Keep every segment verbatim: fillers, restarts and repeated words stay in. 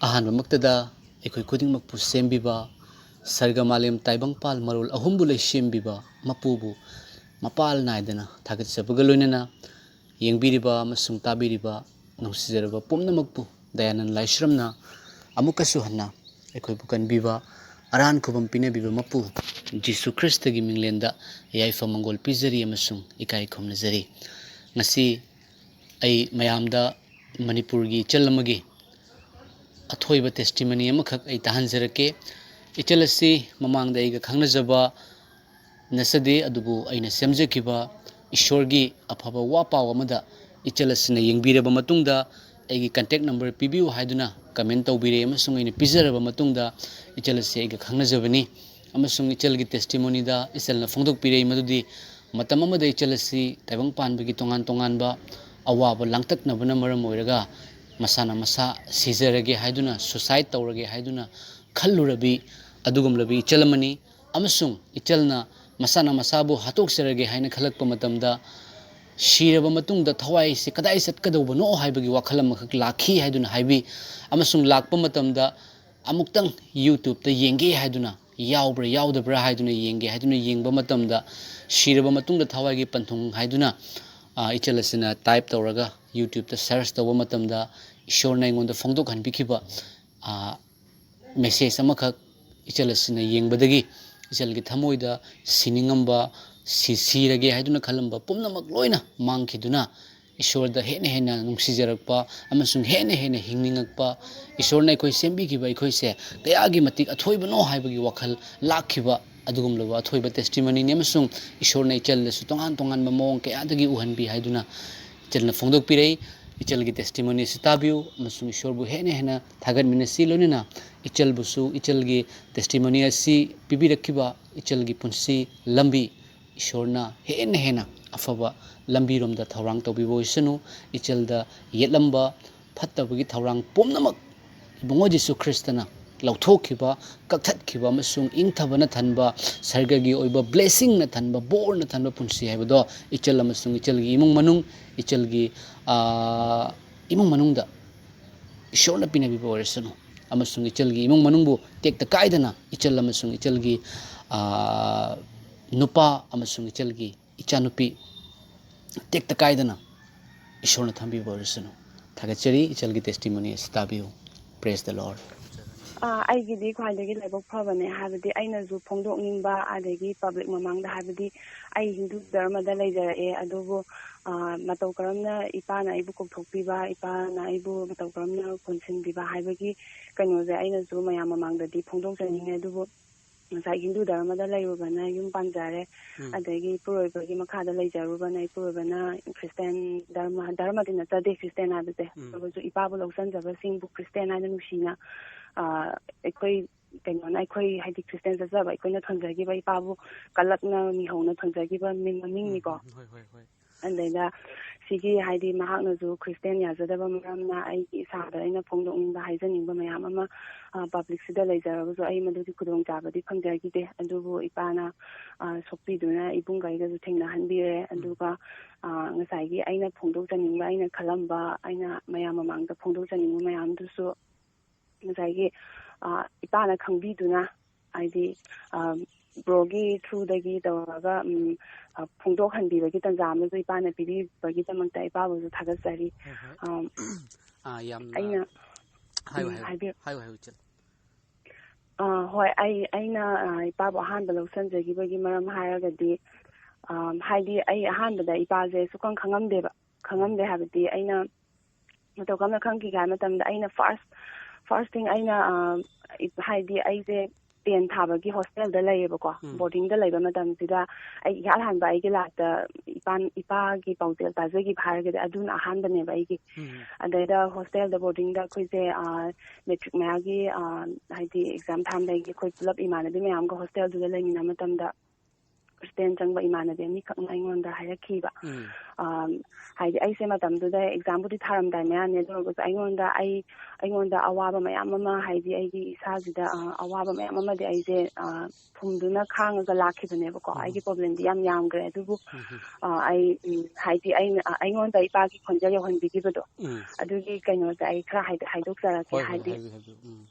ꯑꯍꯥꯟꯕꯃꯛꯇꯗ ꯑꯩꯈꯣꯏ ꯈꯨꯗꯤꯡꯃꯛꯄꯨ ꯁꯦꯝꯕꯤꯕ, ꯁꯔꯒ ꯃꯥꯂꯦꯝ ꯇꯥꯏꯕꯪꯄꯥꯜ ꯃꯔꯣꯜ ꯑꯍꯨꯝꯕꯨ ꯂꯩꯁꯦꯝꯕꯤꯕ ꯃꯄꯨꯕꯨ ꯃꯄꯥꯜ ꯅꯥꯏꯗꯅ ꯊꯥꯒꯠꯆꯕꯒ ꯂꯣꯏꯅꯅ, ꯌꯦꯡꯕꯤꯔꯤꯕ ꯑꯃꯁꯨꯡ ꯇꯥꯕꯤꯔꯤꯕ ꯅꯨꯡꯁꯤꯖꯔꯕ ꯄꯨꯝꯅꯃꯛꯄꯨ ꯗꯌꯥꯅꯟ ꯂꯥꯏꯁ꯭ꯔꯝꯅ ꯑꯃꯨꯛꯀꯁꯨ ꯍꯟꯅ ꯑꯩꯈꯣꯏꯕꯨ ꯀꯟꯕꯤꯕ, ꯑꯔꯥꯟ ꯈꯨꯕꯝ ꯄꯤꯅꯕꯤꯕ ꯃꯄꯨ ꯖꯤꯁꯨ ꯈ꯭ꯔꯤꯁꯇꯒꯤ ꯃꯤꯡꯂꯦꯟꯗ ꯌꯥꯏꯐ ꯃꯪꯒꯣꯜ ꯄꯤꯖꯔꯤ ꯑꯃꯁꯨꯡ ꯏꯀꯥꯏ ꯈꯨꯝꯅꯖꯔꯤ꯫ ꯉꯁꯤ ꯑꯩ ꯃꯌꯥꯝꯗ ꯃꯅꯤꯄꯨꯔꯒꯤ ꯏꯆꯜ ꯑꯃꯒꯤ ꯑꯊꯣꯏꯕ testimony ꯑꯃꯈꯛ ꯑꯩ ꯇꯥꯍꯟꯖꯔꯛꯀꯦ꯫ ꯏꯆꯜ ꯑꯁꯤ ꯃꯃꯥꯡꯗ ꯑꯩꯒ ꯈꯪꯅꯖꯕ ꯅꯠꯆꯗꯦ, ꯑꯗꯨꯕꯨ ꯑꯩꯅ ꯁꯦꯝꯖꯈꯤꯕ ꯏꯁꯣꯔꯒꯤ ꯑꯐꯕ ꯋꯥ ꯄꯥꯎ ꯑꯃꯗ ꯏꯆꯜ ꯑꯁꯤꯅ ꯌꯦꯡꯕꯤꯔꯕ ꯃꯇꯨꯡꯗ ꯑꯩꯒꯤ contact number ꯄꯤꯕꯤꯌꯨ ꯍꯥꯏꯗꯨꯅ comment ꯇꯧꯕꯤꯔꯛꯏ, ꯑꯃꯁꯨꯡ ꯑꯩꯅ ꯄꯤꯖꯔꯕ ꯃꯇꯨꯡꯗ ꯏꯆꯜ ꯑꯁꯤ ꯑꯩꯒ ꯈꯪꯅꯖꯕꯅꯤ꯫ ꯑꯃꯁꯨꯡ ꯏꯆꯜꯒꯤ testimonyꯗ ꯏꯆꯜꯅ ꯐꯣꯡꯗꯣꯛꯄꯤꯔꯛꯏ ꯃꯗꯨꯗꯤ ꯃꯇꯝ ꯑꯃꯗ ꯏꯆꯜ ꯑꯁꯤ ꯇꯥꯏꯕꯪ ꯄꯥꯟꯕꯒꯤ ꯇꯣꯉꯥꯟ ꯇꯣꯉꯥꯟꯕ ꯑꯋꯥꯕ ꯂꯥꯡꯇꯛꯅꯕꯅ ꯃꯔꯝ ꯑꯣꯏꯔꯒ ꯃꯁꯥꯅ ꯃꯁꯥ ꯁꯤꯖꯔꯒꯦ ꯍꯥꯏꯗꯨꯅ, suicide ꯇꯧꯔꯒꯦ ꯍꯥꯏꯗꯨꯅ ꯈꯜꯂꯨꯔꯕꯤ ꯑꯗꯨꯒꯨꯝꯂꯕꯤ ꯏꯆꯜ ꯑꯃꯅꯤ꯫ ꯑꯃꯁꯨꯡ ꯏꯆꯜꯅ ꯃꯁꯥꯅ ꯃꯁꯥꯕꯨ ꯍꯥꯠꯇꯣꯛꯆꯔꯒꯦ ꯍꯥꯏꯅ ꯈꯜꯂꯛꯄ ꯃꯇꯝꯗ, ꯁꯤꯔꯕ ꯃꯇꯨꯡꯗ ꯊꯋꯥꯏꯁꯦ ꯀꯗꯥꯏ ꯆꯠꯀꯗꯧꯕꯅꯣ ꯍꯥꯏꯕꯒꯤ ꯋꯥꯈꯜ ꯑꯃꯈꯛ ꯂꯥꯛꯈꯤ ꯍꯥꯏꯗꯨꯅ ꯍꯥꯏꯕꯤ꯫ ꯑꯃꯁꯨꯡ ꯂꯥꯛꯄ ꯃꯇꯝꯗ ꯑꯃꯨꯛꯇꯪ YouTubeꯇ ꯌꯦꯡꯒꯦ ꯍꯥꯏꯗꯨꯅ, ꯌꯥꯎꯕ꯭ꯔꯥ ꯌꯥꯎꯗꯕ꯭ꯔꯥ ꯍꯥꯏꯗꯨꯅ ꯌꯦꯡꯒꯦ ꯍꯥꯏꯗꯨꯅ ꯌꯦꯡꯕ ꯃꯇꯝꯗ, ꯁꯤꯔꯕ ꯃꯇꯨꯡꯗ ꯊꯋꯥꯏꯒꯤ ꯄꯟꯊꯨꯡ ꯍꯥꯏꯗꯨꯅ, ꯑ, ꯏꯆꯜ ꯑꯁꯤꯅ type ꯇꯧꯔꯒ YouTubeꯇ search ꯇꯧꯕ ꯃꯇꯝꯗ, ꯏꯁꯣꯔꯅ ꯑꯩꯉꯣꯟꯗ ꯐꯣꯡꯗꯣꯛꯍꯟꯕꯤꯈꯤꯕ, ꯑ, message ꯑꯃꯈꯛ ꯏꯆꯜ ꯑꯁꯤꯅ ꯌꯦꯡꯕꯗꯒꯤ ꯏꯆꯜꯒꯤ ꯊꯃꯣꯏꯗ ꯁꯤꯅꯤꯡꯉꯝꯕ, ꯁꯤ-, ꯁꯤꯔꯒꯦ ꯍꯥꯏꯗꯨꯅ ꯈꯜꯂꯝꯕ ꯄꯨꯝꯅꯃꯛ ꯂꯣꯏꯅ ꯃꯥꯡꯈꯤꯗꯨꯅ, ꯏꯁꯣꯔꯗ ꯍꯦꯟꯅ ꯍꯦꯟꯅ ꯅꯨꯡꯁꯤꯖꯔꯛꯄ ꯑꯃꯁꯨꯡ ꯍꯦꯟꯅ ꯍꯦꯟꯅ ꯍꯤꯡꯅꯤꯡꯉꯛꯄ, ꯏꯁꯣꯔꯅ ꯑꯩꯈꯣꯏ ꯁꯦꯝꯕꯤꯈꯤꯕ ꯑꯩꯈꯣꯏꯁꯦ ꯀꯌꯥꯒꯤ ꯃꯇꯤꯛ ꯑꯊꯣꯏꯕꯅꯣ ꯍꯥꯏꯕꯒꯤ ꯋꯥꯈꯜ ꯂꯥꯛꯈꯤꯕ, ꯑꯗꯨꯒꯨꯝꯂꯕ ꯑꯊꯣꯏꯕ testimonyꯅꯤ꯫ ꯑꯃꯁꯨꯡ ꯏꯁꯣꯔꯅ ꯏꯆꯜꯗꯁꯨ ꯇꯣꯉꯥꯟ ꯇꯣꯉꯥꯟꯕ ꯃꯑꯣꯡ ꯀꯌꯥꯗꯒꯤ ꯎꯍꯟꯕꯤ ꯍꯥꯏꯗꯨꯅ ꯏꯆꯜꯅ ꯐꯣꯡꯗꯣꯛꯄꯤꯔꯛꯏ꯫ ꯏꯆꯜꯒꯤ testimony ꯑꯁꯤ ꯇꯥꯕꯤꯌꯨ ꯑꯃꯁꯨꯡ ꯏꯁꯣꯔꯕꯨ ꯍꯦꯟꯅ ꯍꯦꯟꯅ ꯊꯥꯒꯠꯃꯤꯟꯅꯁꯤ, ꯂꯣꯏꯅꯅ ꯏꯆꯜꯕꯨꯁꯨ, ꯏꯆꯜꯒꯤ testimony ꯑꯁꯤ ꯄꯤꯕꯤꯔꯛꯈꯤꯕ ꯏꯆꯜꯒꯤ ꯄꯨꯟꯁꯤ ꯂꯝꯕꯤ ꯏꯁꯣꯔꯅ ꯍꯦꯟꯅ ꯍꯦꯟꯅ ꯑꯐꯕ ꯂꯝꯕꯤꯔꯣꯝꯗ ꯊꯧꯔꯥꯡ ꯇꯧꯕꯤꯕ ꯑꯣꯏꯁꯅꯨ꯫ ꯏꯆꯜꯗ ꯌꯦꯠꯂꯝꯕ ꯐꯠꯇꯕꯒꯤ ꯊꯧꯔꯥꯡ ꯄꯨꯝꯅꯃꯛ ꯏꯕꯨꯡꯉꯣ ꯖꯤꯁꯨ ꯈ꯭ꯔꯤꯁꯇꯅ ꯂꯧꯊꯣꯛꯈꯤꯕ, ꯀꯛꯊꯠꯈꯤꯕ ꯑꯃꯁꯨꯡ ꯏꯪꯊꯕꯅ ꯊꯟꯕ, ꯁꯔꯒꯒꯤ ꯑꯣꯏꯕ blessingꯅ ꯊꯟꯕ, ꯕꯣꯔꯅ ꯊꯟꯕ ꯄꯨꯟꯁꯤ ꯍꯥꯏꯕꯗꯣ ꯏꯆꯜ ꯑꯃꯁꯨꯡ ꯏꯆꯜꯒꯤ ꯏꯃꯨꯡ ꯃꯅꯨꯡ, ꯏꯆꯜꯒꯤ, ꯑꯥ, ꯏꯃꯨꯡ ꯃꯅꯨꯡꯗ ꯏꯁꯣꯔꯅ ꯄꯤꯅꯕꯤꯕ ꯑꯣꯏꯔꯁꯅꯨ꯫ ꯑꯃꯁꯨꯡ ꯏꯆꯜꯒꯤ ꯏꯃꯨꯡ ꯃꯅꯨꯡꯕꯨ ꯇꯦꯛꯇ ꯀꯥꯏꯗꯅ, ꯏꯆꯜ ꯑꯃꯁꯨꯡ ꯏꯆꯜꯒꯤ, ꯑ, ꯅꯨꯄꯥ ꯑꯃꯁꯨꯡ ꯏꯆꯜꯒꯤ ꯏꯆꯥꯅꯨꯄꯤ ꯇꯦꯛꯇ ꯀꯥꯏꯗꯅ ꯏꯁꯣꯔꯅ ꯊꯝꯕꯤꯕ ꯑꯣꯏꯔꯁꯅꯨ꯫ ꯊꯥꯒꯠꯆꯔꯤ꯫ ꯏꯆꯜꯒꯤ testimony ꯑꯁꯤ ꯇꯥꯕꯤꯌꯨ꯫ Praise the Lord꯫ ꯑꯥ, ꯑꯩꯒꯤꯗꯤ ꯈ꯭ꯋꯥꯏꯗꯒꯤ ꯂꯥꯏꯕꯛ ꯐꯕꯅꯦ, ꯍꯥꯏꯕꯗꯤ ꯑꯩꯅꯁꯨ ꯐꯣꯡꯗꯣꯛꯅꯤꯡꯕ, ꯑꯗꯒꯤ public ꯃꯃꯥꯡꯗ, ꯍꯥꯏꯕꯗꯤ ꯑꯩ ꯍꯤꯟꯗꯨ ꯙꯔꯃꯗ ꯂꯩꯖꯔꯛꯑꯦ, ꯑꯗꯨꯕꯨ, ꯑꯥ, ꯃꯇꯧ ꯀꯔꯝꯅ ꯏꯄꯥꯅ ꯑꯩꯕꯨ ꯀꯧꯊꯣꯛꯄꯤꯕ, ꯏꯄꯥꯅ ꯑꯩꯕꯨ ꯃꯇꯧ ꯀꯔꯝꯅ ꯀꯣꯟꯁꯤꯟꯕꯤꯕ ꯍꯥꯏꯕꯒꯤ ꯀꯩꯅꯣꯁꯦ ꯑꯩꯅꯁꯨ ꯃꯌꯥꯝ ꯃꯃꯥꯡꯗꯗꯤ ꯐꯣꯡꯗꯣꯛꯆꯅꯤꯡꯉꯦ꯫ ꯑꯗꯨꯕꯨ ꯉꯁꯥꯏ ꯍꯤꯟꯗꯨ ꯙꯔꯃꯗ ꯂꯩꯔꯨꯕꯅ ꯌꯨꯝ ꯄꯥꯟꯖꯔꯦ, ꯎꯝ꯫ ꯑꯗꯒꯤ ꯏꯄꯨꯔꯣꯏꯕꯒꯤ ꯃꯈꯥꯗ ꯂꯩꯖꯔꯨꯕꯅ, ꯏꯄꯨꯔꯣꯏꯕꯅ ꯈ꯭ꯔꯤꯁꯇꯤꯌꯥꯟ ꯙꯔꯃ, ꯙꯔꯃꯗꯤ ꯅꯠꯆꯗꯦ ꯈ꯭ꯔꯤꯁꯇꯤꯌꯥꯟ ꯍꯥꯏꯕꯁꯦ, ꯎꯝ꯫ ꯑꯗꯨꯒꯁꯨ ꯏꯄꯥꯕꯨ ꯂꯧꯁꯟꯖꯕꯁꯤꯡꯕꯨ ꯈ꯭ꯔꯤꯁꯇꯤꯌꯥꯟ ꯍꯥꯏꯅ ꯅꯨꯡꯁꯤꯅ, ꯑꯥ, ꯑꯩꯈꯣꯏ ꯀꯩꯅꯣꯅ, ꯑꯩꯈꯣꯏ ꯍꯥꯏꯗꯤ ꯈ꯭ꯔꯤꯁꯇꯤꯌꯥꯟ ꯆꯠꯆꯕ ꯑꯩꯈꯣꯏꯅ ꯊꯣꯟꯖꯈꯤꯕ, ꯏꯄꯥꯕꯨ ꯀꯂꯛꯅ ꯃꯤꯍꯧꯅ ꯊꯣꯟꯖꯈꯤꯕ ꯃꯤ-, ꯃꯃꯤꯡꯅꯤꯀꯣ꯫ ꯎꯝ, ꯎꯝ, ꯍꯣꯏ, ꯍꯣꯏ, ꯍꯣꯏ꯫ ꯑꯗꯩꯗ ꯁꯤꯒꯤ ꯍꯥꯏꯗꯤ ꯃꯍꯥꯛꯅꯁꯨ ꯈ꯭ꯔꯤꯁꯇꯤꯌꯥꯟ ꯌꯥꯖꯗꯕ ꯃꯔꯝꯅ ꯑꯩꯒꯤ ꯏꯁꯥꯗ ꯑꯩꯅ ꯐꯣꯡꯗꯣꯛꯅꯤꯡꯕ, ꯍꯥꯏꯖꯅꯤꯡꯕ ꯃꯌꯥꯝ ꯑꯃ, ꯑ, publicꯁꯤꯗ ꯂꯩꯖꯔꯒꯁꯨ ꯑꯩ ꯃꯗꯨꯒꯤ ꯈꯨꯗꯣꯡꯆꯥꯕꯗꯤ ꯐꯪꯖꯈꯤꯗꯦ꯫ ꯑꯗꯨꯕꯨ ꯏꯄꯥꯅ, ꯑ, ꯁꯣꯛꯄꯤꯗꯨꯅ ꯏꯕꯨꯡꯒꯩꯒꯁꯨ ꯊꯦꯡꯅꯍꯟꯕꯤꯔꯦ꯫ ꯎꯝ꯫ ꯑꯗꯨꯒ, ꯑ, ꯉꯁꯥꯏꯒꯤ ꯑꯩꯅ ꯐꯣꯡꯗꯣꯛꯆꯅꯤꯡꯕ, ꯑꯩꯅ ꯈꯜꯂꯝꯕ, ꯑꯩꯅ ꯃꯌꯥꯝ ꯃꯃꯥꯡꯗ ꯐꯣꯡꯗꯣꯛꯆꯅꯤꯡꯕ ꯃꯌꯥꯝꯗꯨꯁꯨ ꯉꯁꯥꯏꯒꯤ, ꯑ, ꯏꯄꯥꯅ ꯈꯪꯕꯤꯗꯨꯅ, ꯍꯥꯏꯗꯤ, ꯑ, broꯒꯤ throughꯗꯒꯤ ꯇꯧꯔꯒ, ꯎꯝ, ꯑ, ꯐꯣꯡꯗꯣꯛꯍꯟꯕꯤꯕꯒꯤ ꯇꯥꯟꯖꯥ ꯑꯃꯁꯨ ꯏꯄꯥꯅ ꯄꯤꯕꯤꯕꯒꯤꯗꯃꯛꯇ ꯏꯄꯥꯕꯨꯁꯨ ꯊꯥꯒꯠꯆꯔꯤ꯫ ꯍꯣꯏ, ꯍꯣꯏ꯫ ꯑ, ꯑꯥ, ꯌꯥꯝꯅ ꯑꯩꯅ, ꯍꯥꯏꯌꯨ, ꯎꯝ, ꯍꯥꯏꯌꯨ꯫ ꯍꯥꯏꯕꯤꯌꯨ꯫ ꯍꯥꯏꯌꯨ, ꯍꯥꯏꯌꯨ, ꯏꯆꯜ꯫ ꯑ, ꯍꯣꯏ, ꯑꯩ, ꯑꯩꯅ, ꯑ, ꯏꯄꯥꯕꯨ ꯑꯍꯥꯟꯕ ꯂꯧꯁꯟꯖꯈꯤꯕꯒꯤ ꯃꯔꯝ ꯍꯥꯏꯔꯒꯗꯤ, ꯑ, ꯍꯥꯏꯗꯤ ꯑꯩ ꯑꯍꯥꯟꯕꯗ ꯏꯄꯥꯁꯦ ꯁꯨꯈꯪ ꯈꯪꯉꯝꯗꯦꯕ꯫ ꯈꯪꯉꯝꯗꯦ ꯍꯥꯏꯕꯗꯤ ꯑꯩꯅ ꯃꯇꯧ ꯀꯔꯝꯅ ꯈꯪꯈꯤꯒꯦ ꯍꯥꯏꯕ ꯃꯇꯝꯗ, ꯑꯩꯅ first, first thing ꯑꯩꯅ, ꯑ, ꯏ-, ꯍꯥꯏꯗꯤ ꯑꯩꯁꯦ ten ꯊꯥꯕꯒꯤ hostelꯗ ꯂꯩꯌꯦꯕꯀꯣ꯫ ꯎꯝ꯫ Boardingꯗ ꯂꯩꯕ ꯃꯇꯝꯁꯤꯗ ꯑꯩ ꯏꯍꯥꯟ ꯍꯥꯟꯕ ꯑꯩꯒꯤ lifeꯇ ꯏꯄꯥ, ꯏꯄꯥꯒꯤ ꯄꯥꯎꯖꯦꯜ ꯇꯥꯖꯈꯤꯕ ꯍꯥꯏꯔꯒꯗꯤ ꯑꯗꯨꯅ ꯑꯍꯥꯟꯕꯅꯦꯕ ꯑꯩꯒꯤ꯫ ꯎꯝ꯫ ꯑꯗꯩꯗ hostelꯗ, boardingꯗ ꯑꯩꯈꯣꯏꯁꯦ, ꯑ, matric ꯃꯌꯥꯒꯤ, ꯑ, ꯍꯥꯏꯗꯤ exam ꯊꯥꯔꯝꯗꯥꯏꯒꯤ ꯑꯩꯈꯣꯏ ꯄꯨꯂꯞ ꯏꯃꯥꯟꯅꯕꯤ ꯃꯌꯥꯝꯒ hostelꯗꯨꯗ ꯂꯩꯃꯤꯟꯅꯕ ꯃꯇꯝꯗ ꯈ꯭ꯔꯤꯁꯇꯦꯟ ꯆꯪꯕ ꯏꯃꯥꯟꯅꯕꯤ ꯑꯅꯤꯈꯛꯅ ꯑꯩꯉꯣꯟꯗ ꯍꯥꯏꯔꯛꯈꯤꯕ꯫ ꯎꯝ. ꯑꯝ, ꯍꯥꯏꯗꯤ ꯑꯩꯁꯦ ꯃꯇꯝꯗꯨꯗ ꯑꯦꯛꯖꯥꯝꯕꯨꯗꯤ ꯊꯥꯔꯝꯗꯥꯏ ꯃꯌꯥꯅꯦ, ꯑꯗꯨ ꯑꯣꯏꯔꯒꯁꯨ ꯑꯩꯉꯣꯟꯗ ꯑꯩ ꯑꯩꯉꯣꯟꯗ ꯑꯋꯥꯕ ꯃꯌꯥꯝ ꯑꯃ, ꯍꯥꯏꯗꯤ ꯑꯩꯒꯤ ꯏꯁꯥꯁꯤꯗ ꯑ, ꯑꯋꯥꯕ ꯃꯌꯥꯝ ꯑꯃꯗꯤ ꯑꯩꯁꯦ ꯑ, ꯐꯨꯝꯗꯨꯅ ꯈꯥꯡꯉꯒ ꯂꯥꯛꯈꯤꯕꯅꯦꯕꯀꯣ꯫ ꯎꯝ. ꯑꯩꯒꯤ ꯄ꯭ꯔꯣꯕ꯭ꯂꯦꯝꯗꯤ ꯌꯥꯝ ꯌꯥꯝꯈ꯭ꯔꯦ, ꯑꯗꯨꯕꯨ ꯎꯝ. ꯑ, ꯑꯩ ꯎꯝ, ꯍꯥꯏꯗꯤ ꯑꯩꯅ ꯑ, ꯑꯩꯉꯣꯟꯗ ꯏꯄꯥꯒꯤ ꯈꯣꯟꯖꯦꯜ ꯌꯧꯍꯟꯕꯤꯈꯤꯕꯗꯣ, ꯎꯝ. ꯑꯗꯨꯒꯤ ꯀꯩꯅꯣꯁꯦ ꯑꯩ ꯈꯔ ꯍꯥꯏꯗ- ꯍꯥꯏꯗꯣꯛꯆꯔꯛꯀꯦ꯫ ꯍꯣꯏ, ꯍꯣꯏ, ꯍꯥꯏꯗꯤ ꯍꯥꯏꯕꯤꯌꯨ, ꯍꯥꯏꯕꯤꯌꯨ. ꯎꯝ.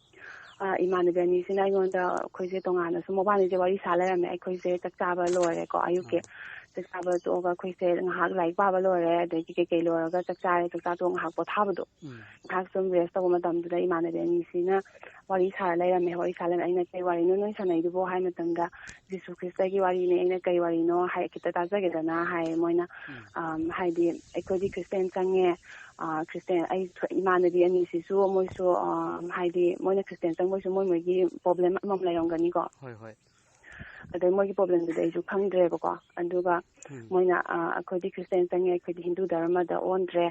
ꯑ, ꯏꯃꯥꯟꯅꯕꯤ ꯑꯅꯤꯁꯤꯅ ꯑꯩꯉꯣꯟꯗ, ꯑꯩꯈꯣꯏꯁꯦ ꯇꯣꯉꯥꯟꯅꯁꯨ ꯃꯕꯥꯅꯤꯁꯦ ꯋꯥꯔꯤ ꯁꯥ ꯂꯩꯔꯝꯃꯦ꯫ ꯑꯩꯈꯣꯏꯁꯦ ꯆꯥꯛ ꯆꯥꯕ ꯂꯣꯏꯔꯦꯀꯣ, ꯑꯌꯨꯛꯀꯤ ꯑꯥ. ꯆꯥꯛ ꯆꯥꯕ ꯇꯣꯛꯑꯒ ꯑꯩꯈꯣꯏꯁꯦ ꯉꯥꯏꯍꯥꯛ ꯂꯥꯏꯔꯤꯛ ꯄꯥꯕ ꯂꯣꯏꯔꯦ, ꯑꯗꯒꯤ ꯀꯩꯀꯩ ꯂꯣꯏꯔꯒ ꯆꯥꯛ ꯆꯥꯔꯦ, ꯆꯥꯛ ꯆꯥ ꯇꯣꯛꯑꯒ ꯉꯥꯏꯍꯥꯛ ꯄꯣꯊꯥꯕꯗꯣ, ꯎꯝ. ꯉꯥꯏꯍꯥꯛ ꯁꯨꯝ ꯔꯦꯁ ꯇꯧꯕ ꯃꯇꯝꯗꯨꯗ ꯏꯃꯥꯟꯅꯕꯤ ꯑꯅꯤꯁꯤꯅ ꯋꯥꯔꯤ ꯁꯥꯔ ꯂꯩꯔꯝꯃꯦ꯫ ꯋꯥꯔꯤ ꯁꯥꯔ ꯂꯩꯔꯝꯃꯦ꯫ "ꯑꯩꯅ, 'ꯀꯩ ꯋꯥꯔꯤꯅꯣ ꯅꯣꯏ ꯁꯥꯟꯅꯩꯗꯨꯕꯣ?' ꯍꯥꯏ ꯃꯇꯝꯗ, 'ꯖꯤꯁꯨ ꯈ꯭ꯔꯤꯁꯇꯒꯤ ꯋꯥꯔꯤꯅꯦ꯫ ꯑꯩꯅ, 'ꯀꯩ ꯋꯥꯔꯤꯅꯣ?' ꯍꯥꯏ, 'ꯈꯤꯇ ꯇꯥꯖꯒꯦꯗꯅ' ꯍꯥꯏ ꯃꯣꯏꯅ꯫ ꯎꯝ. ꯑꯝ, ꯍꯥꯏꯗꯤ ꯑꯩꯈꯣꯏꯗꯤ ꯈ꯭ꯔꯤꯁꯇꯦꯟ ꯆꯪꯉꯦ, ꯑ, ꯈ꯭ꯔꯤꯁꯇꯦꯟ, ꯑꯩ ꯊꯣ- ꯏꯃꯥꯟꯅꯕꯤ ꯑꯅꯤꯁꯤꯁꯨ ꯃꯣꯏꯁꯨ, ꯑ, ꯍꯥꯏꯗꯤ ꯃꯣꯏꯅ ꯈ꯭ꯔꯤꯁꯇꯦꯟ ꯆꯪꯕꯣꯏꯁꯨ ꯃꯣꯏ ꯃꯣꯏꯒꯤ ꯄ꯭ꯔꯣꯕ꯭ꯂꯦꯝ ꯑꯃꯃꯝ ꯂꯩꯔꯝꯒꯅꯤꯀꯣ꯫ ꯍꯣꯏ, ꯍꯣꯏ. ꯑꯗꯩ ꯃꯣꯏꯒꯤ ꯄ꯭ꯔꯣꯕ꯭ꯂꯦꯝꯗꯨꯗꯤ ꯑꯩꯁꯨ ꯈꯪꯗ꯭ꯔꯦꯕꯀꯣ꯫ ꯑꯗꯨꯒ ꯎꯝ. ꯃꯣꯏꯅ, ꯑ, "ꯑꯩꯈꯣꯏꯗꯤ ꯈ꯭ꯔꯤꯁꯇꯦꯟ ꯆꯪꯉꯦ, ꯑꯩꯈꯣꯏꯗꯤ ꯍꯤꯟꯗꯨ ꯙꯔꯃꯗ ꯑꯣꯟꯗ꯭ꯔꯦ,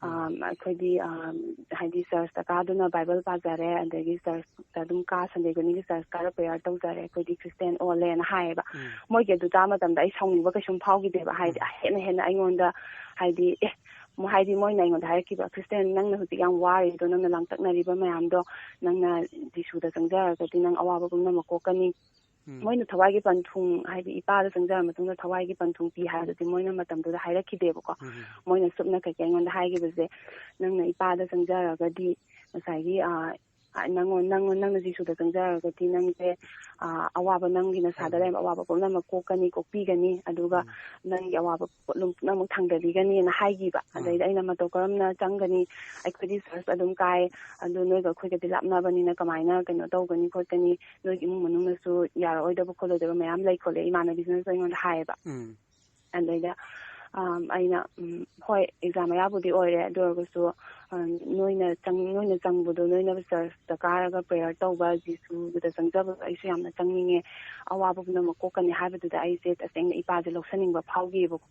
ꯎꯝ. ꯑꯝ, ꯑꯩꯈꯣꯏꯗꯤ, ꯑꯝ, ꯍꯥꯏꯗꯤ ꯆꯔꯆꯇ ꯀꯥꯗꯨꯅ ꯕꯥꯏꯕꯜ ꯄꯥꯖꯔꯦ, ꯑꯗꯒꯤ ꯆꯔꯆꯇ ꯑꯗꯨꯝ ꯀꯥ, ꯁꯟꯗꯦ ꯈꯨꯗꯤꯡꯒꯤ ꯆꯔꯆ ꯀꯥꯔ ꯄ꯭ꯔꯦꯌꯔ ꯇꯧꯖꯔꯦ, ꯑꯩꯈꯣꯏꯗꯤ ꯈ꯭ꯔꯤꯁꯇꯦꯟ ꯑꯣꯜꯂꯦꯅ" ꯍꯥꯏꯌꯦꯕ꯫ ꯎꯝ. ꯃꯣꯏꯒꯤ ꯑꯗꯨ ꯇꯥꯕ ꯃꯇꯝꯗ ꯑꯩ ꯁꯥꯎꯅꯤꯡꯕ ꯀꯩꯁꯨꯝ ꯐꯥꯎꯈꯤꯗꯦꯕ꯫ ꯍꯥꯏꯗꯤ ꯎꯝ. ꯍꯦꯟꯅ ꯍꯦꯟꯅ ꯑꯩꯉꯣꯟꯗ, ꯍꯥꯏꯗꯤ, ꯑꯦ, ꯃ-, ꯍꯥꯏꯗꯤ ꯃꯣꯏꯅ ꯑꯩꯉꯣꯟꯗ ꯍꯥꯏꯔꯛꯈꯤꯕ, "ꯈ꯭ꯔꯤꯁꯇꯦꯟ, ꯅꯪꯅ ꯍꯧꯖꯤꯛ ꯌꯥꯝ ꯋꯥꯔꯤꯗꯣ, ꯅꯪꯅ ꯂꯥꯡꯇꯛꯅꯔꯤꯕ ꯃꯌꯥꯝꯗꯣ, ꯅꯪꯅ ꯖꯤꯁꯨꯗ ꯆꯪꯖꯔꯒꯗꯤ ꯅꯪ ꯑꯋꯥꯕ ꯄꯨꯝꯅꯃꯛ ꯀꯣꯛꯀꯅꯤ"꯫ ꯎꯝ. ꯃꯣꯏꯅ ꯊꯋꯥꯏꯒꯤ ꯄꯟꯊꯨꯡ, ꯍꯥꯏꯗꯤ ꯏꯄꯥꯗ ꯆꯪꯖꯔ ꯃꯇꯨꯡꯗ ꯊꯋꯥꯏꯒꯤ ꯄꯟꯊꯨꯡ ꯄꯤ ꯍꯥꯏꯕꯗꯨꯗꯤ ꯃꯣꯏꯅ ꯃꯇꯝꯗꯨꯗ ꯍꯥꯏꯔꯛꯈꯤꯗꯦꯕꯀꯣ꯫ ꯎꯝ. ꯃꯣꯏꯅ ꯁꯨꯞꯅ ꯀꯩꯀꯩ ꯑꯩꯉꯣꯟꯗ ꯍꯥꯏꯈꯤꯕꯁꯦ, "ꯅꯪꯅ ꯏꯄꯥꯗ ꯆꯪꯖꯔꯒꯗꯤ ꯉꯁꯥꯏꯒꯤ, ꯑ, ꯑ, ꯅꯪꯉꯣꯟ-, ꯅꯪꯉꯣꯟ-, ꯅꯪꯅ ꯖꯤꯁꯨꯗ ꯆꯪꯖꯔꯒꯗꯤ ꯅꯪꯁꯦ, ꯑ, ꯑꯋꯥꯕ, ꯅꯪꯒꯤ ꯅꯁꯥꯗ ꯎꯝ. ꯂꯩꯔꯝꯕ ꯑꯋꯥꯕ ꯄꯨꯝꯅꯃꯛ ꯀꯣꯛꯀꯅꯤ, ꯀꯣꯛꯄꯤꯒꯅꯤ, ꯑꯗꯨꯒ ꯎꯝ. ꯅꯪꯒꯤ ꯑꯋꯥꯕ ꯄꯣꯠꯂꯨꯝ ꯄꯨꯝꯅꯃꯛ ꯊꯥꯡꯗꯕꯤꯒꯅꯤꯅ" ꯍꯥꯏꯈꯤꯕ꯫ ꯎꯝ. ꯑꯗꯩꯗ ꯑꯩꯅ, "ꯃꯇꯧ ꯀꯔꯝꯅ ꯆꯪꯒꯅꯤ? ꯑꯩꯈꯣꯏꯗꯤ ꯆꯔꯆ ꯑꯗꯨꯝ ꯀꯥꯏ, ꯑꯗꯨ ꯅꯣꯏꯒ ꯑꯩꯈꯣꯏꯒꯗꯤ ꯂꯥꯞꯅꯕꯅꯤꯅ ꯀꯃꯥꯏꯅ ꯀꯩꯅꯣ ꯇꯧꯒꯅꯤ ꯈꯣꯠꯀꯅꯤ? ꯅꯣꯏꯒꯤ ꯏꯃꯨꯡ ꯃꯅꯨꯡꯅꯁꯨ ꯌꯥꯔꯛꯑꯣꯏꯗꯕ ꯈꯣꯠꯂꯣꯏꯗꯕ ꯃꯌꯥꯝ ꯂꯩ ꯈꯣꯠꯂꯦ", ꯏꯃꯥꯟꯅꯕꯤꯁꯤꯅꯁꯨ ꯑꯩꯉꯣꯟꯗ ꯍꯥꯏꯌꯦꯕ꯫ ꯎꯝ. ꯑꯗꯩꯗ, ꯑꯝ, ꯑꯩꯅ, ꯎꯝ, "ꯍꯣꯏ, ꯑꯦꯛꯖꯥꯝ ꯃꯌꯥꯕꯨꯗꯤ ꯑꯣꯏꯔꯦ, ꯑꯗꯨ ꯑꯣꯏꯔꯒꯁꯨ, ꯑ, ꯅꯣꯏꯅ ꯆꯪ-, ꯅꯣꯏꯅ ꯆꯪꯕꯗꯣ, ꯅꯣꯏꯅ ꯆꯔꯆꯇ ꯀꯥꯔꯒ ꯄ꯭ꯔꯦꯌꯔ ꯇꯧꯕ, ꯖꯤꯁꯨꯗꯨꯗ ꯆꯪꯖꯕꯗꯣ ꯑꯩꯁꯨ ꯌꯥꯝꯅ ꯆꯪꯅꯤꯡꯉꯦ, ꯑꯋꯥꯕ ꯄꯨꯝꯅꯃꯛ ꯀꯣꯛꯀꯅꯤ ꯍꯥꯏꯕꯗꯨꯗ ꯑꯩꯁꯦ ꯇꯁꯦꯡꯅ ꯏꯄꯥꯁꯦ ꯂꯧꯁꯟꯅꯤꯡꯕ ꯐꯥꯎꯈꯤꯑꯕꯀꯣ꯫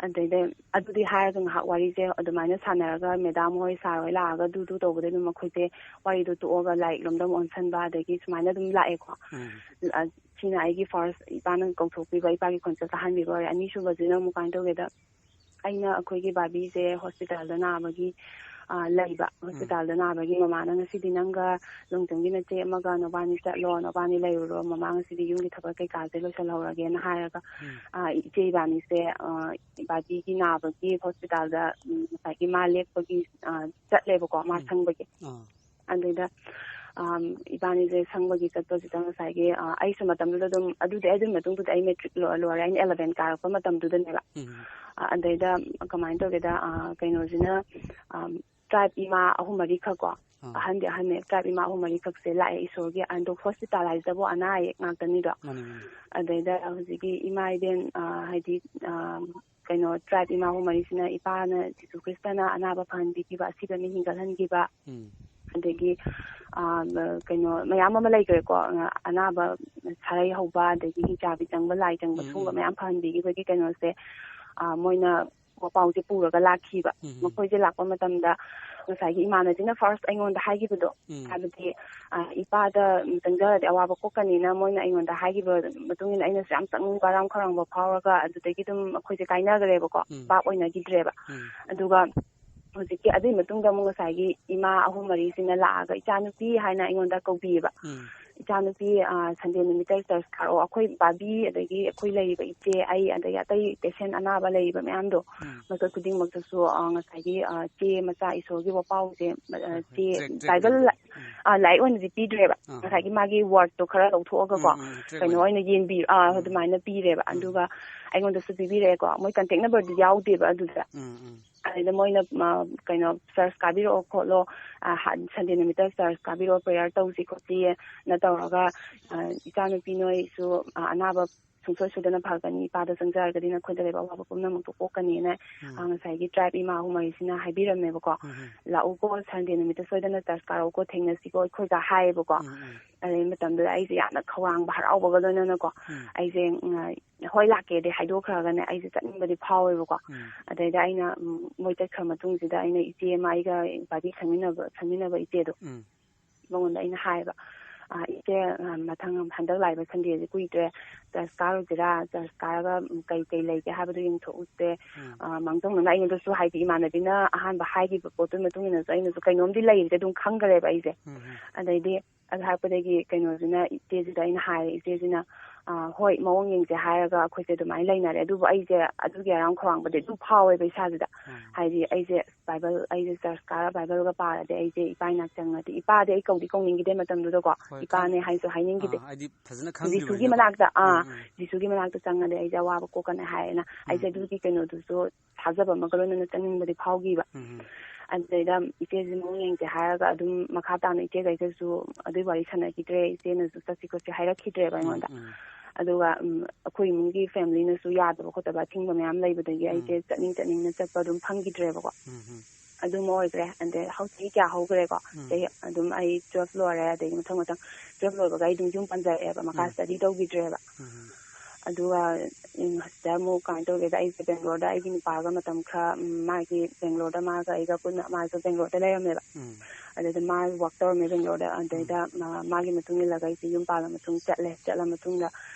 ꯑꯗꯩꯗ ꯑꯗꯨꯗꯤ ꯍꯥꯏꯔꯒ ꯉꯥꯏꯍꯥꯛ ꯋꯥꯔꯤꯁꯦ ꯑꯗꯨꯃꯥꯏꯅ ꯁꯥꯟꯅꯔꯒ ꯃꯦꯗꯥꯝ ꯍꯣꯏ, ꯁꯥꯔ ꯍꯣꯏ ꯂꯥꯛꯑꯒ ꯑꯗꯨ ꯑꯗꯨ ꯇꯧꯕꯗꯩ ꯑꯗꯨꯝ ꯑꯩꯈꯣꯏꯁꯦ ꯋꯥꯔꯤꯗꯣ ꯇꯣꯛꯑꯒ ꯂꯥꯏꯔꯤꯛ ꯂꯣꯝꯗ ꯑꯃꯨꯛ ꯑꯣꯟꯁꯟꯕ, ꯑꯗꯒꯤ ꯁꯨꯃꯥꯏꯅ ꯑꯗꯨꯝ ꯂꯥꯛꯑꯦꯀꯣ꯫ ꯎꯝ꯫ ꯑ, ꯁꯤꯅ ꯑꯩꯒꯤ ꯐꯥꯔꯁ ꯏꯄꯥꯅ ꯀꯧꯊꯣꯛꯄꯤꯕ, ꯏꯄꯥꯒꯤ ꯈꯣꯟꯆꯦꯜ ꯇꯥꯍꯟꯕꯤꯕ ꯑꯣꯏꯔꯦ꯫ ꯑꯅꯤꯁꯨꯕꯁꯤꯅ ꯑꯃꯨꯛ ꯀꯃꯥꯏꯅ ꯇꯧꯒꯦꯗ, ꯑꯩꯅ ꯑꯩꯈꯣꯏꯒꯤ ꯕꯥꯕꯤꯁꯦ ꯍꯣꯁꯄꯤꯇꯥꯜꯗ ꯅꯥꯕꯒꯤ, ꯑ, ꯂꯩꯕ꯫ ꯎꯝ꯫ ꯍꯣꯁꯄꯤꯇꯥꯜꯗ ꯅꯥꯕꯒꯤ ꯃꯃꯥꯅ, "ꯉꯁꯤꯗꯤ ꯅꯪꯒ ꯂꯣꯡꯆꯝꯒꯤ ꯅꯆꯦ ꯑꯃꯒ ꯅꯕꯥꯅꯤ ꯆꯠꯂꯣ, ꯅꯕꯥꯅꯤ ꯂꯩꯔꯨꯔꯣ, ꯃꯃꯥ ꯉꯁꯤꯗꯤ ꯌꯨꯝꯒꯤ ꯊꯕꯛ ꯀꯩꯀꯥꯁꯦ ꯂꯣꯏꯁꯤꯜꯍꯧꯔꯒꯦꯅ" ꯍꯥꯏꯔꯒ, ꯎꯝ꯫ ꯑ, ꯏꯆꯦ ꯏꯕꯥꯅꯤꯁꯦ, ꯑ, ꯕꯥꯕꯤꯒꯤ ꯅꯥꯕꯒꯤ ꯍꯣꯁꯄꯤꯇꯥꯜꯗ, ꯎꯝ, ꯉꯁꯥꯏꯒꯤ ꯃꯥ ꯂꯦꯛꯄꯒꯤ, ꯑ, ꯆꯠꯂꯦꯕꯀꯣ, ꯃꯥ ꯎꯝ꯫ ꯁꯪꯕꯒꯤ꯫ ꯑꯥ꯫ ꯑꯗꯨꯗ, ꯑꯝ, ꯏꯕꯥꯅꯤꯁꯦ ꯁꯪꯕꯒꯤ ꯆꯠꯄꯁꯤꯗ ꯉꯁꯥꯏꯒꯤ, ꯑ, ꯑꯩꯁꯨ ꯃꯇꯝꯗꯨꯗ ꯑꯗꯨꯝ, ꯑꯗꯨꯗꯤ, ꯑꯗꯨꯒꯤ ꯃꯇꯨꯡꯗꯨꯗ ꯑꯩ ꯃꯦꯇ꯭ꯔꯤꯛ ꯂꯣ-, ꯂꯣꯏꯔꯦ, ꯑꯩꯅ ꯑꯦꯂꯚꯦꯟ ꯀꯥꯔꯛꯄ ꯃꯇꯝꯗꯨꯗꯅꯦꯕ꯫ ꯎꯝ꯫ ꯑ, ꯑꯗꯩꯗ ꯀꯃꯥꯏꯅ ꯇꯧꯒꯦꯗ, ꯑ, ꯀꯩꯅꯣꯁꯤꯅ, ꯑꯝ, ꯇ꯭ꯔꯥꯏꯕ ꯏꯃꯥ ꯑꯍꯨꯝ ꯃꯔꯤꯈꯛ ꯀꯣ, ꯑꯥ꯫ ꯑꯍꯟꯗꯤ ꯑꯍꯟꯅꯦ, ꯇ꯭ꯔꯥꯏꯕ ꯏꯃꯥ ꯑꯍꯨꯝ ꯃꯔꯤꯈꯛꯁꯦ ꯂꯥꯛꯑꯦ꯫ ꯏꯁꯣꯔꯒꯤ ꯑꯗꯣ ꯍꯣꯁꯄꯤꯇꯥꯜ ꯍꯥꯏꯁꯤꯗꯕꯨ ꯑꯅꯥ ꯑꯌꯦꯛ ꯉꯥꯛꯇꯅꯤꯗꯣ꯫ ꯃꯥꯅꯦ, ꯃꯥꯅꯦ꯫ ꯑꯗꯩꯗ ꯍꯧꯖꯤꯛꯀꯤ ꯏꯃꯥ ꯏꯕꯦꯟ, ꯑ, ꯍꯥꯏꯗꯤ, ꯑ, ꯀꯩꯅꯣ, ꯇ꯭ꯔꯥꯏꯕ ꯏꯃꯥ ꯑꯍꯨꯝ ꯃꯔꯤꯁꯤꯅ ꯏꯄꯥꯅ ꯖꯤꯁꯨ ꯈ꯭ꯔꯤꯁꯇꯅ ꯑꯅꯥꯕ ꯐꯍꯟꯕꯤꯈꯤꯕ, ꯑꯁꯤꯕ ꯃꯤ ꯍꯤꯡꯒꯠꯍꯟꯈꯤꯕ, ꯎꯝ꯫ ꯑꯗꯒꯤ, ꯑ, ꯀꯩꯅꯣ ꯃꯌꯥꯝ ꯑꯃ ꯂꯩꯈ꯭ꯔꯦꯀꯣ꯫ ꯑ, ꯑꯅꯥꯕ ꯁꯥꯔꯩ ꯍꯧꯕ, ꯑꯗꯒꯤ ꯍꯤꯡꯆꯥꯕꯤ ꯆꯪꯕ, ꯂꯥꯏ ꯆꯪꯕ, ꯎꯝ, ꯁꯨꯝꯕ ꯎꯝ꯫ ꯃꯌꯥꯝ ꯐꯍꯟꯕꯤꯈꯤꯕꯒꯤ ꯀꯩꯅꯣꯁꯦ, ꯑ, ꯃꯣꯏꯅ ꯄꯥꯎꯁꯦ ꯄꯨꯔꯒ ꯂꯥꯛꯈꯤꯕ꯫ ꯎꯝ, ꯎꯝ꯫ ꯃꯈꯣꯏꯁꯦ ꯂꯥꯛꯄ ꯃꯇꯝꯗ ꯉꯁꯥꯏꯒꯤ ꯏꯃꯥꯟꯅꯕꯤꯅ ꯐꯥꯔꯁ ꯑꯩꯉꯣꯟꯗ ꯍꯥꯏꯈꯤꯕꯗꯣ, ꯎꯝ꯫ ꯍꯥꯏꯕꯗꯤ, ꯑ, ꯏꯄꯥꯗ, ꯎꯝ, ꯆꯪꯖꯔꯗꯤ ꯑꯋꯥꯕ ꯀꯣꯛꯀꯅꯤꯅ ꯃꯣꯏꯅ ꯑꯩꯉꯣꯟꯗ ꯍꯥꯏꯈꯤꯕ ꯃꯇꯨꯡ ꯏꯟꯅ ꯑꯩꯅꯁꯨ ꯌꯥꯝ ꯆꯪꯅꯤꯡꯕ, ꯍꯔꯥꯎ ꯈꯧꯔꯥꯡꯕ ꯐꯥꯎꯔꯒ ꯑꯗꯨꯗꯒꯤ ꯑꯗꯨꯝ ꯑꯩꯈꯣꯏꯁꯦ ꯀꯥꯏꯅꯈ꯭ꯔꯦꯕꯀꯣ, ꯎꯝ꯫ ꯚꯥꯞ ꯑꯣꯏꯅꯈꯤꯗ꯭ꯔꯦꯕ꯫ ꯎꯝ꯫ ꯑꯗꯨꯒ ꯍꯧꯖꯤꯛꯀꯤ ꯑꯗꯨꯒꯤ ꯃꯇꯨꯡꯗ ꯑꯃꯨꯛ ꯉꯁꯥꯏꯒꯤ ꯏꯃꯥ ꯑꯍꯨꯝ ꯃꯔꯤꯁꯤꯅ ꯂꯥꯛꯑꯒ ꯏꯆꯥꯅꯨꯄꯤ ꯍꯥꯏꯅ ꯑꯩꯉꯣꯟꯗ ꯀꯧꯕꯤꯌꯦꯕ꯫ ꯎꯝ꯫ "ꯏꯆꯥꯅꯨꯄꯤ, ꯑ, ꯁꯟꯗꯦ ꯅꯨꯃꯤꯠꯇ ꯆꯔꯆ ꯀꯥꯔꯛꯑꯣ, ꯑꯩꯈꯣꯏ ꯕꯥꯕꯤ, ꯑꯗꯒꯤ ꯑꯩꯈꯣꯏ ꯂꯩꯔꯤꯕ ꯏꯆꯦ, ꯑꯩ, ꯑꯗꯒꯤ ꯑꯇꯩ ꯄꯦꯁꯦꯟ ꯑꯅꯥꯕ ꯂꯩꯔꯤꯕ ꯃꯌꯥꯝꯗꯣ, ꯎꯝ꯫ ꯃꯈꯣꯏ ꯈꯨꯗꯤꯡꯃꯛꯇꯁꯨ, ꯑ, ꯉꯁꯥꯏꯒꯤ, ꯑ, ꯆꯦ ꯃꯆꯥ ꯏꯁꯣꯔꯒꯤ ꯋꯥꯄꯥꯎꯁꯦ, ꯑ, ꯍꯣꯏ, ꯍꯣꯏ꯫ ꯆꯦ ꯇ꯭ꯔꯦꯛ, ꯇ꯭ꯔꯦꯛ ꯕꯥꯏꯕꯜ ꯂꯩꯕ꯫ ꯂ-, ꯎꯝ꯫ ꯑ, ꯂꯥꯏꯔꯤꯛ ꯑꯣꯏꯅꯗꯤ ꯄꯤꯗ꯭ꯔꯦꯕ꯫ ꯑꯥ꯫ ꯉꯁꯥꯏꯒꯤ ꯃꯥꯒꯤ ꯋꯥꯔꯗꯇꯣ ꯈꯔ ꯂꯧꯊꯣꯛꯑꯒꯀꯣ, ꯎꯝ, ꯎꯝ, ꯇ꯭ꯔꯦꯛ ꯀꯩꯅꯣ ꯑꯣꯏꯅ꯫ ꯑꯣꯏꯅ ꯌꯦꯟꯕꯤ-, ꯑ, ꯎꯝ꯫ ꯑꯗꯨꯃꯥꯏꯅ ꯄꯤꯔꯦꯕ꯫ ꯎꯝ꯫ ꯑꯗꯨꯒ ꯑꯩꯉꯣꯟꯗꯁꯨ ꯄꯤꯕꯤꯔꯛꯑꯦꯀꯣ꯫ ꯃꯣꯏ ꯀꯟꯇꯦꯛ ꯅꯝꯕꯔꯗꯤ ꯌꯥꯎꯗꯦꯕ ꯑꯗꯨꯗ꯫ ꯎꯝ, ꯎꯝ꯫ ꯑꯗꯩꯗ ꯃꯣꯏꯅ, ꯑ, ꯀꯩꯅꯣ, "ꯆꯔꯆ ꯀꯥꯕꯤꯔꯛꯑꯣ ꯈꯣꯠꯂꯣ, ꯑ, ꯍ-, ꯁꯟꯗꯦ ꯅꯨꯃꯤꯠꯇ ꯆꯔꯆ ꯀꯥꯕꯤꯔꯛꯑꯣ, ꯄ꯭ꯔꯦꯌꯔ ꯇꯧꯁꯤ ꯈꯣꯠꯁꯤꯅ" ꯇꯧꯔꯒ, ꯑ, "ꯏꯆꯥꯅꯨꯄꯤ ꯅꯣꯏꯁꯨ, ꯑ, ꯑꯅꯥꯕ ꯁꯨꯡꯁꯣꯏ ꯁꯣꯏꯗꯅ ꯐꯒꯅꯤ, ꯏꯄꯥꯗ ꯆꯪꯖꯔꯒꯗꯤ ꯅꯈꯣꯏꯗ ꯂꯩꯕ ꯑꯋꯥꯕ ꯄꯨꯝꯅꯃꯛꯇꯣ ꯀꯣꯛꯀꯅꯤꯅ, ꯎꯝ꯫ ꯑ, ꯉꯁꯥꯏꯒꯤ tribe ꯏꯃꯥ ꯑꯍꯨꯝ ꯃꯔꯤꯁꯤꯅ ꯍꯥꯏꯕꯤꯔꯝꯃꯦꯕꯀꯣ꯫ ꯎꯝ, ꯎꯝ꯫ "ꯂꯥꯛꯎꯀꯣ, Sunday ꯅꯨꯃꯤꯠꯇ ꯁꯣꯏꯗꯅ church ꯀꯥꯔꯛꯎꯀꯣ, ꯊꯦꯡꯅꯁꯤꯀꯣ ꯑꯩꯈꯣꯏꯒ" ꯍꯥꯏꯌꯦꯕꯀꯣ꯫ ꯎꯝ, ꯎꯝ꯫ ꯑꯗꯩ ꯃꯇꯝꯗꯨꯗ ꯑꯩꯁꯦ ꯌꯥꯝꯅ ꯈꯧꯔꯥꯡꯕ, ꯍꯔꯥꯎꯕꯒ ꯂꯣꯏꯅꯅꯀꯣ, ꯎꯝ꯫ ꯑꯩꯁꯦ, ꯎꯝ, "ꯍꯣꯏ, ꯂꯥꯛꯀꯦꯗꯤ" ꯍꯥꯏꯗꯣꯛꯈ꯭ꯔꯒꯅꯦ, ꯑꯩꯁꯦ ꯆꯠꯅꯤꯡꯕꯗꯤ ꯐꯥꯎꯋꯦꯕꯀꯣ꯫ ꯎꯝ꯫ ꯑꯗꯩꯗ ꯑꯩꯅ, ꯎꯝ, ꯃꯣꯏ ꯆꯠꯈ꯭ꯔ ꯃꯇꯨꯡꯁꯤꯗ ꯑꯩꯅ ꯏꯆꯦ ꯑꯃ, ꯑꯩꯒ party ꯁꯪꯃꯤꯟꯅꯕ, ꯁꯪꯃꯤꯟꯅꯕ ꯏꯆꯦꯗꯣ, ꯎꯝ꯫ ꯃꯉꯣꯟꯗ ꯑꯩꯅ ꯍꯥꯏꯕ, "ꯑ, ꯏꯆꯦ, ꯑ, ꯃꯊꯪ ꯍꯟꯗꯛ ꯂꯥꯛꯏꯕ Sundayꯁꯦ ꯀꯨꯏꯗ꯭ꯔꯦ, church ꯀꯥꯔꯨꯁꯤꯔꯥ? Church ꯀꯥꯔꯒ, ꯎꯝ, ꯀꯩ ꯀꯩ ꯂꯩꯒꯦ ꯍꯥꯏꯕꯗꯣ ꯌꯦꯡꯊꯣꯛꯎꯁꯦ, ꯎꯝ꯫ ꯑ, ꯃꯥꯡꯖꯧꯅꯅ" ꯑꯩꯉꯣꯟꯗꯁꯨ, ꯍꯥꯏꯗꯤ, ꯏꯃꯥꯟꯅꯕꯤꯅ ꯑꯍꯥꯟꯕ ꯍꯥꯏꯈꯤꯕ ꯄꯣꯠꯇꯨꯒꯤ ꯃꯇꯨꯡ ꯏꯟꯅꯁꯨ ꯑꯩꯅꯁꯨ ꯀꯩꯅꯣꯝꯗꯤ ꯂꯩꯔꯤꯁꯦ ꯑꯗꯨꯝ ꯈꯪꯈ꯭ꯔꯦꯕ ꯑꯩꯁꯦ꯫ ꯎꯝ, ꯎꯝ꯫ ꯑꯗꯩꯗꯤ ꯑꯗꯨ ꯍꯥꯏꯔꯛꯄꯗꯒꯤ ꯀꯩꯅꯣꯁꯤꯅ, ꯏꯆꯦꯁꯤꯗ ꯑꯩꯅ ꯍꯥꯏꯔꯦ, ꯏꯆꯦꯁꯤꯅ, ꯑ, "ꯍꯣꯏ, ꯃꯑꯣꯡ ꯌꯦꯡꯁꯦ" ꯍꯥꯏꯔꯒ ꯑꯩꯈꯣꯏꯁꯦ ꯑꯗꯨꯃꯥꯏꯅ ꯂꯩꯅꯔꯦ꯫ ꯑꯗꯨꯕꯨ ꯑꯩꯁꯦ ꯑꯗꯨꯒꯤ ꯍꯔꯥꯎ ꯈꯧꯔꯥꯡꯕꯗꯤ ꯑꯗꯨꯝ ꯐꯥꯎꯋꯦꯕ ꯏꯁꯥꯁꯤꯗ꯫ ꯎꯝ꯫ ꯍꯥꯏꯗꯤ ꯑꯩꯁꯦ Bible, ꯑꯩꯁꯦ church ꯀꯥꯔ Bibleꯒ ꯄꯥꯔꯗꯤ ꯑꯩꯁꯦ ꯏꯄꯥ ꯏꯅꯥꯛ ꯆꯪꯉꯗꯤ, ꯏꯄꯥꯗꯤ ꯑꯩ ꯀꯧꯗꯤ ꯀꯧꯅꯤꯡꯈꯤꯗꯦ ꯃꯇꯝꯗꯨꯗꯀꯣ, ꯍꯣꯏ, ꯏꯄꯥꯅꯦ ꯈꯪ-, ꯍꯥꯏꯁꯨ ꯍꯥꯏꯅꯤꯡꯈꯤꯗꯦ꯫ ꯑꯥ, ꯍꯥꯏꯗꯤ ꯐꯖꯅ ꯖꯤꯁꯨꯒꯤ ꯈꯪꯗ꯭ꯔꯤꯕꯅꯤꯅꯀꯣ꯫ ꯃꯅꯥꯛꯇ, ꯑꯥ, ꯎꯝ, ꯎꯝ꯫ ꯖꯤꯁꯨꯒꯤ ꯃꯅꯥꯛꯇ ꯆꯪꯉꯗꯤ ꯑꯩꯁꯦ ꯑꯋꯥꯕ ꯀꯣꯛꯀꯅꯤ ꯍꯥꯏꯌꯦꯅ ꯑꯩꯁꯦ ꯎꯝ꯫ ꯑꯗꯨꯒꯤ ꯀꯩꯅꯣꯗꯨꯁꯨ ꯊꯥꯖꯕ ꯑꯃꯒ ꯂꯣꯏꯅꯅ ꯆꯪꯅꯤꯡꯕꯗꯤ ꯐꯥꯎꯈꯤꯕ꯫ ꯎꯝ, ꯎꯝ꯫ ꯑꯗꯨꯗꯩꯗ ꯏꯆꯦꯁꯤ ꯃꯑꯣꯡ ꯌꯦꯡꯁꯦ ꯍꯥꯏꯔꯒ ꯑꯗꯨꯝ ꯃꯈꯥ ꯇꯥꯅ ꯏꯆꯦꯒꯩꯒꯁꯨ ꯑꯗꯨꯏ ꯋꯥꯔꯤ ꯁꯥꯟꯅꯈꯤꯗ꯭ꯔꯦ, ꯏꯆꯦꯅꯁꯨ ꯆꯠꯁꯤ ꯈꯣꯠꯁꯤ ꯍꯥꯏꯔꯛꯈꯤꯗ꯭ꯔꯦꯕ ꯑꯩꯉꯣꯟꯗ꯫ ꯎꯝ, ꯎꯝ꯫ ꯑꯗꯨꯒ, ꯎꯝ, ꯑꯩꯈꯣꯏ ꯏꯃꯨꯡꯒꯤ familyꯅꯁꯨ ꯌꯥꯗꯕ ꯈꯣꯠꯇꯕ ꯑꯊꯤꯡꯕ ꯃꯌꯥꯝ ꯂꯩꯕꯗꯒꯤ ꯎꯝ꯫ ꯑꯩꯁꯦ ꯆꯠꯅꯤꯡ ꯆꯠꯅꯤꯡꯅ ꯆꯠꯄ ꯑꯗꯨꯝ ꯐꯪꯈꯤꯗ꯭ꯔꯦꯕꯀꯣ꯫ ꯎꯝ, ꯎꯝ꯫ ꯑꯗꯨꯝ ꯑꯣꯏꯈ꯭ꯔꯦ꯫ ꯑꯗꯩ ꯍꯧꯖꯤꯛ ꯆꯍꯤ ꯀꯌꯥ ꯍꯧꯈ꯭ꯔꯦꯀꯣ꯫ ꯎꯝ꯫ ꯆꯍꯤ ꯑꯗꯨꯝ ꯑꯩ twelve ꯂꯣꯏꯔꯦ, ꯑꯗꯒꯤ ꯃꯊꯪ ꯃꯊꯪ twelve ꯂꯣꯏꯕꯒ ꯑꯩ ꯑꯗꯨꯝ ꯌꯨꯝ ꯄꯥꯟꯖꯔꯛꯑꯦꯕ, ꯃꯈꯥ ꯎꯝ꯫ study ꯇꯧꯈꯤꯗ꯭ꯔꯦꯕ꯫ ꯎꯝ, ꯎꯝ꯫ ꯑꯗꯨꯒ, ꯎꯝ, ꯍꯧꯖꯤꯛꯇ ꯑꯃꯨꯛ ꯀꯃꯥꯏꯅ ꯇꯧꯒꯦꯗ, ꯑꯩꯁꯦ ꯕꯦꯡꯒ꯭ꯂꯣꯔꯗ ꯑꯩꯒꯤ ꯅꯨꯄꯥꯒ ꯃꯇꯝ ꯈꯔ, ꯎꯝ, ꯃꯥꯒꯤ ꯕꯦꯡꯒ꯭ꯂꯣꯔꯗ ꯃꯥꯒ ꯑꯩꯒ ꯄꯨꯟꯅ, ꯃꯥꯁꯨ ꯕꯦꯡꯒ꯭ꯂꯣꯔꯗ ꯂꯩꯔꯝꯃꯦꯕ꯫ ꯎꯝ꯫ ꯑꯗꯨꯗ ꯃꯥ work ꯇꯧꯔꯝꯃꯦ ꯕꯦꯡꯒ꯭ꯂꯣꯔꯗ꯫ ꯑꯗꯩꯗ ꯃꯥ-, ꯃꯥꯒꯤ ꯃꯇꯨꯡ ꯏꯜꯂꯒ ꯑꯩꯁꯦ ꯌꯨꯝ ꯄꯥꯜꯂ ꯃꯇꯨꯡ ꯆꯠꯂꯦ꯫ ꯆꯠꯂ ꯃꯇꯨꯡꯗ,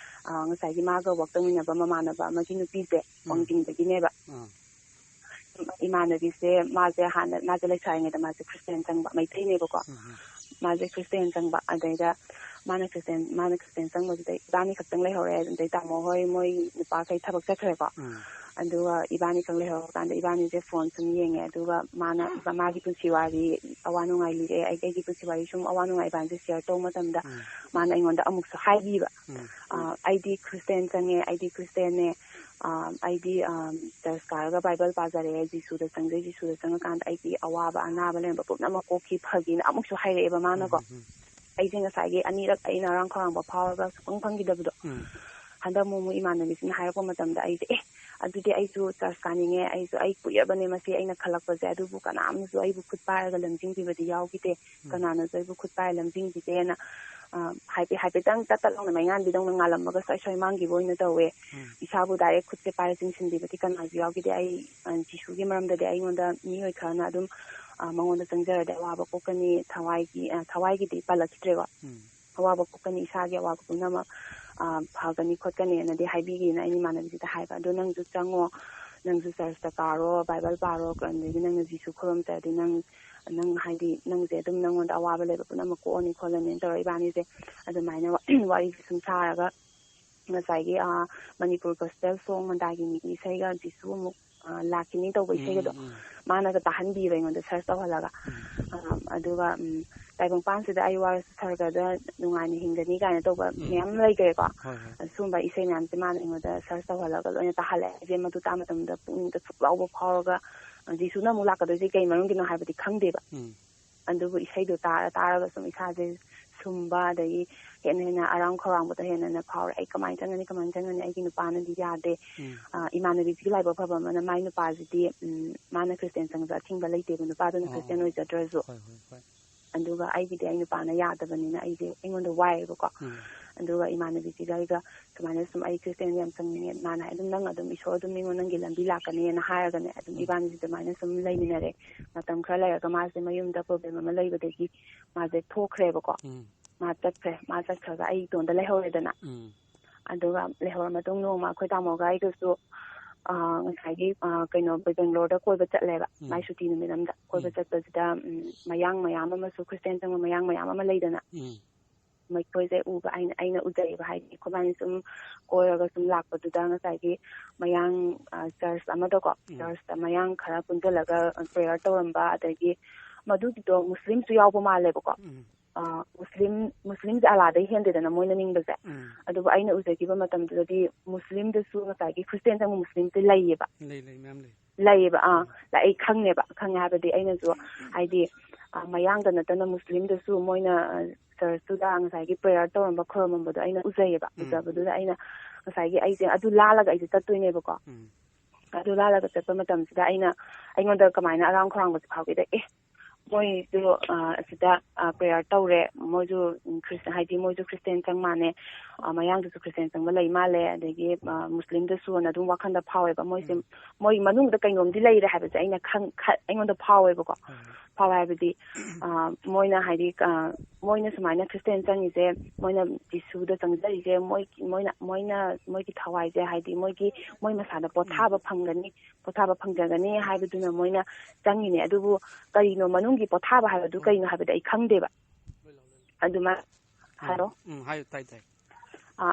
ꯑ, ꯉꯁꯥꯏꯒꯤ ꯃꯥꯒ work ꯇꯧꯃꯤꯟꯅꯕ ꯃꯃꯥꯟꯅꯕ ꯑꯃꯒꯤ ꯅꯨꯄꯤꯁꯦ, ꯎꯝ꯫ ꯋꯥꯡꯖꯤꯡꯗꯒꯤꯅꯦꯕ꯫ ꯑꯥ꯫ ꯏꯃꯥꯟꯅꯕꯤꯁꯦ, ꯃꯥꯁꯦ ꯍꯥꯟꯅ, ꯃꯥꯁꯦ ꯂꯩꯁꯥꯔꯤꯉꯩꯗ ꯃꯥꯁꯦ Christian ꯆꯪꯕ, ꯃꯩꯇꯩꯅꯦꯕꯀꯣ꯫ ꯎꯝ, ꯎꯝ꯫ ꯃꯥꯁꯦ Christian ꯆꯪꯕ, ꯑꯗꯩꯗ ꯃꯥꯅ Christian, ꯃꯥꯅ Christian ꯆꯪꯕꯁꯤꯗ ꯏꯕꯥꯅꯤ ꯈꯛꯇꯪ ꯂꯩꯍꯧꯔꯦ꯫ ꯑꯗꯩ ꯇꯥꯃꯣ ꯍꯣꯏ ꯃꯣꯏ ꯅꯨꯄꯥꯈꯩ ꯊꯕꯛ ꯆꯠꯈ꯭ꯔꯦꯀꯣ꯫ ꯎꯝ꯫ ꯑꯗꯨꯒ ꯏꯕꯥꯅꯤ ꯈꯛ ꯂꯩꯍꯧꯔꯀꯥꯟꯗ ꯏꯕꯥꯅꯤꯁꯦ phone ꯁꯨꯝ ꯌꯦꯡꯉꯦ꯫ ꯑꯗꯨꯒ ꯃꯥꯅ ꯃꯥꯒꯤ ꯄꯨꯟꯁꯤ ꯋꯥꯔꯤ, ꯑꯋꯥ ꯅꯨꯡꯉꯥꯏ ꯂꯤꯔꯛꯑꯦ, ꯑꯩ ꯑꯩꯒꯤ ꯄꯨꯟꯁꯤ ꯋꯥꯔꯤ ꯁꯨꯝ ꯑꯋꯥ ꯅꯨꯡꯉꯥꯏ ꯏꯕꯥꯅꯤꯁꯦ share ꯇꯧꯕ ꯃꯇꯝꯗ ꯎꯝ꯫ ꯃꯥꯅ ꯑꯩꯉꯣꯟꯗ ꯑꯃꯨꯛꯁꯨ ꯍꯥꯏꯕꯤꯕ, ꯎꯝ꯫ "ꯑ, ꯑꯩꯗꯤ Christian ꯆꯪꯉꯦ, ꯑꯩꯗꯤ Christianꯅꯦ, ꯑ, ꯑꯩꯗꯤ, ꯑ, church ꯀꯥꯔꯒ Bible ꯄꯥꯖꯔꯛꯑꯦ, ꯖꯤꯁꯨꯗ ꯆꯪꯖꯩ, ꯖꯤꯁꯨꯗ ꯆꯪꯉꯀꯥꯟꯗ ꯑꯩꯒꯤ ꯑꯋꯥꯕ ꯑꯅꯥꯕ ꯂꯩꯔꯝꯕ ꯄꯨꯝꯅꯃꯛ ꯀꯣꯛꯈꯤ, ꯐꯒꯤꯅ" ꯑꯃꯨꯛꯁꯨ ꯍꯥꯏꯔꯛꯑꯦꯕ ꯃꯥꯅꯀꯣ꯫ ꯎꯝ, ꯎꯝ, ꯎꯝ꯫ ꯑꯩꯁꯦ ꯉꯁꯥꯏꯒꯤ ꯑꯅꯤꯔꯛ ꯑꯩꯅ ꯍꯔꯥꯎ ꯈꯧꯔꯥꯡꯕ ꯐꯥꯎꯔꯒ ꯁꯨꯡꯐꯪ ꯐꯪꯈꯤꯗꯕꯗꯣ꯫ ꯎꯝ꯫ ꯍꯟꯗꯛ ꯑꯃꯨꯛ ꯑꯃꯨꯛ ꯏꯃꯥꯟꯅꯕꯤꯁꯤꯡꯅ ꯍꯥꯏꯔꯛꯄ ꯃꯇꯝꯗ ꯑꯩꯁꯦ, "ꯑꯦ, ꯑꯗꯨꯗꯤ ꯑꯩꯁꯨ ꯆꯔꯆ ꯀꯥꯅꯤꯡꯉꯦ, ꯑꯩꯁꯨ, ꯑꯩ ꯀꯨꯏꯔꯕꯅꯦ ꯃꯁꯤ ꯑꯩꯅ ꯈꯜꯂꯛꯄꯁꯦ, ꯑꯗꯨꯕꯨ ꯀꯅꯥꯝꯅꯁꯨ ꯑꯩꯕꯨ ꯈꯨꯠ ꯄꯥꯏꯔꯒ ꯂꯝꯖꯤꯡꯕꯤꯕꯗꯤ ꯌꯥꯎꯈꯤꯗꯦ, ꯀꯅꯥꯅꯁꯨ ꯑꯩꯕꯨ ꯈꯨꯠ ꯄꯥꯏꯔ ꯂꯝꯖꯤꯡꯕꯤꯗꯦꯅ", ꯑ, ꯍꯥꯏꯐꯦꯠ, ꯍꯥꯏꯐꯦꯠꯇꯪ ꯇꯠ ꯇꯠ ꯂꯥꯎꯅ ꯃꯩꯉꯥꯟꯕꯤꯗꯧꯅ ꯉꯥꯜꯂꯝꯃꯒ ꯁ꯭ꯋꯥꯏ ꯁ꯭ꯋꯥꯏ ꯃꯥꯡꯈꯤꯕ ꯑꯣꯏꯅ ꯇꯧꯋꯦ꯫ ꯏꯁꯥꯕꯨ ꯗꯥꯏꯔꯦꯛ ꯈꯨꯠꯁꯦ ꯄꯥꯏꯔ ꯆꯤꯡꯁꯤꯟꯕꯤꯕꯗꯤ ꯀꯅꯥꯁꯨ ꯌꯥꯎꯈꯤꯗꯦ꯫ ꯑꯩ, ꯑ, ꯖꯤꯁꯨꯒꯤ ꯃꯔꯝꯗꯗꯤ ꯑꯩꯉꯣꯟꯗ ꯃꯤꯑꯣꯏ ꯈꯔꯅ ꯑꯗꯨꯝ, ꯑ, ꯃꯉꯣꯟꯗ ꯆꯪꯖꯔꯗꯤ ꯑꯋꯥꯕ ꯀꯣꯛꯀꯅꯤ, ꯊꯋꯥꯏꯒꯤ, ꯑ, ꯊꯋꯥꯏꯒꯤꯗꯤ ꯄꯜꯂꯛꯈꯤꯗ꯭ꯔꯦꯀꯣ꯫ ꯑꯋꯥꯕ ꯀꯣꯛꯀꯅꯤ, ꯏꯁꯥꯒꯤ ꯑꯋꯥꯕ ꯄꯨꯝꯅꯃꯛ, ꯑ, ꯐꯒꯅꯤ ꯈꯣꯠꯀꯅꯤꯅꯗꯤ ꯍꯥꯏꯕꯤꯒꯦꯅ ꯑꯩꯅ ꯏꯃꯥꯟꯅꯕꯤꯁꯤꯗ ꯍꯥꯏꯕ꯫ "ꯑꯗꯣ ꯅꯪꯁꯨ ꯆꯪꯉꯣ, ꯅꯪꯁꯨ ꯆꯔꯆꯇ ꯀꯥꯔꯣ, ꯕꯥꯏꯕꯜ ꯄꯥꯔꯣ, ꯑꯗꯒꯤ ꯅꯪꯅ ꯖꯤꯁꯨ ꯈꯨꯔꯨꯝꯖꯔꯗꯤ ꯅꯪ, ꯅꯪ ꯍꯥꯏꯗꯤ ꯅꯪꯁꯦ ꯑꯗꯨꯝ ꯅꯪꯉꯣꯟꯗ ꯑꯋꯥꯕ ꯂꯩꯕ ꯄꯨꯝꯅꯃꯛ ꯀꯣꯛꯑꯅꯤ ꯈꯣꯠꯂꯅꯤꯅ" ꯇꯧꯔꯒ ꯏꯕꯥꯅꯤꯁꯦ ꯑꯗꯨꯃꯥꯏꯅ ꯋꯥꯔꯤꯁꯦ ꯁꯨꯝ ꯁꯥꯔꯒ ꯉꯁꯥꯏꯒꯤ, ꯑ, ꯃꯅꯤꯄꯨꯔ ꯒꯣꯁꯄꯦꯜ ꯁꯣꯡ ꯃꯟꯗꯥꯒꯤꯅꯤꯒꯤ ꯏꯁꯩꯒ ꯖꯤꯁꯨ ꯑꯃꯨꯛ, ꯑ, ꯂꯥꯛꯈꯤꯅꯤ ꯇꯧꯕ ꯏꯁꯩꯒꯗꯣ ꯃꯥꯅꯒ ꯇꯥꯍꯟꯕꯤꯕ ꯑꯩꯉꯣꯟꯗ ꯁꯔꯆ ꯇꯧꯍꯜꯂꯒ꯫ ꯑ, ꯑꯗꯨꯒ, ꯎꯝ, "ꯇꯥꯏꯕꯪꯄꯥꯟꯁꯤꯗ ꯑꯩ ꯋꯥꯔꯁꯨ ꯁꯔꯒꯗ ꯅꯨꯡꯉꯥꯏꯅ ꯍꯤꯡꯒꯅꯤ" ꯀꯥꯏꯅ ꯇꯧꯕ ꯃꯌꯥꯝ ꯂꯩꯈ꯭ꯔꯦꯀꯣ꯫ ꯑꯁꯨꯝꯕ ꯏꯁꯩ ꯃꯌꯥꯝꯁꯦ ꯃꯥꯅ ꯑꯩꯉꯣꯟꯗ ꯁꯔꯆ ꯇꯧꯍꯜꯂꯒ ꯂꯣꯏꯅ ꯇꯥꯍꯜꯂꯦ꯫ ꯑꯩꯁꯦ ꯃꯗꯨ ꯇꯥꯕ ꯃꯇꯝꯗ ꯄꯨꯛꯅꯤꯡꯗ ꯁꯨꯛ ꯂꯥꯎꯕ ꯐꯥꯎꯔꯒ, ꯑ, ꯖꯤꯁꯨꯅ ꯑꯃꯨꯛ ꯂꯥꯛꯀꯗꯣꯏꯁꯦ ꯀꯩ ꯃꯔꯝꯒꯤꯅꯣ ꯍꯥꯏꯕꯗꯤ ꯈꯪꯗꯦꯕ꯫ ꯑꯗꯨꯕꯨ ꯏꯁꯩꯗꯣ ꯇꯥꯔ ꯇꯥꯔꯒ ꯁꯨꯝ ꯏꯁꯥꯁꯦ ꯁꯨꯝꯕ, ꯑꯗꯒꯤ ꯍꯦꯟꯅ ꯍꯦꯟꯅ ꯑꯔꯥꯡ ꯈꯧꯔꯥꯡꯕꯗꯣ ꯍꯦꯟꯅ ꯍꯦꯟꯅ ꯐꯥꯎꯔꯦ꯫ "ꯑꯩ ꯀꯃꯥꯏꯅ ꯆꯪꯒꯅꯤ, ꯀꯃꯥꯏꯅ ꯆꯪꯒꯅꯤ? ꯑꯩꯒꯤ ꯅꯨꯄꯥꯅꯗꯤ ꯌꯥꯗꯦ"꯫ ꯑ, ꯏꯃꯥꯟꯅꯕꯤꯁꯤꯒꯤ ꯂꯥꯏꯕꯛ ꯐꯕ ꯑꯃꯅ ꯃꯥꯏ ꯅꯨꯄꯥꯁꯤꯗꯤ, ꯎꯝ, ꯃꯥꯅ ꯈ꯭ꯔꯤꯁꯇꯦꯟ ꯆꯪꯕꯗ ꯑꯊꯤꯡꯕ ꯂꯩꯇꯦꯕ, ꯅꯨꯄꯥꯗꯨꯅ ꯈ꯭ꯔꯤꯁꯇꯦꯟ ꯑꯣꯏꯖꯗ꯭ꯔꯁꯨ꯫ ꯑꯗꯨꯒ ꯑꯩꯒꯤꯗꯤ ꯑꯩ ꯅꯨꯄꯥꯅ ꯌꯥꯗꯕꯅꯤꯅ ꯑꯩꯁꯦ, ꯑꯩꯉꯣꯟꯗ ꯋꯥꯏꯑꯦꯕꯀꯣ꯫ ꯑꯗꯨꯒ ꯏꯃꯥꯟꯅꯕꯤꯁꯤꯒ ꯑꯩꯒ ꯁꯨꯃꯥꯏꯅ ꯁꯨꯝ, "ꯑꯩ ꯈ꯭ꯔꯤꯁꯇꯦꯟ ꯌꯥꯝ ꯆꯪꯅꯤꯡꯉꯦ"꯫ ꯃꯥꯅ ꯍꯥꯏ, "ꯑꯗꯨꯝ ꯅꯪ ꯑꯗꯨꯝ ꯏꯁꯣꯔ ꯑꯗꯨꯝ ꯅꯤꯡꯉꯣ, ꯅꯪꯒꯤ ꯂꯝꯕꯤ ꯂꯥꯛꯀꯅꯤꯅ" ꯍꯥꯏꯔꯒꯅꯦ, ꯑꯗꯨꯝ ꯏꯕꯥꯅꯤꯁꯦ ꯑꯗꯨꯃꯥꯏꯅ ꯁꯨꯝ ꯂꯩꯃꯤꯟꯅꯔꯦ꯫ ꯃꯇꯝ ꯈꯔ ꯂꯩꯔꯒ ꯃꯥꯁꯦ ꯃꯌꯨꯝꯗ ꯄ꯭ꯔꯣꯕ꯭ꯂꯦꯝ ꯑꯃ ꯂꯩꯕꯗꯒꯤ ꯃꯥꯁꯦ ꯊꯣꯛꯈ꯭ꯔꯦꯕꯀꯣ꯫ ꯃꯥ ꯆꯠꯈ꯭ꯔꯦ꯫ ꯃꯥ ꯆꯠꯈ꯭ꯔꯒ ꯑꯩ ꯏꯇꯣꯝꯇ ꯂꯩꯍꯧꯔꯦꯗꯅ꯫ ꯑꯗꯨꯒ ꯂꯩꯍꯧꯔ ꯃꯇꯨꯡ ꯅꯣꯡꯃ ꯑꯩꯈꯣꯏ ꯇꯥꯃꯣꯒ ꯑꯩꯒꯁꯨ, ꯑ, ꯉꯁꯥꯏꯒꯤ, ꯑ, ꯀꯩꯅꯣ, ꯕꯦꯡꯒ꯭ꯂꯣꯔꯗ ꯀꯣꯏꯕ ꯆꯠꯂꯦꯕ꯫ ꯃꯥꯏ ꯁꯨꯇꯤ ꯅꯨꯃꯤꯠ ꯑꯃꯗ ꯀꯣꯏꯕ ꯆꯠꯄꯁꯤꯗ, ꯎꯝ, ꯃꯌꯥꯡ ꯃꯌꯥꯝ ꯑꯃꯁꯨ, ꯈ꯭ꯔꯤꯁꯇꯤꯌꯥꯟ ꯆꯪꯕ ꯃꯌꯥꯡ ꯃꯌꯥꯝ ꯑꯃ ꯂꯩꯗꯅ꯫ ꯃꯈꯣꯏꯁꯦ ꯎꯕ ꯑꯩꯅ, ꯑꯩꯅ ꯎꯖꯩꯌꯦꯕ, ꯍꯥꯏꯗꯤ ꯑꯩꯈꯣꯏꯕꯥꯅꯤ ꯁꯨꯝ ꯀꯣꯏꯔꯒ ꯁꯨꯝ ꯂꯥꯛꯄꯗꯨꯗ ꯉꯁꯥꯏꯒꯤ ꯃꯌꯥꯡ, ꯑ, ꯆꯔꯆ ꯑꯃꯗꯀꯣ, ꯆꯔꯆꯇ ꯃꯌꯥꯡ ꯈꯔ ꯄꯨꯟꯁꯤꯜꯂꯒ ꯄ꯭ꯔꯦꯌꯔ ꯇꯧꯔꯝꯕ, ꯑꯗꯒꯤ ꯃꯗꯨꯒꯤꯗꯣ ꯃꯨꯁꯂꯤꯝꯁꯨ ꯌꯥꯎꯕ ꯃꯥꯜꯂꯦꯕꯀꯣ꯫ ꯑ, ꯃꯨꯁꯂꯤꯝ, ꯃꯨꯁꯂꯤꯝꯁꯦ ꯑꯂꯥꯗꯩ ꯍꯦꯟꯗꯦꯗꯅ ꯃꯣꯏꯅ ꯅꯤꯡꯕꯁꯦ꯫ ꯑꯗꯨꯕꯨ ꯑꯩꯅ ꯎꯖꯈꯤꯕ ꯃꯇꯝꯗꯨꯗꯗꯤ ꯃꯨꯁꯂꯤꯝꯗꯁꯨ ꯉꯁꯥꯏꯒꯤ ꯈ꯭ꯔꯤꯁꯇꯤꯌꯥꯟ ꯆꯪꯕ ꯃꯨꯁꯂꯤꯝꯁꯦ ꯂꯩꯌꯦꯕ꯫ ꯂꯩ, ꯂꯩ, ꯃꯌꯥꯝ ꯂꯩ꯫ ꯂꯩꯌꯦꯕ, ꯑꯥ꯫ ꯂ-, ꯑꯩ ꯈꯪꯉꯦꯕ꯫ ꯈꯪꯉꯦ ꯍꯥꯏꯕꯗꯤ ꯑꯩꯅꯁꯨ, ꯍꯥꯏꯗꯤ, ꯑ, ꯃꯌꯥꯡꯗ ꯅꯠꯇꯅ ꯃꯨꯁꯂꯤꯝꯗꯁꯨ ꯃꯣꯏꯅ, ꯑ, ꯆꯔꯆꯇꯨꯗ ꯉꯁꯥꯏꯒꯤ ꯄ꯭ꯔꯦꯌꯔ ꯇꯧꯔꯝꯕ, ꯈꯣꯏꯔꯝꯃꯝꯕꯗꯣ ꯑꯩꯅ ꯎꯖꯩꯌꯦꯕ꯫ ꯎꯖꯕꯗꯨꯗ ꯑꯩꯅ, ꯉꯁꯥꯏꯒꯤ ꯑꯩꯁꯦ ꯑꯗꯨ ꯂꯥꯜꯂꯒ ꯑꯩꯁꯦ ꯆꯠꯇꯣꯏꯅꯦꯕꯀꯣ꯫ ꯑꯗꯨ ꯂꯥꯜꯂꯒ ꯆꯠꯄ ꯃꯇꯝꯁꯤꯗ ꯑꯩꯅ, ꯑꯩꯉꯣꯟꯗ ꯀꯃꯥꯏꯅ ꯑꯔꯥꯝ ꯈꯧꯔꯥꯡꯕꯁꯦ ꯐꯥꯎꯒꯦꯗ, ꯑꯦ, ꯃꯣꯏꯁꯨ ꯑꯁꯤꯗ ꯄ꯭ꯔꯦꯌꯔ ꯇꯧꯔꯦ, ꯃꯣꯏꯁꯨ ꯈ꯭ꯔꯤꯁ ꯍꯥꯏꯗꯤ ꯃꯣꯏꯁꯨ ꯈ꯭ꯔꯤꯁꯇꯦꯟ ꯆꯪ ꯃꯥꯜꯂꯦ, ꯃꯌꯥꯡꯗꯁꯨ ꯈ꯭ꯔꯤꯁꯇꯦꯟ ꯆꯪꯕ ꯂꯩ ꯃꯥꯜꯂꯦ, ꯑꯗꯒꯤ ꯃꯨꯁꯂꯤꯝꯗꯁꯨꯅ ꯑꯗꯨꯝ ꯋꯥꯈꯜꯗ ꯐꯥꯎꯋꯦꯕ꯫ ꯃꯣꯏꯁꯦ ꯃꯣꯏ ꯃꯅꯨꯡꯗ ꯀꯩꯅꯣꯝꯗꯤ ꯂꯩꯔꯦ ꯍꯥꯏꯕꯁꯦ ꯑꯩꯅ ꯑꯩꯉꯣꯟꯗ ꯐꯥꯎꯋꯦꯕꯀꯣ꯫ ꯐꯥꯎꯋꯦ ꯍꯥꯏꯕꯗꯤ ꯃꯣꯏꯅ ꯍꯥꯏꯗꯤ ꯃꯣꯏꯅ ꯁꯨꯃꯥꯏꯅ ꯈ꯭ꯔꯤꯁꯇꯦꯟ ꯆꯪꯉꯤꯁꯦ, ꯃꯣꯏꯅ ꯖꯤꯁꯨꯗ ꯆꯪꯖꯔꯤꯁꯦ, ꯃꯣꯏ ꯃꯣꯏꯅ ꯃꯣꯏꯅ ꯃꯣꯏꯒꯤ ꯊꯋꯥꯏꯁꯦ ꯍꯥꯏꯗꯤ ꯃꯣꯏꯒꯤ ꯃꯣꯏ ꯃꯁꯥꯗ ꯄꯣꯊꯥꯕ ꯐꯪꯒꯅꯤ, ꯄꯣꯊꯥꯕ ꯐꯪꯖꯒꯅꯤ ꯍꯥꯏꯕꯗꯨꯅ ꯃꯣꯏꯅ ꯆꯪꯉꯤꯅꯦ꯫ ꯑꯗꯨꯕꯨ ꯀꯔꯤꯅꯣ ꯃꯅꯨꯡꯒꯤ ꯄꯣꯊꯥꯕ ꯍꯥꯏꯕꯗꯨ ꯀꯩꯅꯣ ꯍꯥꯏꯕꯗꯤ ꯑꯩ ꯈꯪꯗꯦꯕ꯫ ꯑꯗꯨꯃꯥꯏꯅ ꯍꯥꯏꯔꯣ꯫ ꯎꯝ, ꯍꯥꯏꯌꯨ, ꯇꯥꯏ, ꯇꯥꯏ꯫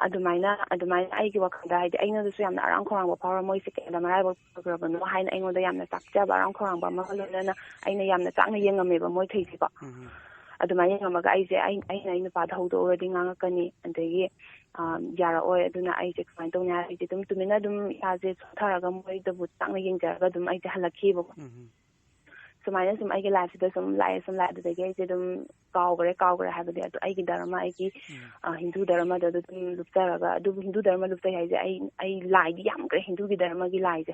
ꯑꯗꯨꯃꯥꯏꯅ ꯑꯗꯨꯃꯥꯏꯅ ꯑꯩꯒꯤ ꯋꯥꯈꯜꯗ ꯍꯥꯏꯗꯤ ꯑꯩꯅꯗꯁꯨ ꯌꯥꯝꯅ ꯑꯔꯥꯝ ꯈꯧꯔꯥꯡꯕ ꯐꯥꯎꯔ, ꯃꯣꯏꯁꯦ ꯀꯌꯥꯗ ꯃꯔꯥꯏꯕꯛ ꯐꯈ꯭ꯔꯕꯅꯣ ꯍꯥꯏꯅ ꯑꯩꯉꯣꯟꯗ ꯌꯥꯝꯅ ꯆꯥꯛꯆꯕ, ꯑꯔꯥꯝ ꯈꯧꯔꯥꯡꯕ ꯑꯃꯒ ꯂꯣꯏꯅꯅ ꯑꯩꯅ ꯌꯥꯝꯅ ꯆꯥꯛꯅ ꯌꯦꯡꯉꯝꯃꯦꯕ ꯃꯣꯏꯈꯩꯁꯦꯀꯣ꯫ ꯑꯗꯨꯃꯥꯏꯅ ꯌꯦꯡꯉꯝꯃꯒ ꯑꯩꯁꯦ ꯑꯩ ꯑꯩꯅ ꯑꯩ ꯅꯨꯄꯥꯗ ꯍꯧꯗꯣꯛꯎꯔꯗꯤ ꯉꯥꯡꯉꯛꯀꯅꯤ, ꯑꯗꯒꯤ ꯌꯥꯔꯛꯑꯣꯏ, ꯑꯗꯨꯅ ꯑꯩꯁꯦ ꯀꯃꯥꯏꯅ ꯇꯧꯅꯤ ꯍꯥꯏꯔ ꯑꯩꯁꯦ ꯑꯗꯨꯝ ꯇꯨꯃꯤꯟꯅ ꯑꯗꯨꯝ ꯏꯁꯥꯁꯦ ꯁꯣꯟꯊꯔꯒ ꯃꯣꯏꯗꯕꯨ ꯆꯥꯛꯅ ꯌꯦꯡꯖꯔꯒ ꯑꯗꯨꯝ ꯑꯩꯁꯦ ꯍꯜꯂꯛꯈꯤꯕꯀꯣ꯫ ꯁꯨꯃꯥꯏꯅ ꯁꯨꯝ ꯑꯩꯒꯤ ꯂꯥꯏꯐꯁꯤꯗ ꯁꯨꯝ ꯂꯥꯛꯑꯦ ꯁꯨꯝ ꯂꯥꯛꯑꯦ ꯑꯗꯨꯗꯒꯤ ꯑꯩꯁꯦ ꯑꯗꯨꯝ ꯀꯥꯎꯈ꯭ꯔꯦ ꯀꯥꯎꯈ꯭ꯔꯦ ꯍꯥꯏꯕꯗꯤ ꯑꯗꯣ ꯑꯩꯒꯤ ꯙꯔꯃ ꯑꯩꯒꯤ ꯍꯤꯟꯗꯨ ꯙꯔꯃꯗ ꯑꯗꯨꯝ ꯂꯨꯞꯆꯔꯒ, ꯑꯗꯨꯕꯨ ꯍꯤꯟꯗꯨ ꯙꯔꯃ ꯂꯨꯞꯆꯩ ꯍꯥꯏꯁꯦ ꯑꯩ ꯑꯩ ꯂꯥꯏꯗꯤ ꯌꯥꯝꯈ꯭ꯔꯦ ꯍꯤꯟꯗꯨꯒꯤ ꯙꯔꯃꯒꯤ ꯂꯥꯏꯁꯦ꯫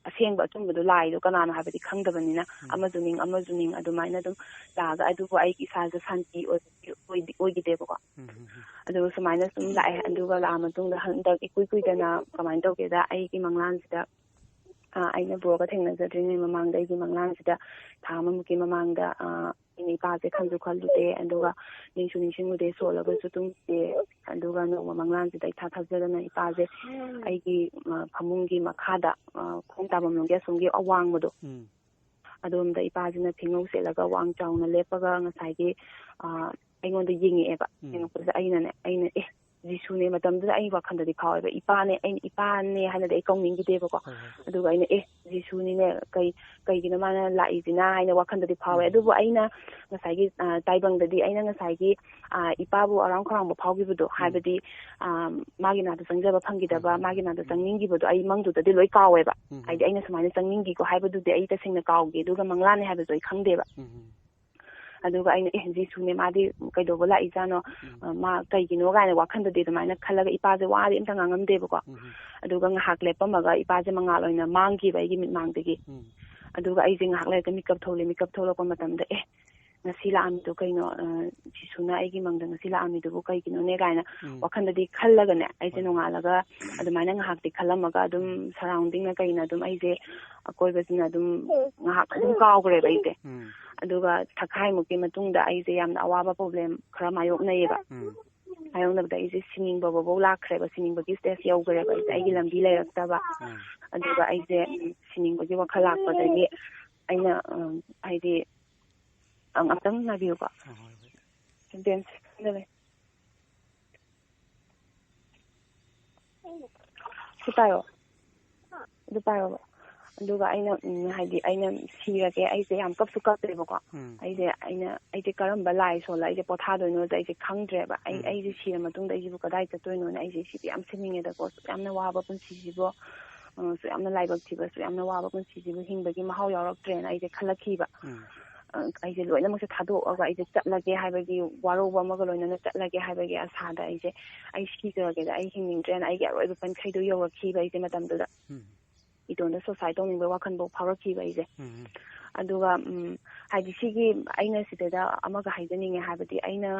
ꯑꯁꯦꯡꯕ ꯑꯆꯨꯝꯕꯗꯣ ꯂꯥꯏꯗꯣ ꯀꯅꯥꯅꯣ ꯍꯥꯏꯕꯗꯤ ꯈꯪꯗꯕꯅꯤꯅ ꯑꯃꯁꯨ ꯅꯤꯡ ꯑꯃꯁꯨ ꯅꯤꯡ ꯑꯗꯨꯃꯥꯏꯅ ꯑꯗꯨꯝ ꯂꯥꯛꯑꯒ ꯑꯗꯨꯕꯨ ꯑꯩꯒꯤ ꯏꯁꯥꯁꯦ ꯁꯥꯟꯇꯤ ꯑꯣꯏꯕꯗꯤ ꯑꯣꯏꯗꯤ ꯑꯣꯏꯈꯤꯗꯦꯕꯀꯣ꯫ ꯑꯗꯨꯒ ꯁꯨꯃꯥꯏꯅ ꯁꯨꯝ ꯂꯥꯛꯑꯦ꯫ ꯑꯗꯨꯒ ꯂꯥꯛꯑ ꯃꯇꯨꯡꯗ ꯍꯟꯗꯛ ꯏꯀꯨꯏ ꯀꯨꯏꯗꯅ ꯀꯃꯥꯏꯅ ꯇꯧꯒꯦꯗ ꯑꯩꯒꯤ ꯃꯪꯂꯥꯟꯁꯤꯗ ꯑꯩꯅ ꯕ꯭ꯔꯣꯒ ꯊꯦꯡꯅꯖꯗ꯭ꯔꯤꯉꯩ ꯃꯃꯥꯡꯗ ꯑꯩꯒꯤ ꯃꯪꯂꯥꯟꯁꯤꯗ ꯊꯥ ꯑꯃꯃꯨꯛꯀꯤ ꯃꯃꯥꯡꯗ ꯑꯩꯅ ꯏꯄꯥꯁꯦ ꯈꯟꯁꯨ ꯈꯜꯂꯨꯗꯦ꯫ ꯑꯗꯨꯒ ꯅꯤꯡꯁꯨ ꯅꯤꯡꯁꯤꯡꯉꯨꯗꯦ, ꯁꯣꯜꯂꯒꯁꯨ ꯇꯨꯝꯗꯦ꯫ ꯑꯗꯨꯒ ꯅꯣꯡꯃ ꯃꯪꯂꯥꯟꯁꯤꯗ ꯏꯊꯥ ꯊꯥꯖꯗꯅ ꯏꯄꯥꯁꯦ ꯑꯩꯒꯤ ꯐꯃꯨꯡꯒꯤ ꯃꯈꯥꯗ ꯈꯣꯡ ꯇꯥꯐꯝꯂꯣꯝꯒꯤ ꯑꯁꯣꯝꯒꯤ ꯑꯋꯥꯡꯕꯗꯣ ꯑꯗꯣꯝꯗ ꯏꯄꯥꯁꯤꯅ ꯐꯤꯉꯧ ꯁꯦꯠꯂꯒ ꯋꯥꯡ ꯆꯥꯎꯅ ꯂꯦꯞꯄꯒ ꯉꯁꯥꯏꯒꯤ ꯑꯩꯉꯣꯟꯗ ꯌꯦꯡꯉꯛꯑꯦꯕ꯫ ꯌꯦꯡꯉꯛꯄꯁꯤꯗ ꯑꯩꯅꯅꯦ ꯑꯩꯅ ꯑꯦ ꯖꯤꯁꯨꯅꯦ꯫ ꯃꯇꯝꯗꯨꯗ ꯑꯩ ꯋꯥꯈꯜꯗꯗꯤ ꯐꯥꯎꯋꯦꯕ ꯏꯄꯥꯅꯦ ꯑꯩꯅ ꯏꯄꯥꯅꯦ ꯍꯥꯏꯅꯗꯤ ꯑꯩ ꯀꯧꯅꯤꯡꯈꯤꯗꯦꯕꯀꯣ꯫ ꯑꯗꯨꯒ ꯑꯩꯅ ꯑꯦ ꯖꯤꯁꯨꯅꯤꯅꯦ, ꯀꯩ ꯀꯩꯒꯤꯅꯣ ꯃꯥꯅ ꯂꯥꯛꯏꯁꯤꯅ ꯍꯥꯏꯅ ꯋꯥꯈꯜꯗꯗꯤ ꯐꯥꯎꯋꯦ꯫ ꯑꯗꯨꯕꯨ ꯑꯩꯅ ꯉꯁꯥꯏꯒꯤ ꯇꯥꯏꯕꯪꯗꯗꯤ ꯑꯩꯅ ꯉꯁꯥꯏꯒꯤ ꯏꯄꯥꯕꯨ ꯑꯔꯥꯝ ꯈꯧꯔꯥꯡꯕ ꯐꯥꯎꯈꯤꯕꯗꯣ ꯍꯥꯏꯕꯗꯤ ꯃꯥꯒꯤ ꯅꯥꯛꯇ ꯆꯪꯖꯕ ꯐꯪꯈꯤꯗꯕ, ꯃꯥꯒꯤ ꯅꯥꯛꯇ ꯆꯪꯅꯤꯡꯈꯤꯕꯗꯣ ꯑꯩ ꯃꯪꯗꯨꯗꯗꯤ ꯂꯣꯏ ꯀꯥꯎꯋꯦꯕ꯫ ꯍꯥꯏꯗꯤ ꯑꯩꯅ ꯁꯨꯃꯥꯏꯅ ꯆꯪꯅꯤꯡꯈꯤꯀꯣ ꯍꯥꯏꯕꯗꯨꯗꯤ ꯑꯩ ꯇꯁꯦꯡꯅ ꯀꯥꯎꯈꯤ꯫ ꯑꯗꯨꯒ ꯃꯪꯂꯥꯟꯅꯦ ꯍꯥꯏꯕꯁꯨ ꯑꯩ ꯈꯪꯗꯦꯕ꯫ ꯑꯗꯨꯒ ꯑꯩꯅ, "ꯑꯦ, ꯖꯤꯁꯨꯅꯦ, ꯃꯥꯗꯤ ꯀꯩꯗꯧꯕ ꯂꯥꯛꯏꯖꯥꯠꯅꯣ? ꯎꯝ꯫ ꯑ, ꯃꯥ ꯀꯩꯒꯤꯅꯣ?" ꯀꯥꯏꯅ ꯋꯥꯈꯜꯗꯗꯤ ꯑꯗꯨꯃꯥꯏꯅ ꯈꯜꯂꯒ ꯏꯄꯥꯁꯦ ꯋꯥꯗꯤ ꯑꯝꯇ ꯉꯥꯡꯉꯝꯗꯦꯕꯀꯣ꯫ ꯎꯝ꯫ ꯑꯗꯨꯒ ꯉꯥꯏꯍꯥꯛ ꯂꯦꯞꯄꯝꯃꯒ ꯏꯄꯥꯁꯦ ꯃꯉꯥꯜ ꯑꯣꯏꯅ ꯃꯥꯡꯈꯤꯕ ꯑꯩꯒꯤ ꯃꯤꯠꯃꯥꯡꯗꯒꯤ꯫ ꯎꯝ꯫ ꯑꯗꯨꯒ ꯑꯩꯁꯦ ꯉꯥꯏꯍꯥꯛ ꯂꯩꯔꯒ ꯃꯤꯀꯞ ꯊꯣꯛꯂꯦ꯫ ꯃꯤꯀꯞ ꯊꯣꯛꯂꯛꯄ ꯃꯇꯝꯗ, "ꯑꯦ, ꯉꯁꯤ ꯂꯥꯛꯑꯝꯃꯤꯗꯣ ꯀꯩꯅꯣ? ꯑ, ꯖꯤꯁꯨꯅ ꯑꯩꯒꯤ ꯃꯪꯗ ꯉꯁꯤ ꯂꯥꯛꯑꯝꯃꯤꯗꯨꯕꯨ ꯀꯩꯒꯤꯅꯣꯅꯦ?" ꯀꯥꯏꯅ ꯎꯝ꯫ ꯋꯥꯈꯜꯗꯗꯤ ꯈꯜꯂꯒꯅꯦ, ꯑꯩꯁꯦ ꯍꯣꯏ꯫ ꯅꯣꯡꯉꯥꯜꯂꯒ ꯑꯗꯨꯃꯥꯏꯅ ꯉꯥꯏꯍꯥꯛꯇꯤ ꯈꯜꯂꯝꯃꯒ ꯑꯗꯨꯝ ꯎꯝ꯫ ꯁꯔꯥꯎꯟꯗꯤꯡꯅ ꯀꯩꯅ ꯑꯗꯨꯝ ꯑꯩꯁꯦ ꯑꯀꯣꯏꯕꯁꯤꯅ ꯑꯗꯨꯝ ꯉꯥꯏꯍꯥꯛ ꯑꯗꯨꯝ ꯀꯥꯎꯈ꯭ꯔꯦꯕ ꯑꯩꯁꯦ꯫ ꯎꯝ꯫ ꯑꯗꯨꯒ ꯊꯥꯈꯥꯏꯃꯨꯛꯀꯤ ꯃꯇꯨꯡꯗ ꯑꯩꯁꯦ ꯌꯥꯝꯅ ꯑꯋꯥꯕ ꯄ꯭ꯔꯣꯕ꯭ꯂꯦꯝ ꯈꯔ ꯃꯥꯌꯣꯛꯅꯩꯌꯦꯕ꯫ ꯎꯝ꯫ ꯃꯥꯌꯣꯛꯅꯕꯗ ꯑꯩꯁꯦ ꯁꯤꯅꯤꯡꯕ ꯐꯥꯎꯕ ꯂꯥꯛꯈ꯭ꯔꯦꯕ, ꯁꯤꯅꯤꯡꯕꯒꯤ ꯁ꯭ꯇꯦꯖ ꯌꯧꯈ꯭ꯔꯦꯕ ꯑꯩꯁꯦ, ꯑꯩꯒꯤ ꯂꯝꯕꯤ ꯂꯩꯔꯛꯇꯕ꯫ ꯎꯝ꯫ ꯑꯗꯨꯒ ꯑꯩꯁꯦ, ꯎꯝ, ꯁꯤꯅꯤꯡꯕꯒꯤ ꯋꯥꯈꯜ ꯂꯥꯛꯄꯗꯒꯤ ꯑꯩꯅ, ꯎꯝ, ꯍꯥꯏꯗꯤ, ꯑ, ꯉꯥꯛꯇꯪ ꯉꯥꯏꯕꯤꯌꯨꯀꯣ꯫ ꯍꯣꯏ, ꯍꯣꯏ, ꯍꯣꯏ꯫ ꯁꯦꯟꯇꯦꯟꯁ ꯈꯔ ꯂꯩ꯫ ꯁꯤ ꯄꯥꯏꯌꯣ꯫ ꯑꯗꯨ ꯄꯥꯏꯌꯣꯕ꯫ ꯑꯗꯨꯒ ꯑꯩꯅ, ꯎꯝ, ꯍꯥꯏꯗꯤ ꯑꯩꯅ ꯁꯤꯔꯒꯦ, ꯑꯩꯁꯦ ꯌꯥꯝ ꯀꯞꯁꯨ ꯀꯞꯄꯦꯕꯀꯣ꯫ ꯎꯝ꯫ ꯑꯩꯁꯦ, ꯑꯩꯅ, ꯑꯩꯁꯦ ꯀꯔꯝꯕ ꯂꯥꯏ ꯁꯣꯜꯂ ꯑꯩꯁꯦ ꯄꯣꯊꯥꯗꯣꯏꯅꯣꯁꯦ ꯑꯩꯁꯦ ꯈꯪꯗ꯭ꯔꯦꯕ꯫ ꯑꯩ, ꯎꯝ꯫ ꯑꯩꯁꯦ ꯁꯤꯔ ꯃꯇꯨꯡꯗ ꯑꯩꯁꯤꯕꯨ ꯀꯗꯥꯏ ꯆꯠꯇꯣꯏꯅꯣꯅ ꯑꯩꯁꯦ ꯁꯤꯕꯨ ꯌꯥꯝ ꯁꯤꯅꯤꯡꯉꯦꯗꯀꯣ꯫ ꯁꯨꯛ ꯌꯥꯝꯅ ꯋꯥꯕ ꯄꯨꯟꯁꯤꯁꯤꯕꯨ, ꯑ, ꯁꯨꯛ ꯌꯥꯝꯅ ꯂꯥꯏꯕꯛ ꯊꯤꯕ, ꯁꯨꯛ ꯌꯥꯝꯅ ꯋꯥꯕ ꯄꯨꯟꯁꯤꯁꯤꯕꯨ ꯍꯤꯡꯕꯒꯤ ꯃꯍꯥꯎ ꯌꯥꯎꯔꯛꯇ꯭ꯔꯦꯅ ꯑꯩꯁꯦ ꯈꯜꯂꯛꯈꯤꯕ꯫ ꯎꯝ꯫ ꯑ, ꯑꯩꯁꯦ ꯂꯣꯏꯅꯃꯛꯁꯦ ꯊꯥꯗꯣꯛꯑꯒ ꯑꯩꯁꯦ ꯆꯠꯂꯒꯦ ꯍꯥꯏꯕꯒꯤ ꯋꯥꯔꯧꯕ ꯑꯃꯒ ꯂꯣꯏꯅꯅ ꯆꯠꯂꯒꯦ ꯍꯥꯏꯕꯒꯤ ꯑꯁꯥꯗ ꯑꯩꯁꯦ, ꯑꯩ ꯁꯤꯈ꯭ꯔꯒꯦꯗ, ꯑꯩ ꯍꯤꯡꯅꯤꯡꯗ꯭ꯔꯦꯅ ꯑꯩꯒꯤ ꯑꯔꯣꯏꯕ ꯄꯟꯈꯩꯗꯣ ꯌꯧꯔꯛꯈꯤꯕ ꯑꯩꯁꯦ ꯃꯇꯝꯗꯨꯗ꯫ ꯎꯝ꯫ ꯏꯇꯣꯝꯇ ꯁꯨꯁꯥꯏꯠ ꯇꯧꯅꯤꯡꯕ ꯋꯥꯈꯜꯐꯥꯎ ꯐꯥꯎꯔꯛꯈꯤꯕ ꯑꯩꯁꯦ꯫ ꯎꯝ꯫ ꯑꯗꯨꯒ, ꯎꯝ, ꯍꯥꯏꯗꯤ ꯁꯤꯒꯤ ꯑꯩꯅ ꯁꯤꯗꯩꯗ ꯑꯃꯒ ꯍꯥꯏꯖꯅꯤꯡꯉꯦ ꯍꯥꯏꯕꯗꯤ ꯑꯩꯅ,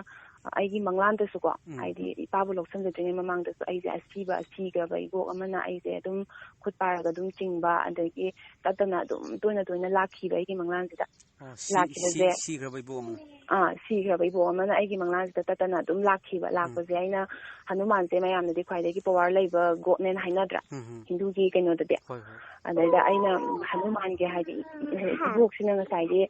ꯑꯩꯒꯤ ꯃꯪꯂꯥꯟꯗꯁꯨꯀꯣ, ꯎꯝ꯫ ꯍꯥꯏꯗꯤ ꯏꯄꯥꯕꯨ ꯂꯧꯁꯤꯟꯖꯗ꯭ꯔꯤꯉꯩ ꯃꯃꯥꯡꯗꯁꯨ ꯑꯩꯁꯦ ꯑꯁꯤꯕ, ꯁꯤꯈ꯭ꯔꯕ ꯏꯕꯣꯛ ꯑꯃꯅ ꯑꯩꯁꯦ ꯑꯗꯨꯝ ꯈꯨꯠ ꯄꯥꯏꯔꯒ ꯑꯗꯨꯝ ꯆꯤꯡꯕ, ꯑꯗꯒꯤ ꯇꯠꯇꯅ ꯑꯗꯨꯝ ꯇꯣꯏꯅ ꯇꯣꯏꯅ ꯂꯥꯛꯈꯤꯕ ꯑꯩꯒꯤ ꯃꯪꯂꯥꯟꯁꯤꯗ꯫ ꯑꯣ, ꯁꯤ-, ꯂꯥꯛꯈꯤꯕꯁꯦ ꯁꯤ-, ꯁꯤꯈ꯭ꯔꯕ ꯏꯕꯣꯛ ꯑꯃ? ꯑꯥ, ꯁꯤꯈ꯭ꯔꯕ ꯏꯕꯣꯛ ꯑꯃꯅ ꯑꯩꯒꯤ ꯃꯪꯂꯥꯟꯁꯤꯗ ꯇꯠꯇꯅ ꯑꯗꯨꯝ ꯂꯥꯛꯈꯤꯕ꯫ ꯎꯝ꯫ ꯂꯥꯛꯄꯁꯦ ꯑꯩꯅ ꯍꯅꯨꯃꯥꯟꯁꯦ ꯃꯌꯥꯝꯅꯗꯤ ꯈ꯭ꯋꯥꯏꯗꯒꯤ ꯄꯋꯥꯔ ꯂꯩꯕ ꯒꯣꯗꯅꯦꯅ ꯍꯥꯏꯅꯗ꯭ꯔꯥ? ꯎꯝ, ꯎꯝ꯫ ꯍꯤꯟꯗꯨꯒꯤ ꯀꯩꯅꯣꯗꯗꯤ꯫ ꯍꯣꯏ, ꯍꯣꯏ꯫ ꯑꯗꯩꯗ ꯑꯩꯅ ꯍꯅꯨꯃꯥꯟꯒꯤ ꯍꯥꯏꯗꯤ ꯏꯕꯣꯛꯁꯤꯅ ꯉꯁꯥꯏꯒꯤ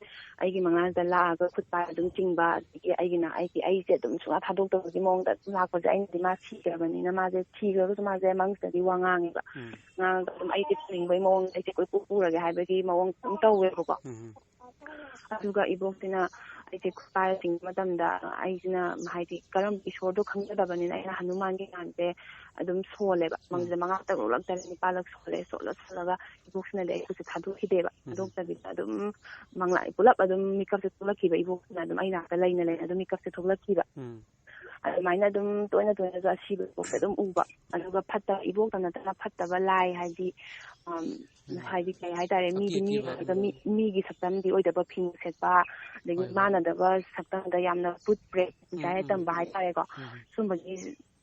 ꯑꯩꯒꯤ ꯃꯪꯂꯥꯟꯁꯤꯗ ꯂꯥꯛꯑꯒ ꯈꯨꯠ ꯄꯥꯏꯔ ꯑꯗꯨꯝ ꯆꯤꯡꯕ, ꯑꯗꯒꯤ ꯑꯩꯒꯤꯅ ꯑꯩꯒꯤ, ꯑꯩꯁꯦ ꯑꯗꯨꯝ ꯁꯨꯡꯊꯥ ꯊꯥꯗꯣꯛꯇꯕꯒꯤ ꯃꯑꯣꯡꯗ ꯑꯗꯨꯝ ꯂꯥꯛꯄꯁꯦ, ꯑꯩꯅꯗꯤ ꯃꯥ ꯁꯤꯈ꯭ꯔꯕꯅꯤꯅ ꯃꯥꯁꯦ ꯁꯤꯈ꯭ꯔꯒꯁꯨ ꯃꯥꯁꯦ ꯃꯪꯁꯤꯗꯗꯤ ꯋꯥ ꯉꯥꯡꯉꯦꯕ꯫ ꯎꯝ꯫ ꯉꯥꯡꯉꯒ ꯑꯗꯨꯝ ꯑꯩꯁꯦ ꯄꯨꯅꯤꯡꯕꯒꯤ ꯃꯑꯣꯡꯗ ꯑꯩꯁꯦ ꯀꯣꯏꯄꯨ ꯄꯨꯔꯒꯦ ꯍꯥꯏꯕꯒꯤ ꯃꯑꯣꯡ ꯑꯗꯨꯝ ꯇꯧꯋꯦꯕꯀꯣ꯫ ꯎꯝ꯫ ꯑꯗꯨꯒ ꯏꯕꯣꯛꯁꯤꯅ ꯑꯩꯁꯦ ꯈꯨꯠ ꯄꯥꯏꯔ ꯆꯤꯡꯕ ꯃꯇꯝꯗ ꯑꯩꯁꯤꯅ ꯍꯥꯏꯗꯤ ꯀꯔꯝꯕ ꯏꯁꯣꯔꯗꯣ ꯈꯪꯖꯗꯕꯅꯤꯅ ꯑꯩꯅ ꯍꯅꯨꯃꯥꯟꯒꯤ ꯂꯥꯏꯟꯁꯦ ꯑꯗꯨꯝ ꯁꯣꯜꯂꯦꯕ꯫ ꯎꯝ꯫ ꯃꯪꯁꯦ ꯃꯉꯥ ꯇꯔꯨꯛ ꯂꯛ ꯇꯔꯦꯠ ꯅꯤꯄꯥꯜ ꯂꯛ ꯁꯣꯜꯂꯦ꯫ ꯁꯣꯜꯂ ꯁꯣꯜꯂꯒ ꯏꯕꯣꯛꯁꯤꯅꯗꯤ ꯑꯩ ꯈꯨꯠꯁꯦ ꯊꯥꯗꯣꯛꯈꯤꯗꯦꯕ꯫ ꯎꯝ꯫ ꯊꯥꯗꯣꯛꯇꯕꯤꯗ ꯑꯗꯨꯝ ꯃꯪꯂꯥꯏ ꯄꯨꯂꯞ ꯑꯗꯨꯝ ꯃꯤꯀꯞꯁꯦ ꯊꯣꯛꯂꯛꯈꯤꯕ꯫ ꯏꯕꯣꯛꯁꯤꯅ ꯑꯗꯨꯝ ꯑꯩ ꯅꯥꯛꯇ ꯂꯩꯅ ꯂꯩꯅ ꯑꯗꯨꯝ ꯃꯤꯀꯞꯁꯦ ꯊꯣꯛꯂꯛꯈꯤꯕ꯫ ꯎꯝ꯫ ꯑꯗꯨꯃꯥꯏꯅ ꯑꯗꯨꯝ ꯇꯣꯏꯅ ꯇꯣꯏꯅꯁꯨ ꯑꯁꯤꯕ ꯏꯕꯣꯛꯁꯦ ꯑꯗꯨꯝ ꯎꯕ꯫ ꯑꯗꯨꯒ ꯐꯠꯇꯕ, ꯏꯕꯣꯛꯇ ꯅꯠꯇꯅ ꯐꯠꯇꯕ ꯂꯥꯏ ꯍꯥꯏꯗꯤ, ꯑꯝ, ꯎꯝ꯫ ꯍꯥꯏꯗꯤ ꯀꯩ ꯍꯥꯏꯇꯥꯔꯦ, ꯃꯤꯗꯤ ꯑꯀꯤ ꯃꯤ ꯑꯀꯤꯕ꯫ ꯑꯣꯏꯔꯒ ꯃꯤ, ꯃꯤꯒꯤ ꯁꯛꯇꯝꯗꯤ ꯑꯣꯏꯗꯕ, ꯐꯤꯅ ꯁꯦꯠꯄ, ꯑꯗꯒꯤ ꯍꯣꯏ, ꯍꯣꯏ꯫ ꯃꯥꯟꯅꯗꯕ ꯁꯛꯇꯝꯗ ꯌꯥꯝꯅ ꯚꯨꯠ ꯄ꯭ꯔꯦꯠ ꯎꯝ, ꯍꯥꯏ ꯎꯝ꯫ ꯇꯝꯕ ꯍꯥꯏꯇꯥꯔꯦꯀꯣ꯫ ꯎꯝ꯫ ꯁꯨꯝꯕꯒꯤ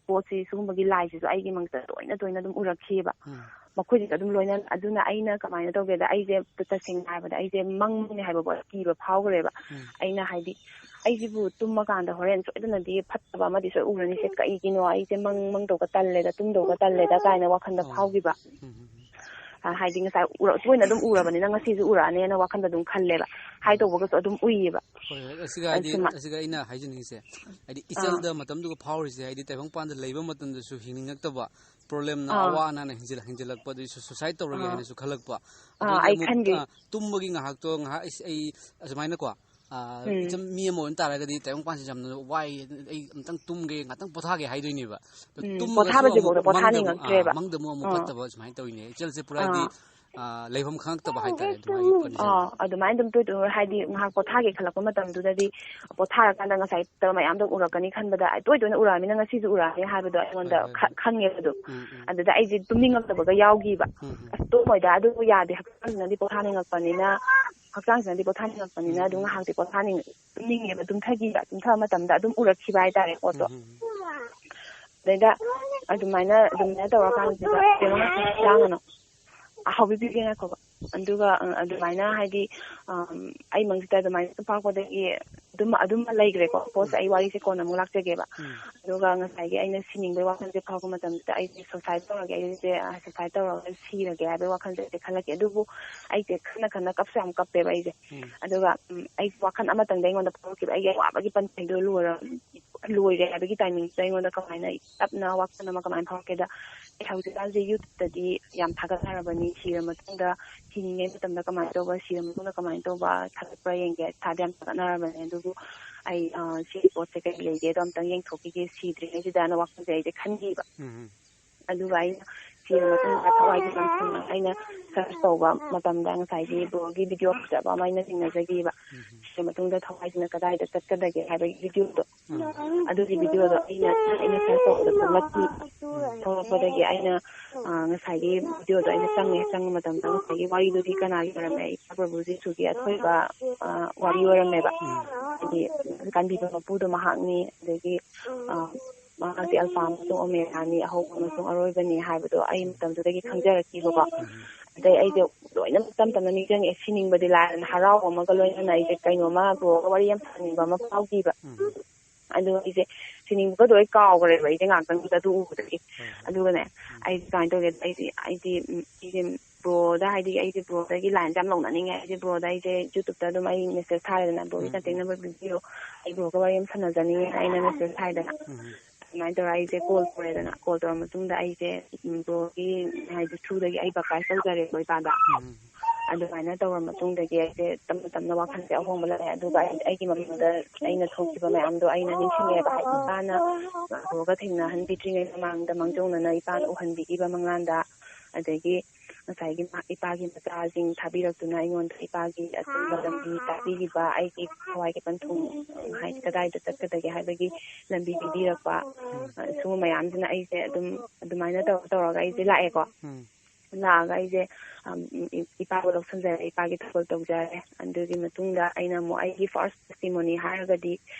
ꯄꯣꯠꯁꯤ, ꯁꯤꯒꯨꯝꯕꯒꯤ ꯂꯥꯏꯁꯤꯁꯨ ꯑꯩꯒꯤ ꯃꯪꯗ ꯇꯣꯏꯅ ꯇꯣꯏꯅ ꯑꯗꯨꯝ ꯎꯔꯛꯈꯤꯑꯕ꯫ ꯎꯝ꯫ ꯃꯈꯣꯏꯁꯤꯒ ꯑꯗꯨꯝ ꯂꯣꯏꯅ, ꯑꯗꯨꯅ ꯑꯩꯅ ꯀꯃꯥꯏꯅ ꯇꯧꯒꯦꯗ, ꯑꯩꯁꯦ ꯇꯁꯦꯡꯅ ꯍꯥꯏꯔꯕꯗ ꯑꯩꯁꯦ ꯃꯪꯅꯦ ꯍꯥꯏꯕ ꯄꯣꯠ ꯀꯤꯕ ꯐꯥꯎꯈ꯭ꯔꯦꯕ꯫ ꯎꯝ꯫ ꯑꯩꯅ ꯍꯥꯏꯗꯤ ꯑꯩꯁꯤꯕꯨ ꯇꯨꯝꯃꯀꯥꯟꯗ ꯍꯣꯔꯦꯟ ꯁꯣꯏꯗꯅꯗꯤ ꯐꯠꯇꯕ ꯑꯃꯗꯤ ꯁꯣꯏ ꯎꯔꯅꯤꯁꯦ ꯀꯩꯒꯤꯅꯣ, ꯑꯩꯁꯦ ꯃꯪ ꯃꯪꯗꯧꯕ ꯇꯜꯂꯦꯗ, ꯇꯨꯝꯗꯧꯕ ꯇꯜꯂꯦꯗ ꯀꯥꯏꯅ ꯋꯥꯈꯜꯗ ꯑꯣ꯫ ꯐꯥꯎꯈꯤꯕ꯫ ꯎꯝ, ꯎꯝ, ꯎꯝ꯫ ꯑ, ꯍꯥꯏꯗꯤ ꯉꯁꯥꯏ ꯎꯔꯛ-, ꯇꯣꯏꯅ ꯑꯗꯨꯝ ꯎꯔꯕꯅꯤꯅ ꯉꯁꯤꯁꯨ ꯎꯔꯛꯑꯅꯦꯅ ꯋꯥꯈꯜꯗ ꯑꯗꯨꯝ ꯈꯜꯂꯦꯕ꯫ ꯍꯥꯏ ꯎꯝ꯫ ꯇꯧꯕꯒꯁꯨ ꯑꯗꯨꯝ ꯎꯏꯌꯦꯕ꯫ ꯍꯣꯏ, ꯍꯣꯏ꯫ ꯑꯁꯤꯒ ꯍꯥꯏꯗꯤ, ꯑꯁꯨꯃ-, ꯑꯁꯤꯒ ꯑꯩꯅ ꯍꯥꯏꯖꯅꯤꯡꯉꯤꯁꯦ, ꯍꯥꯏꯗꯤ ꯑꯥ꯫ ꯏꯆꯜꯗ ꯃꯇꯝꯗꯨꯒ ꯐꯥꯎꯔꯤꯁꯦ, ꯍꯥꯏꯗꯤ ꯇꯥꯏꯕꯪꯄꯥꯟꯗ ꯂꯩꯕ ꯃꯇꯝꯗꯁꯨ ꯍꯤꯡꯅꯤꯡꯉꯛꯇꯕ, ꯄ꯭ꯔꯣꯕ꯭ꯂꯦꯝꯅ ꯑꯥ꯫ ꯑꯋꯥ ꯑꯅꯥꯅ ꯍꯦꯟꯖꯤꯜ-, ꯍꯦꯟꯖꯤꯜꯂꯛꯄ, ꯑꯗꯨꯗꯒꯤ ꯁꯨ-, ꯁꯨꯁꯥꯏꯗ ꯇꯧꯔꯒꯦ ꯑꯥ꯫ ꯍꯥꯏꯅꯁꯨ ꯈꯜꯂꯛꯄ꯫ ꯑꯥ, ꯑꯗꯨꯗꯒꯤ ꯑꯩ ꯑꯃꯨꯛ, ꯈꯟꯈꯤ꯫ ꯑꯥ, ꯇꯨꯝꯕꯒꯤ ꯉꯥꯏꯍꯥꯛꯇꯣ ꯉꯥꯏꯍꯥꯛ ꯑꯩꯁ-, ꯑꯩ ꯑꯁꯨꯃꯥꯏꯅꯀꯣ, ꯑꯥ, ꯎꯝ꯫ ꯏꯆꯝ ꯃꯤ ꯑꯃ ꯑꯣꯏꯅ ꯇꯥꯔꯒꯗꯤ ꯇꯥꯏꯕꯪꯄꯥꯟꯁꯦ ꯌꯥꯝꯅ ꯋꯥꯏ, ꯑꯩ ꯑꯝꯇꯪ ꯇꯨꯝꯒꯦ, ꯉꯥꯛꯇꯪ ꯄꯣꯊꯥꯒꯦ ꯍꯥꯏꯗꯣꯏꯅꯦꯕ꯫ ꯑꯗꯣ ꯎꯝ, ꯇꯨꯝꯃꯒꯁꯨ ꯄꯣꯊꯥꯕꯁꯤꯐꯥꯎꯗ ꯑꯃꯨꯛ ꯃꯪꯗ ꯑꯃꯨꯛ, ꯑꯥ, ꯄꯣꯊꯥꯅꯤꯡꯉꯛꯇ꯭ꯔꯦꯕ꯫ ꯃꯪꯗ ꯑꯃꯨꯛ, ꯑꯃꯨꯛ ꯑꯥ꯫ ꯐꯠꯇꯕ ꯁꯨꯃꯥꯏꯅ ꯇꯧꯋꯤꯅꯦ꯫ ꯏꯆꯜꯁꯦ ꯄꯨꯔꯥ ꯍꯥꯏꯗꯤ, ꯑꯥ꯫ ꯑꯥ, ꯂꯩꯐꯝ ꯈꯪꯉꯛꯇꯕ ꯍꯥꯏꯇꯥꯔꯦ, ꯑꯗꯨꯃꯥꯏꯅ ꯈꯟꯕꯁꯦ꯫ ꯑꯥ, ꯑꯗꯨꯃꯥꯏꯅ ꯑꯗꯨꯝ ꯇꯣꯏ ꯇꯣꯏ ꯍꯥꯏꯗꯤ ꯉꯥꯏꯍꯥꯛ ꯄꯣꯊꯥꯒꯦ ꯈꯜꯂꯛꯄ ꯃꯇꯝꯗꯨꯗꯗꯤ ꯄꯣꯊꯥꯔꯀꯥꯟꯗ ꯉꯁꯥꯏ ꯃꯌꯥꯝꯗꯣ ꯎꯔꯛꯀꯅꯤ ꯈꯟꯕꯗ ꯇꯣꯏ ꯇꯣꯏꯅ ꯎꯔꯛꯑꯃꯤꯅ ꯉꯁꯤꯁꯨ ꯎꯔꯛꯑꯅꯤ ꯍꯥꯏꯕꯗꯣ ꯑꯩꯉꯣꯟꯗ ꯍꯣꯏ, ꯍꯣꯏ, ꯈ-, ꯍꯣꯏ꯫ ꯈꯪꯉꯦꯕ ꯑꯗꯨꯝ꯫ ꯎꯝ, ꯎꯝ꯫ ꯑꯗꯨꯗ ꯑꯩꯁꯦ ꯇꯨꯝꯅꯤꯡꯉꯛꯇꯕꯒ ꯌꯥꯎꯈꯤꯕ꯫ ꯎꯝ, ꯎꯝ꯫ "ꯑꯁ, ꯇꯨꯝꯃꯣꯏꯗ, ꯑꯗꯨꯕꯨ ꯌꯥꯗꯦ, ꯍꯛꯆꯥꯡꯁꯤꯅꯗꯤ ꯄꯣꯊꯥꯅꯤꯡꯉꯛꯄꯅꯤꯅ, ꯍꯛꯆꯥꯡꯁꯤꯅꯗꯤ ꯄꯣꯊꯥꯅꯤꯡꯉꯛꯄꯅꯤꯅ ꯎꯝ, ꯑꯗꯨꯝ ꯎꯝ꯫ ꯉꯥꯏꯍꯥꯛꯇꯤ ꯄꯣꯊꯥꯅꯤꯡ-, ꯇꯨꯝꯅꯤꯡꯉꯦꯕ, ꯇꯨꯝꯊꯈꯤꯕ, ꯇꯨꯝꯊꯕ ꯃꯇꯝꯗ ꯑꯗꯨꯝ ꯎꯔꯛꯈꯤꯕ ꯍꯥꯏꯇꯥꯔꯦ ꯄꯣꯠꯇꯣ"꯫ ꯎꯝ, ꯎꯝ꯫ ꯑꯗꯩꯗ ꯑꯗꯨꯃꯥꯏꯅ, ꯑꯗꯨꯃꯥꯏꯅ ꯇꯧꯔꯀꯥꯟꯁꯤꯗ ꯀꯩꯅꯣ ꯉꯥꯛꯇꯪ ꯂꯥꯡꯒꯅꯣ꯫ ꯍꯧꯕꯤꯕꯤꯒꯦ ꯉꯥꯏꯈꯣꯕ꯫ ꯑꯗꯨꯒ, ꯑ, ꯑꯗꯨꯃꯥꯏꯅ ꯍꯥꯏꯗꯤ, ꯑꯝ, ꯑꯩ ꯃꯪꯁꯤꯗ ꯑꯗꯨꯃꯥꯏꯅ ꯁꯨꯝ ꯐꯥꯎꯔꯛꯄꯗꯒꯤ ꯑꯗꯨꯝ, ꯑꯗꯨꯝ ꯂꯩꯈ꯭ꯔꯦꯀꯣ꯫ ꯄꯣꯠꯁꯦ ꯎꯝ꯫ ꯑꯩ ꯋꯥꯔꯤꯁꯦ ꯀꯣꯟꯅ ꯑꯃꯨꯛ ꯂꯥꯛꯆꯒꯦꯕ꯫ ꯎꯝ꯫ ꯑꯗꯨꯒ ꯉꯁꯥꯏꯒꯤ ꯑꯩꯅ ꯁꯤꯅꯤꯡꯕꯒꯤ ꯋꯥꯈꯜꯁꯦ ꯐꯥꯎꯔꯛꯄ ꯃꯇꯝꯁꯤꯗ ꯑꯩꯁꯦ suicide ꯇꯧꯔꯒꯦ, ꯑꯩꯁꯦ, ꯑ, suicide ꯇꯧꯔꯒ ꯁꯤꯔꯒꯦ ꯍꯥꯏꯕꯒꯤ ꯋꯥꯈꯜꯁꯦ ꯑꯩꯁꯦ ꯈꯜꯂꯛꯈꯤ꯫ ꯑꯗꯨꯕꯨ ꯑꯩꯁꯦ ꯈꯟꯅ ꯈꯟꯅ ꯀꯞꯁꯨ ꯌꯥꯝ ꯀꯞꯄꯦꯕ ꯑꯩꯁꯦ꯫ ꯎꯝ꯫ ꯑꯗꯨꯒ, ꯎꯝ, ꯑꯩ ꯋꯥꯈꯜ ꯑꯃꯇꯪꯗ ꯑꯩꯉꯣꯟꯗ ꯐꯥꯎꯔꯛꯈꯤꯕ, ꯑꯩꯒꯤ ꯑꯋꯥꯕꯒꯤ ꯄꯟꯊꯩꯗꯣ ꯂꯣꯏꯔ-, ꯂꯣꯏꯔꯦ ꯍꯥꯏꯕꯒꯤ ꯇꯥꯏꯃꯤꯡꯁꯤꯗ ꯑꯩꯉꯣꯟꯗ ꯀꯃꯥꯏꯅ ꯇꯞꯅ ꯋꯥꯈꯜ ꯑꯃ ꯀꯃꯥꯏꯅ ꯐꯥꯎꯔꯛꯀꯦꯗ, ꯑꯩ ꯍꯧꯖꯤꯛꯀꯥꯟꯁꯦ YouTubeꯇꯗꯤ ꯌꯥꯝ ꯊꯥꯒꯠꯅꯔꯕꯅꯤ, ꯁꯤꯔ ꯃꯇꯨꯡꯗ ꯍꯤꯡꯉꯤꯉꯩ ꯃꯇꯝꯗ ꯀꯃꯥꯏꯅ ꯇꯧꯕ, ꯁꯤꯔ ꯃꯇꯨꯡꯗ ꯀꯃꯥꯏꯅ ꯇꯧꯕ ꯊꯥꯒꯠꯄ꯭ꯔꯥ ꯌꯦꯡꯒꯦ, ꯊꯥꯗꯤ ꯌꯥꯝ ꯊꯥꯒꯠꯅꯔꯕꯅꯦ꯫ ꯑꯗꯨꯕꯨ ꯑꯩ, ꯑ, ꯁꯤꯒꯤ ꯄꯣꯠꯁꯦ ꯀꯔꯤ ꯂꯩꯒꯦꯗꯣ ꯑꯝꯇꯪ ꯌꯦꯡꯊꯣꯛꯈꯤꯒꯦ, ꯁꯤꯗ꯭ꯔꯤꯉꯩꯁꯤꯗꯅ ꯋꯥꯈꯜꯁꯦ ꯑꯩꯁꯦ ꯈꯟꯈꯤꯕ꯫ ꯎꯝ꯫ ꯑꯗꯨꯒ ꯑꯩꯅ ꯁꯤꯔ ꯃꯇꯨꯡꯗ ꯊꯋꯥꯏꯒꯤ ꯂꯝꯁꯤꯡ ꯑꯩꯅ search ꯇꯧꯕ ꯃꯇꯝꯗ ꯉꯁꯥꯏꯒꯤ bro ꯒꯤ video ꯐꯖꯕ ꯑꯃ ꯑꯩꯅ ꯊꯦꯡꯅꯖꯈꯤꯕ꯫ ꯎꯝ꯫ ꯁꯤꯔ ꯃꯇꯨꯡꯗ ꯊꯋꯥꯏꯁꯤꯅ ꯀꯗꯥꯏꯗ ꯆꯠꯀꯗꯒꯦ ꯍꯥꯏꯕꯒꯤ videoꯗꯣ꯫ ꯎꯝ꯫ ꯑꯗꯨꯒꯤ videoꯗꯣ ꯑꯩꯅ, ꯑꯩꯅ search ꯇꯧꯕꯗ ꯊꯣꯛꯂꯛꯈꯤ꯫ ꯊꯣꯛꯂꯛꯄꯗꯒꯤ ꯑꯩꯅ, ꯑ, ꯉꯁꯥꯏꯒꯤ videoꯗꯣ ꯑꯩꯅ ꯆꯪꯉꯦ꯫ ꯆꯪꯕ ꯃꯇꯝꯗ ꯉꯁꯥꯏꯒꯤ ꯋꯥꯔꯤꯗꯨꯗꯤ ꯀꯅꯥꯒꯤ ꯑꯣꯏꯔꯝꯃꯦ? ꯏꯄꯥ ꯄ꯭ꯔꯚꯨ ꯖꯤꯁꯨꯒꯤ ꯑꯊꯣꯏꯕ, ꯑ, ꯋꯥꯔꯤ ꯑꯣꯏꯔꯝꯃꯦꯕ꯫ ꯎꯝ꯫ ꯍꯥꯏꯗꯤ ꯀꯟꯕꯤꯕ ꯃꯄꯨꯗꯣ ꯃꯍꯥꯛꯅꯤ, ꯑꯗꯒꯤ, ꯑ, ꯃꯍꯥꯛꯇꯤ ꯑꯜꯐꯥ ꯑꯃꯁꯨꯡ ꯑꯣꯃꯦꯒꯥꯅꯤ, ꯑꯍꯧꯕ ꯑꯃꯁꯨꯡ ꯑꯔꯣꯏꯕꯅꯤ ꯍꯥꯏꯕꯗꯣ ꯑꯩ ꯃꯇꯝꯗꯨꯗꯒꯤ ꯈꯪꯖꯔꯛꯈꯤꯕꯀꯣ꯫ ꯎꯝ꯫ ꯑꯗꯩ ꯑꯩꯁꯦ ꯂꯣꯏꯅꯃꯛ ꯇꯞ ꯇꯞꯅ ꯅꯤꯡꯁꯤꯡꯉꯛꯑꯦ꯫ ꯁꯤꯅꯤꯡꯕꯗꯤ ꯂꯥꯏꯔꯗꯅ ꯍꯔꯥꯎꯕ ꯑꯃꯒ ꯂꯣꯏꯅꯅ ꯑꯩꯁꯦ ꯀꯩꯅꯣꯝꯃ bro ꯒ ꯋꯥꯔꯤ ꯌꯥꯝ ꯁꯥꯅꯤꯡꯕ ꯑꯃ ꯐꯥꯎꯈꯤꯕ꯫ ꯎꯝ꯫ ꯑꯗꯣ ꯑꯩꯁꯦ ꯁꯤꯅꯤꯡꯕꯒꯗꯣ ꯑꯩ ꯀꯥꯎꯈ꯭ꯔꯦꯕ, ꯑꯩꯁꯦ ꯉꯥꯛꯇꯪꯗꯨꯗ ꯑꯗꯨ ꯎꯕꯗꯒꯤ꯫ ꯍꯣꯏ, ꯍꯣꯏ꯫ ꯑꯗꯨꯒꯅꯦ, ꯎꯝ꯫ ꯑꯩꯁꯦ ꯀꯃꯥꯏꯅ ꯇꯧꯒꯦ, ꯑꯩꯁꯦ, ꯑꯩꯗꯤ, ꯎꯝ, ꯑꯩꯁꯦ bro ꯗ, ꯍꯥꯏꯗꯤ ꯑꯩꯁꯦ bro ꯗꯒꯤ line ꯁꯦ ꯌꯥꯝ ꯂꯧꯅꯅꯤꯡꯉꯦ꯫ ꯑꯩꯁꯦ bro ꯗ ꯑꯩꯁꯦ YouTube ꯇ ꯑꯗꯨꯝ ꯑꯩ message ꯊꯥꯔꯦꯗꯅ, "Bro ꯒꯤ ꯎꯝ, contact ꯎꯝ꯫ number ꯄꯤꯕꯤꯌꯣ, ꯑꯩ bro ꯒ ꯋꯥꯔꯤ ꯑꯃ ꯁꯥꯟꯅꯖꯅꯤꯡꯉꯦ" ꯍꯥꯏꯅ message ꯊꯥꯏꯗꯅ꯫ ꯎꯝ꯫ ꯑꯗꯨꯃꯥꯏꯅ ꯇꯧꯔꯒ ꯑꯩꯁꯦ call ꯇꯧꯔꯦꯗꯅ, call ꯇꯧꯔ ꯃꯇꯨꯡꯗ ꯑꯩꯁꯦ, ꯎꯝ, bro ꯒꯤ, ꯍꯥꯏꯗꯤ, through ꯗꯒꯤ ꯑꯩ baptize ꯇꯧꯖꯔꯦꯕ ꯏꯄꯥꯗ꯫ ꯎꯝ꯫ ꯑꯗꯨꯃꯥꯏꯅ ꯇꯧꯔ ꯃꯇꯨꯡꯗꯒꯤ ꯑꯩꯁꯦ ꯇꯞꯅ ꯇꯞꯅ ꯋꯥꯈꯜꯁꯦ ꯑꯍꯣꯡꯕ ꯂꯥꯛꯑꯦ꯫ ꯑꯗꯨꯒ ꯑꯩ, ꯑꯩꯒꯤ ꯃꯃꯥꯡꯗ ꯑꯩꯅ ꯊꯣꯛꯈꯤꯕ ꯃꯌꯥꯝꯗꯣ ꯑꯩꯅ ꯅꯤꯡꯁꯤꯡꯉꯦꯕ꯫ ꯍꯥꯏꯗꯤ, ꯏꯄꯥꯅ bro ꯒ ꯊꯦꯡꯅꯍꯟꯕꯤꯗ꯭ꯔꯤꯉꯩ ꯃꯃꯥꯡꯗ ꯃꯥꯡꯖꯧꯅꯅ ꯏꯄꯥꯅ ꯎꯍꯟꯕꯤꯈꯤꯕ ꯃꯪꯂꯥꯟꯗ, ꯑꯗꯒꯤ ꯉꯁꯥꯏꯒꯤ ꯃꯥ-, ꯏꯄꯥꯒꯤ ꯃꯆꯥꯁꯤꯡ ꯊꯥꯕꯤꯔꯛꯇꯨꯅ ꯑꯩꯉꯣꯟꯗ ꯏꯄꯥꯒꯤ ꯑꯆꯨꯝꯕ ꯂꯝꯕꯤ ꯇꯥꯛꯄꯤꯈꯤꯕ, ꯑꯩꯒꯤ ꯊꯋꯥꯏꯒꯤ ꯄꯟꯊꯨꯡ, ꯍꯥꯏꯗꯤ, ꯀꯗꯥꯏꯗ ꯆꯠꯀꯗꯒꯦ ꯍꯥꯏꯕꯒꯤ ꯂꯝꯕꯤ ꯄꯤꯕꯤꯔꯛꯄ, ꯑ, ꯁꯤꯒꯨꯝꯕ ꯃꯌꯥꯝꯁꯤꯅ ꯑꯩꯁꯦ ꯑꯗꯨꯝ ꯑꯗꯨꯃꯥꯏꯅ ꯇꯧꯔ ꯇꯧꯔꯒ ꯑꯩꯁꯦ ꯂꯥꯛꯑꯦꯀꯣ꯫ ꯎꯝ꯫ ꯂꯥꯛꯑꯒ ꯑꯩꯁꯦ, ꯑꯝ, ꯏ-, ꯏꯄꯥꯕꯨ ꯂꯧꯁꯤꯟꯖꯔꯦ, ꯏꯄꯥꯒꯤ ꯊꯧꯒꯜ ꯇꯧꯖꯔꯦ꯫ ꯑꯗꯨꯒꯤ ꯃꯇꯨꯡꯗ ꯑꯩꯅ ꯑꯃꯨꯛ ꯑꯩꯒꯤ first testimony ꯍꯥꯏꯔꯒꯗꯤ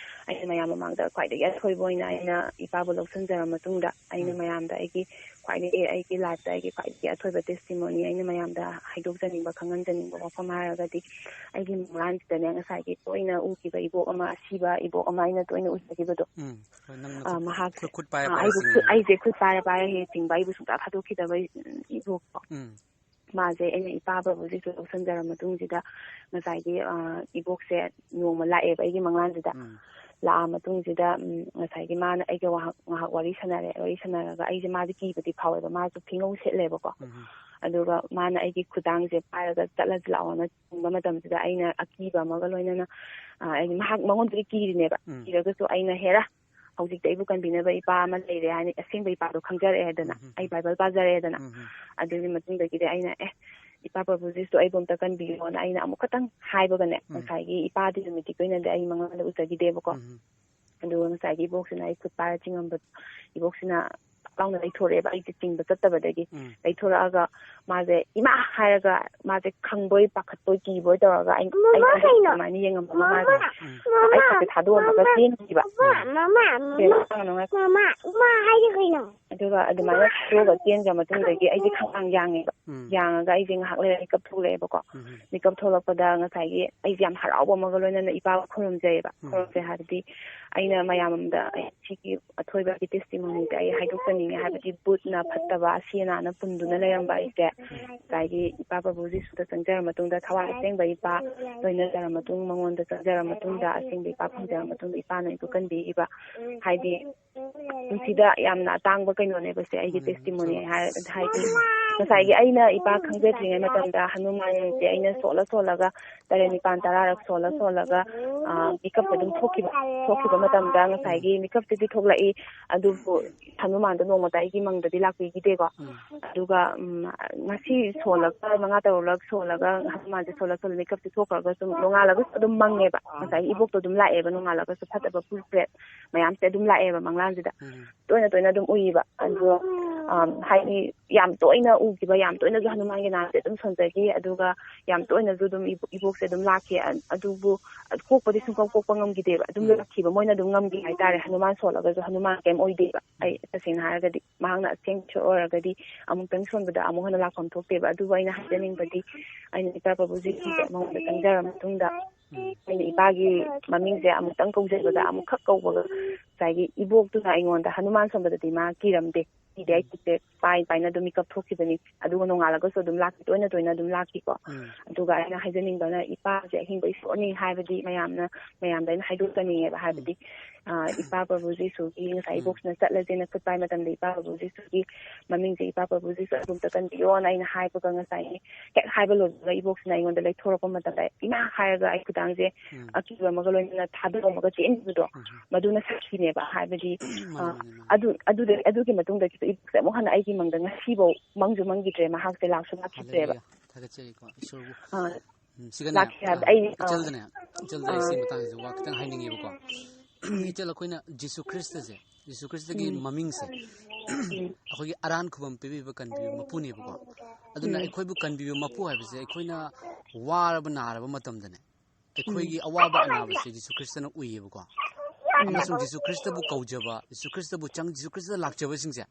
ꯑꯩꯅ ꯃꯌꯥꯝ ꯃꯃꯥꯡꯗ ꯈ꯭ꯋꯥꯏꯗꯒꯤ ꯑꯊꯣꯏꯕ ꯑꯣꯏꯅ ꯑꯩꯅ ꯏꯄꯥꯕꯨ ꯂꯧꯁꯤꯟꯖꯔ ꯃꯇꯨꯡꯗ ꯑꯩꯅ ꯎꯝ꯫ ꯃꯌꯥꯝꯗ ꯑꯩꯒꯤ ꯈ꯭ꯋꯥꯏꯗꯒꯤ, ꯑꯩꯒꯤ life ꯇ ꯑꯩꯒꯤ ꯈ꯭ꯋꯥꯏꯗꯒꯤ ꯑꯊꯣꯏꯕ testimony ꯑꯩꯅ ꯃꯌꯥꯝꯗ ꯍꯥꯏꯗꯣꯛꯆꯅꯤꯡꯕ, ꯈꯪꯍꯟꯖꯅꯤꯡꯕ ꯋꯥꯐꯝ ꯍꯥꯏꯔꯒꯗꯤ ꯑꯩꯒꯤ ꯃꯪꯂꯥꯟꯁꯤꯗꯅꯦ ꯉꯁꯥꯏꯒꯤ ꯇꯣꯏꯅ ꯎꯈꯤꯕ ꯏꯕꯣꯛ ꯑꯃ, ꯑꯁꯤꯕ ꯏꯕꯣꯛ ꯑꯃ ꯑꯩꯅ ꯇꯣꯏꯅ ꯎꯖꯈꯤꯕꯗꯣ꯫ ꯎꯝ꯫ ꯍꯣꯏ, ꯅꯪꯅ ꯑ, ꯈꯨꯠ, ꯃꯍꯥꯛ, ꯈꯨꯠ, ꯈꯨꯠ ꯄꯥꯏꯔ ꯑ, ꯄꯥꯏꯔ ꯑꯩꯕꯨ ꯈꯨꯠ, ꯆꯤꯡꯉꯤꯗꯣ꯫ ꯑꯩꯁꯦ ꯈꯨꯠ ꯄꯥꯏꯔ ꯄꯥꯏꯔ ꯍꯦꯛ ꯆꯤꯡꯕ, ꯑꯩꯕꯨ ꯁꯨꯡꯊꯥ ꯊꯥꯗꯣꯛꯈꯤꯗꯕ ꯏꯕꯣꯛꯇꯣ꯫ ꯎꯝ꯫ ꯃꯥꯁꯦ ꯑꯩꯅ ꯏꯄꯥ ꯄ꯭ꯔꯚꯨ ꯖꯤꯁꯨ ꯂꯧꯁꯤꯟꯖꯔ ꯃꯇꯨꯡꯁꯤꯗ ꯉꯁꯥꯏꯒꯤ, ꯑ, ꯏꯕꯣꯛꯁꯦ ꯅꯣꯡꯃ ꯂꯥꯛꯑꯦꯕ ꯑꯩꯒꯤ ꯃꯪꯂꯥꯟꯁꯤꯗ꯫ ꯎꯝ꯫ ꯂꯥꯛꯑ ꯃꯇꯨꯡꯁꯤꯗ, ꯎꯝ, ꯉꯁꯥꯏꯒꯤ ꯃꯥꯅ ꯑꯩꯒ ꯋꯥꯍꯪ-, ꯉꯥꯏꯍꯥꯛ ꯋꯥꯔꯤ ꯁꯥꯟꯅꯔꯦ꯫ ꯋꯥꯔꯤ ꯁꯥꯟꯅꯔꯒ ꯑꯩꯁꯦ, ꯃꯥꯁꯦ ꯀꯤꯕꯗꯤ ꯐꯥꯎꯋꯦꯕ, ꯃꯥꯁꯨ ꯐꯤꯉꯧ ꯁꯦꯠꯂꯦꯕꯀꯣ꯫ ꯎꯝ꯫ ꯑꯗꯨꯒ ꯃꯥꯅ ꯑꯩꯒꯤ ꯈꯨꯗꯥꯡꯁꯦ ꯄꯥꯏꯔꯒ "ꯆꯠꯂꯁꯤ ꯂꯥꯛꯑꯣꯅ" ꯆꯤꯡꯕ ꯃꯇꯝꯁꯤꯗ ꯑꯩꯅ ꯑꯀꯤꯕ ꯑꯃꯒ ꯂꯣꯏꯅꯅ, ꯑ, ꯑꯩ ꯃꯍꯥꯛ, ꯃꯉꯣꯟꯗꯗꯤ ꯀꯤꯔꯤꯅꯦꯕ꯫ ꯎꯝ꯫ ꯀꯤꯔꯒꯁꯨ ꯑꯩꯅ, "ꯍꯦꯔꯥ, ꯍꯧꯖꯤꯛꯇꯤ ꯑꯩꯕꯨ ꯀꯟꯕꯤꯅꯕ ꯏꯄꯥ ꯑꯃ ꯂꯩꯔꯦ" ꯍꯥꯏꯅ ꯑꯁꯦꯡꯕ ꯏꯄꯥꯗꯣ ꯈꯪꯖꯔꯛꯑꯦꯗꯅ, ꯎꯝ, ꯎꯝ, ꯑꯩ ꯎꯝ꯫ ꯕꯥꯏꯕꯜ ꯄꯥꯖꯔꯦꯗꯅ꯫ ꯎꯝ, ꯎꯝ꯫ ꯑꯗꯨꯒꯤ ꯃꯇꯨꯡꯗꯒꯤꯗꯤ ꯑꯩꯅ, "ꯑꯦ, ꯏꯄꯥ ꯄ꯭ꯔꯚꯨ ꯖꯤꯁꯨ, ꯑꯩꯕꯨ ꯑꯝꯇ ꯀꯟꯕꯤꯌꯣꯅ" ꯑꯩꯅ ꯑꯃꯨꯛ ꯈꯛꯇꯪ ꯍꯥꯏꯕꯒꯅꯦ, ꯎꯝ꯫ ꯉꯁꯥꯏꯒꯤ ꯏꯄꯥꯗꯤ ꯅꯨꯃꯤꯠꯇꯤ ꯀꯨꯏꯅꯗꯤ ꯑꯩ ꯃꯉꯣꯟꯗ ꯎꯖꯈꯤꯗꯦꯕꯀꯣ꯫ ꯎꯝ꯫ ꯑꯗꯨꯒ ꯉꯁꯥꯏꯒꯤ ꯏꯕꯣꯛꯁꯤꯅ ꯑꯩ ꯈꯨꯠ ꯄꯥꯏꯔ ꯆꯤꯡꯉꯝꯕꯗꯣ, ꯏꯕꯣꯛꯁꯤꯅ ꯂꯥꯎꯅ ꯂꯩꯊꯣꯔꯛꯑꯦꯕ, ꯑꯩꯁꯦ ꯆꯤꯡꯕ ꯆꯠꯇꯕꯗꯒꯤ꯫ ꯎꯝ꯫ ꯂꯩꯊꯣꯔꯛꯑꯒ ꯃꯥꯁꯦ, "ꯏꯃꯥ!" ꯍꯥꯏꯔꯒ ꯃꯥꯁꯦ ꯈꯪꯕꯣꯏ ꯄꯥꯈꯠꯄꯣꯏ ꯀꯤꯕꯣꯏ ꯇꯧꯔꯒ ꯑꯩ-, ꯃꯃꯥ ꯑꯩꯉꯣꯟꯗ ꯀꯩꯅꯣ? ꯑꯗꯨꯃꯥꯏꯅ ꯌꯦꯡꯉꯝꯃꯒ ꯃꯥꯁꯦ, ꯃꯃꯥ! ꯑꯩ ꯈꯨꯠꯁꯦ ꯊꯥꯗꯣꯛꯑꯝꯃꯒ ꯃꯃꯥ! ꯆꯦꯟꯈꯤꯕ꯫ ꯃꯃꯥ! ꯃꯃꯥ! ꯕꯦꯝꯃ, ꯃꯃꯥ! ꯇꯥꯡꯅꯨ, ꯉꯥꯏꯈꯣ꯫ ꯃꯃꯥ! ꯏꯃꯥ ꯍꯥꯏꯗꯤ ꯀꯩꯅꯣ? ꯑꯗꯨꯒ ꯑꯗꯨꯃꯥꯏꯅ ꯊꯥꯗꯣꯛꯑꯒ ꯆꯦꯟꯈ꯭ꯔ ꯃꯇꯨꯡꯗꯒꯤ ꯑꯩꯁꯦ ꯈꯪꯌꯥꯡ ꯌꯥꯡꯉꯦꯕ꯫ ꯎꯝ꯫ ꯌꯥꯡꯉꯒ ꯑꯩꯁꯦ ꯉꯥꯏꯍꯥꯛ ꯂꯩꯔ ꯃꯤꯀꯞ ꯊꯣꯛꯂꯛꯑꯦꯕꯀꯣ꯫ ꯎꯝ꯫ ꯃꯤꯀꯞ ꯊꯣꯛꯂꯛꯄꯗ ꯉꯁꯥꯏꯒꯤ ꯑꯩꯁꯦ ꯌꯥꯝ ꯍꯔꯥꯎꯕ ꯑꯃꯒ ꯂꯣꯏꯅꯅ ꯏꯄꯥꯕꯨ ꯈꯨꯔꯨꯝꯖꯩꯌꯦꯕ꯫ ꯎꯝ꯫ ꯈꯨꯔꯨꯝꯖꯩ ꯍꯥꯏꯕꯗꯤ ꯑꯩꯅ ꯃꯌꯥꯝꯗ ꯑꯩ ꯁꯤꯒꯤ ꯑꯊꯣꯏꯕꯒꯤ testimony ꯁꯦ ꯑꯩ ꯍꯥꯏꯗꯣꯛꯆꯅꯤꯡꯉꯦ, ꯍꯥꯏꯕꯗꯤ ꯕꯨꯠꯅ ꯐꯠꯇꯕ ꯑꯁꯤ ꯑꯅꯥꯅ ꯄꯨꯟꯗꯨꯅ ꯂꯩꯔꯝꯕ ꯑꯩꯁꯦ ꯉꯁꯥꯏꯒꯤ ꯏꯄꯥ ꯄ꯭ꯔꯚꯨ ꯖꯤꯁꯨꯗ ꯆꯪꯖꯔ ꯃꯇꯨꯡꯗ, ꯊꯋꯥꯏ ꯑꯁꯦꯡꯕ ꯏꯄꯥ ꯂꯣꯏꯅꯖꯔ ꯃꯇꯨꯡ, ꯃꯉꯣꯟꯗ ꯆꯪꯖꯔ ꯃꯇꯨꯡꯗ, ꯑꯁꯦꯡꯕ ꯏꯄꯥ ꯐꯪꯖꯔ ꯃꯇꯨꯡꯗ ꯏꯄꯥꯅ ꯑꯩꯕꯨ ꯀꯟꯕꯤꯈꯤꯕ, ꯍꯥꯏꯗꯤ ꯄꯨꯟꯁꯤꯗ ꯌꯥꯝꯅ ꯑꯇꯥꯡꯕ ꯀꯩꯅꯣꯅꯦꯕ ꯁꯦ, ꯑꯩꯒꯤ ꯎꯝ, testimony ꯆꯨꯝꯃꯦ꯫ ꯍꯥꯏꯔ-, ꯍꯥꯏꯗꯤ ꯉꯁꯥꯏꯒꯤ ꯑꯩꯅ ꯏꯄꯥ ꯈꯪꯖꯗ꯭ꯔꯤꯉꯩ ꯃꯇꯝꯗ ꯍꯅꯨꯃꯥꯟꯁꯦ ꯑꯩꯅ ꯁꯣꯜꯂ ꯁꯣꯜꯂꯒ ꯇꯔꯦꯠ ꯅꯤꯄꯥꯟ ꯇꯔꯥꯔꯛ ꯁꯣꯜꯂ ꯁꯣꯜꯂꯒ, ꯑ, ꯃꯤꯀꯞꯇ ꯑꯗꯨꯝ ꯊꯣꯛꯈꯤꯕ, ꯊꯣꯛꯈꯤꯕ ꯃꯇꯝꯗ ꯉꯁꯥꯏꯒꯤ ꯃꯤꯀꯞꯇꯗꯤ ꯊꯣꯛꯂꯛꯏ, ꯑꯗꯨꯕꯨ ꯍꯅꯨꯃꯥꯟꯗꯣ ꯅꯣꯡꯃꯇ ꯑꯩꯒꯤ ꯃꯪꯗꯗꯤ ꯂꯥꯛꯄꯤꯈꯤꯗꯦꯀꯣ꯫ ꯎꯝ꯫ ꯑꯗꯨꯒ, ꯎꯝ, ꯉꯁꯤ ꯁꯣꯜꯂꯒ ꯃꯉꯥ ꯇꯔꯨꯛꯂꯛ ꯁꯣꯜꯂꯒ ꯍꯅꯨꯃꯥꯟꯁꯦ ꯁꯣꯜꯂ ꯁꯣꯜꯂ ꯃꯤꯀꯞꯁꯦ ꯊꯣꯛꯈ꯭ꯔꯒꯁꯨ ꯅꯣꯡꯉꯥꯜꯂꯒꯁꯨ ꯑꯗꯨꯝ ꯃꯪꯉꯦꯕ꯫ ꯎꯝ꯫ ꯉꯁꯥꯏꯒꯤ ꯏꯕꯣꯛꯇꯣ ꯑꯗꯨꯝ ꯂꯥꯛꯑꯦꯕ, ꯅꯣꯡꯉꯥꯜꯂꯒꯁꯨ ꯐꯠꯇꯕ ꯄꯨꯜ ꯄ꯭ꯔꯦꯠ ꯃꯌꯥꯝꯁꯦ ꯑꯗꯨꯝ ꯂꯥꯛꯑꯦꯕ ꯃꯪꯂꯥꯟꯁꯤꯗ꯫ ꯎꯝ꯫ ꯇꯣꯏꯅ ꯇꯣꯏꯅ ꯑꯗꯨꯝ ꯎꯏꯌꯦꯕ꯫ ꯑꯗꯣ, ꯑꯝ, ꯍꯥꯏꯗꯤ ꯌꯥꯝ ꯇꯣꯏꯅ ꯎꯈꯤꯕ, ꯌꯥꯝ ꯇꯣꯏꯅꯁꯨ ꯍꯅꯨꯃꯥꯟꯒꯤ ꯅꯥꯝꯁꯦ ꯑꯗꯨꯝ ꯁꯣꯟꯖꯈꯤ, ꯑꯗꯨꯒ ꯌꯥꯝ ꯇꯣꯏꯅꯁꯨ ꯑꯗꯨꯝ ꯏꯕꯣ-, ꯏꯕꯣꯛꯁꯦ ꯑꯗꯨꯝ ꯂꯥꯛꯈꯤ꯫ ꯑ-, ꯑꯗꯨꯕꯨ ꯀꯣꯛꯄꯗꯤ ꯁꯨꯡꯀꯣꯛ ꯀꯣꯛꯄ ꯉꯝꯈꯤꯗꯦꯕ꯫ ꯑꯗꯨꯝ ꯎꯝ꯫ ꯂꯥꯛꯈꯤꯕ, ꯃꯣꯏꯅ ꯑꯗꯨꯝ ꯉꯝꯈꯤ ꯍꯥꯏꯇꯥꯔꯦ꯫ ꯍꯅꯨꯃꯥꯟ ꯁꯣꯜꯂꯒꯁꯨ ꯍꯅꯨꯃꯥꯟ ꯀꯩꯝ ꯑꯣꯏꯗꯦꯕ꯫ ꯑꯩ ꯎꯝ꯫ ꯇꯁꯦꯡꯅ ꯍꯥꯏꯔꯒꯗꯤ ꯃꯍꯥꯛꯅ ꯑꯁꯦꯡꯕ ꯏꯁꯣꯔ ꯑꯣꯏꯔꯒꯗꯤ ꯑꯃꯨꯛꯇꯪ ꯁꯣꯟꯕꯗ ꯑꯃꯨꯛ ꯍꯟꯅ ꯂꯥꯛꯐꯝ ꯊꯣꯛꯇꯦꯕ꯫ ꯑꯗꯨꯕꯨ ꯑꯩꯅ ꯍꯥꯏꯖꯅꯤꯡꯕꯗꯤ ꯑꯩꯅ ꯏꯄꯥ ꯄ꯭ꯔꯚꯨ ꯖꯤꯁꯨꯁꯦ ꯃꯉꯣꯟꯗ ꯆꯪꯖꯔ ꯃꯇꯨꯡꯗ ꯎꯝ꯫ ꯑꯩꯅ ꯏꯄꯥꯒꯤ ꯃꯃꯤꯡꯁꯦ ꯑꯃꯨꯛꯇꯪ ꯀꯧꯖꯕꯗ ꯑꯃꯨꯛꯈꯛ ꯀꯧꯕꯒ ꯉꯁꯥꯏꯒꯤ ꯏꯕꯣꯛꯇꯨꯅ ꯑꯩꯉꯣꯟꯗ ꯍꯅꯨꯃꯥꯟ ꯁꯣꯟꯕꯗꯗꯤ ꯃꯥ ꯀꯤꯔꯝꯗꯦ꯫ ꯄꯤꯗꯦ꯫ ꯑꯩ ꯈꯨꯠꯁꯦ ꯄꯥꯏ ꯄꯥꯏꯅ ꯑꯗꯨꯝ ꯃꯤꯀꯞ ꯊꯣꯛꯈꯤꯕꯅꯤ꯫ ꯑꯗꯨꯒ ꯅꯣꯡꯉꯥꯜꯂꯒꯁꯨ ꯑꯗꯨꯝ ꯂꯥꯛꯈꯤ, ꯇꯣꯏꯅ ꯇꯣꯏꯅ ꯑꯗꯨꯝ ꯂꯥꯛꯈꯤꯀꯣ꯫ ꯎꯝ꯫ ꯑꯗꯨꯒ ꯑꯩꯅ ꯍꯥꯏꯖꯅꯤꯡꯕꯅ, ꯏꯄꯥꯁꯦ ꯑꯍꯤꯡꯕ ꯏꯁꯣꯔꯅꯤ ꯍꯥꯏꯕꯗꯤ ꯃꯌꯥꯝꯅ, ꯃꯌꯥꯝꯗ ꯑꯩꯅ ꯍꯥꯏꯗꯣꯛꯆꯅꯤꯡꯉꯦꯕ꯫ ꯍꯥꯏꯕꯗꯤ, ꯑ, ꯏꯄꯥ ꯄ꯭ꯔꯚꯨ ꯖꯤꯁꯨꯒꯤ ꯉꯁꯥꯏ ꯎꯝ꯫ ꯏꯕꯣꯛꯁꯤꯅ ꯆꯠꯂꯁꯦꯅ ꯈꯨꯠ ꯄꯥꯏ ꯃꯇꯝꯗ, ꯏꯄꯥ ꯄ꯭ꯔꯚꯨ ꯖꯤꯁꯨꯒꯤ ꯃꯃꯤꯡꯁꯦ, "ꯏꯄꯥ ꯄ꯭ꯔꯚꯨ ꯖꯤꯁꯨ ꯑꯗꯨꯝꯇ ꯀꯟꯕꯤꯌꯣꯅ" ꯑꯩꯅ ꯍꯥꯏꯕꯒ, ꯉꯁꯥꯏꯒꯤ ꯍꯦꯛ ꯍꯥꯏꯕ ꯂꯣꯏꯕꯒ ꯏꯕꯣꯛꯁꯤꯅ ꯑꯩꯉꯣꯟꯗ ꯂꯩꯊꯣꯔꯛꯄ ꯃꯇꯝꯗ, "ꯏꯃꯥ" ꯍꯥꯏꯔꯒ ꯑꯩ ꯈꯨꯗꯥꯡꯁꯦ ꯎꯝ꯫ ꯑꯀꯤꯕ ꯑꯃꯒ ꯂꯣꯏꯅꯅ ꯊꯥꯗꯣꯛꯑꯝꯃꯒ ꯆꯦꯟꯈꯤꯕꯗꯣ, ꯎꯝ꯫ ꯃꯗꯨꯅ ꯁꯥꯈꯤꯅꯦꯕ꯫ ꯍꯥꯏꯕꯗꯤ, ꯃꯥꯅꯦ, ꯑ, ꯃꯥꯅꯦ, ꯃꯥꯅꯦ꯫ ꯑꯗꯨ, ꯑꯗꯨꯗ, ꯑꯗꯨꯒꯤ ꯃꯇꯨꯡꯗꯒꯤꯁꯨ ꯏꯕꯣꯛꯁꯦ ꯑꯃꯨꯛ ꯍꯟꯅ ꯑꯩꯒꯤ ꯃꯪꯗ ꯉꯁꯤꯐꯧ ꯃꯪꯁꯨ ꯃꯪꯈꯤꯗ꯭ꯔꯦ, ꯃꯍꯥꯛꯁꯦ ꯂꯥꯛꯁꯨ ꯂꯥꯛꯈꯤꯗ꯭ꯔꯦꯕ꯫ ꯍꯜꯂꯦꯂꯨꯌꯥ꯫ ꯊꯥꯒꯠꯆꯔꯤꯀꯣ ꯏꯁꯣꯔꯕꯨ꯫ ꯑ, ꯎꯝ, ꯁꯤꯒꯅꯦ, ꯂꯥꯛꯈꯤ ꯍꯥꯏꯕꯗ ꯑ, ꯑꯩ, ꯑ, ꯏꯆꯜꯗꯅꯦ, ꯏꯆꯜꯗ ꯑꯩ ꯑ, ꯁꯤ ꯃꯇꯥꯡꯁꯤꯗ ꯋꯥ ꯈꯤꯇꯪ ꯍꯥꯏꯅꯤꯡꯉꯦꯕꯀꯣ꯫ ꯎꯝ꯫ ꯏꯆꯜ, ꯑꯩꯈꯣꯏꯅ ꯖꯤꯁꯨ ꯈ꯭ꯔꯤꯁꯇꯁꯦ, ꯖꯤꯁꯨ ꯈ꯭ꯔꯤꯁꯇꯒꯤ ꯎꯝ꯫ ꯃꯃꯤꯡꯁꯦ ꯎꯝ꯫ ꯑꯩꯈꯣꯏꯒꯤ ꯑꯔꯥꯟ ꯈꯨꯕꯝ ꯄꯤꯕꯤꯕ ꯀꯟꯕꯤꯕ ꯃꯄꯨꯅꯦꯕꯀꯣ꯫ ꯑꯗꯨꯅ ꯎꯝ꯫ ꯑꯩꯈꯣꯏꯕꯨ ꯀꯟꯕꯤꯕ ꯃꯄꯨ ꯍꯥꯏꯕꯁꯦ ꯑꯩꯈꯣꯏꯅ ꯋꯥꯔꯕ ꯅꯥꯔꯕ ꯃꯇꯝꯗꯅꯦ, ꯑꯩꯈꯣꯏꯒꯤ ꯎꯝ꯫ ꯑꯋꯥꯕ ꯑꯅꯥꯕꯁꯦ ꯖꯤꯁꯨ ꯈ꯭ꯔꯤꯁꯇꯅ ꯎꯏꯌꯦꯕꯀꯣ꯫ ꯎꯝ꯫ ꯑꯃꯁꯨꯡ ꯖꯤꯁꯨ ꯈ꯭ꯔꯤꯁꯇꯕꯨ ꯀꯧꯖꯕ, ꯖꯤꯁꯨ ꯈ꯭ꯔꯤꯁꯇꯕꯨ ꯆꯪ-, ꯖꯤꯁꯨ ꯈ꯭ꯔꯤꯁꯇ ꯂꯥꯛꯆꯕꯁꯤꯡꯁꯦ,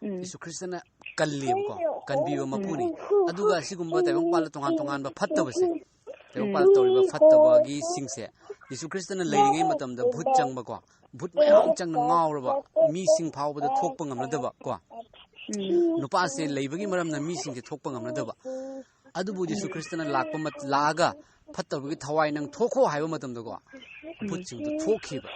ꯎꯝ꯫ ꯖꯤꯁꯨ ꯈ꯭ꯔꯤꯁꯇꯅ ꯀꯜꯂꯦꯕꯀꯣ, ꯀꯟꯕꯤꯕ ꯎꯝ꯫ ꯃꯄꯨꯅꯤ꯫ ꯑꯗꯨꯒ ꯁꯤꯒꯨꯝꯕ ꯇꯥꯏꯕꯪꯄꯥꯜꯗ ꯇꯣꯉꯥꯟ ꯇꯣꯉꯥꯟꯕ ꯐꯠꯇꯕꯁꯦ, ꯎꯝ꯫ ꯇꯥꯏꯕꯪꯄꯥꯜꯗ ꯇꯧꯔꯤꯕ ꯐꯠꯇꯕꯒꯤꯁꯤꯡꯁꯦ, ꯖꯤꯁꯨ ꯈ꯭ꯔꯤꯁꯇꯅ ꯂꯩꯔꯤꯉꯩ ꯃꯇꯝꯗ ꯚꯨꯠ ꯆꯪꯕꯀꯣ, ꯚꯨꯠ ꯃꯌꯥꯝ ꯆꯪꯅ ꯉꯥꯎꯔꯕ, ꯃꯤꯁꯤꯡ ꯐꯥꯎꯕꯗ ꯊꯣꯛꯄ ꯉꯝꯅꯗꯕ ꯀꯣ, ꯎꯝ꯫ ꯅꯨꯄꯥꯁꯦ ꯂꯩꯕꯒꯤ ꯃꯔꯝꯅ ꯃꯤꯁꯤꯡꯁꯦ ꯊꯣꯛꯄ ꯉꯝꯅꯗꯕ꯫ ꯑꯗꯨꯕꯨ ꯖꯤꯁꯨ ꯎꯝ꯫ ꯈ꯭ꯔꯤꯁꯇꯅ ꯂꯥꯛꯄ ꯃꯠ-, ꯂꯥꯛꯑꯒ ꯐꯠꯇꯕꯒꯤ ꯊꯋꯥꯏ ꯅꯪ ꯊꯣꯛꯈꯣ ꯍꯥꯏꯕ ꯃꯇꯝꯗꯀꯣ, ꯎꯝ꯫ ꯚꯨꯠꯁꯤꯡꯗꯨ ꯊꯣꯛꯈꯤꯕ꯫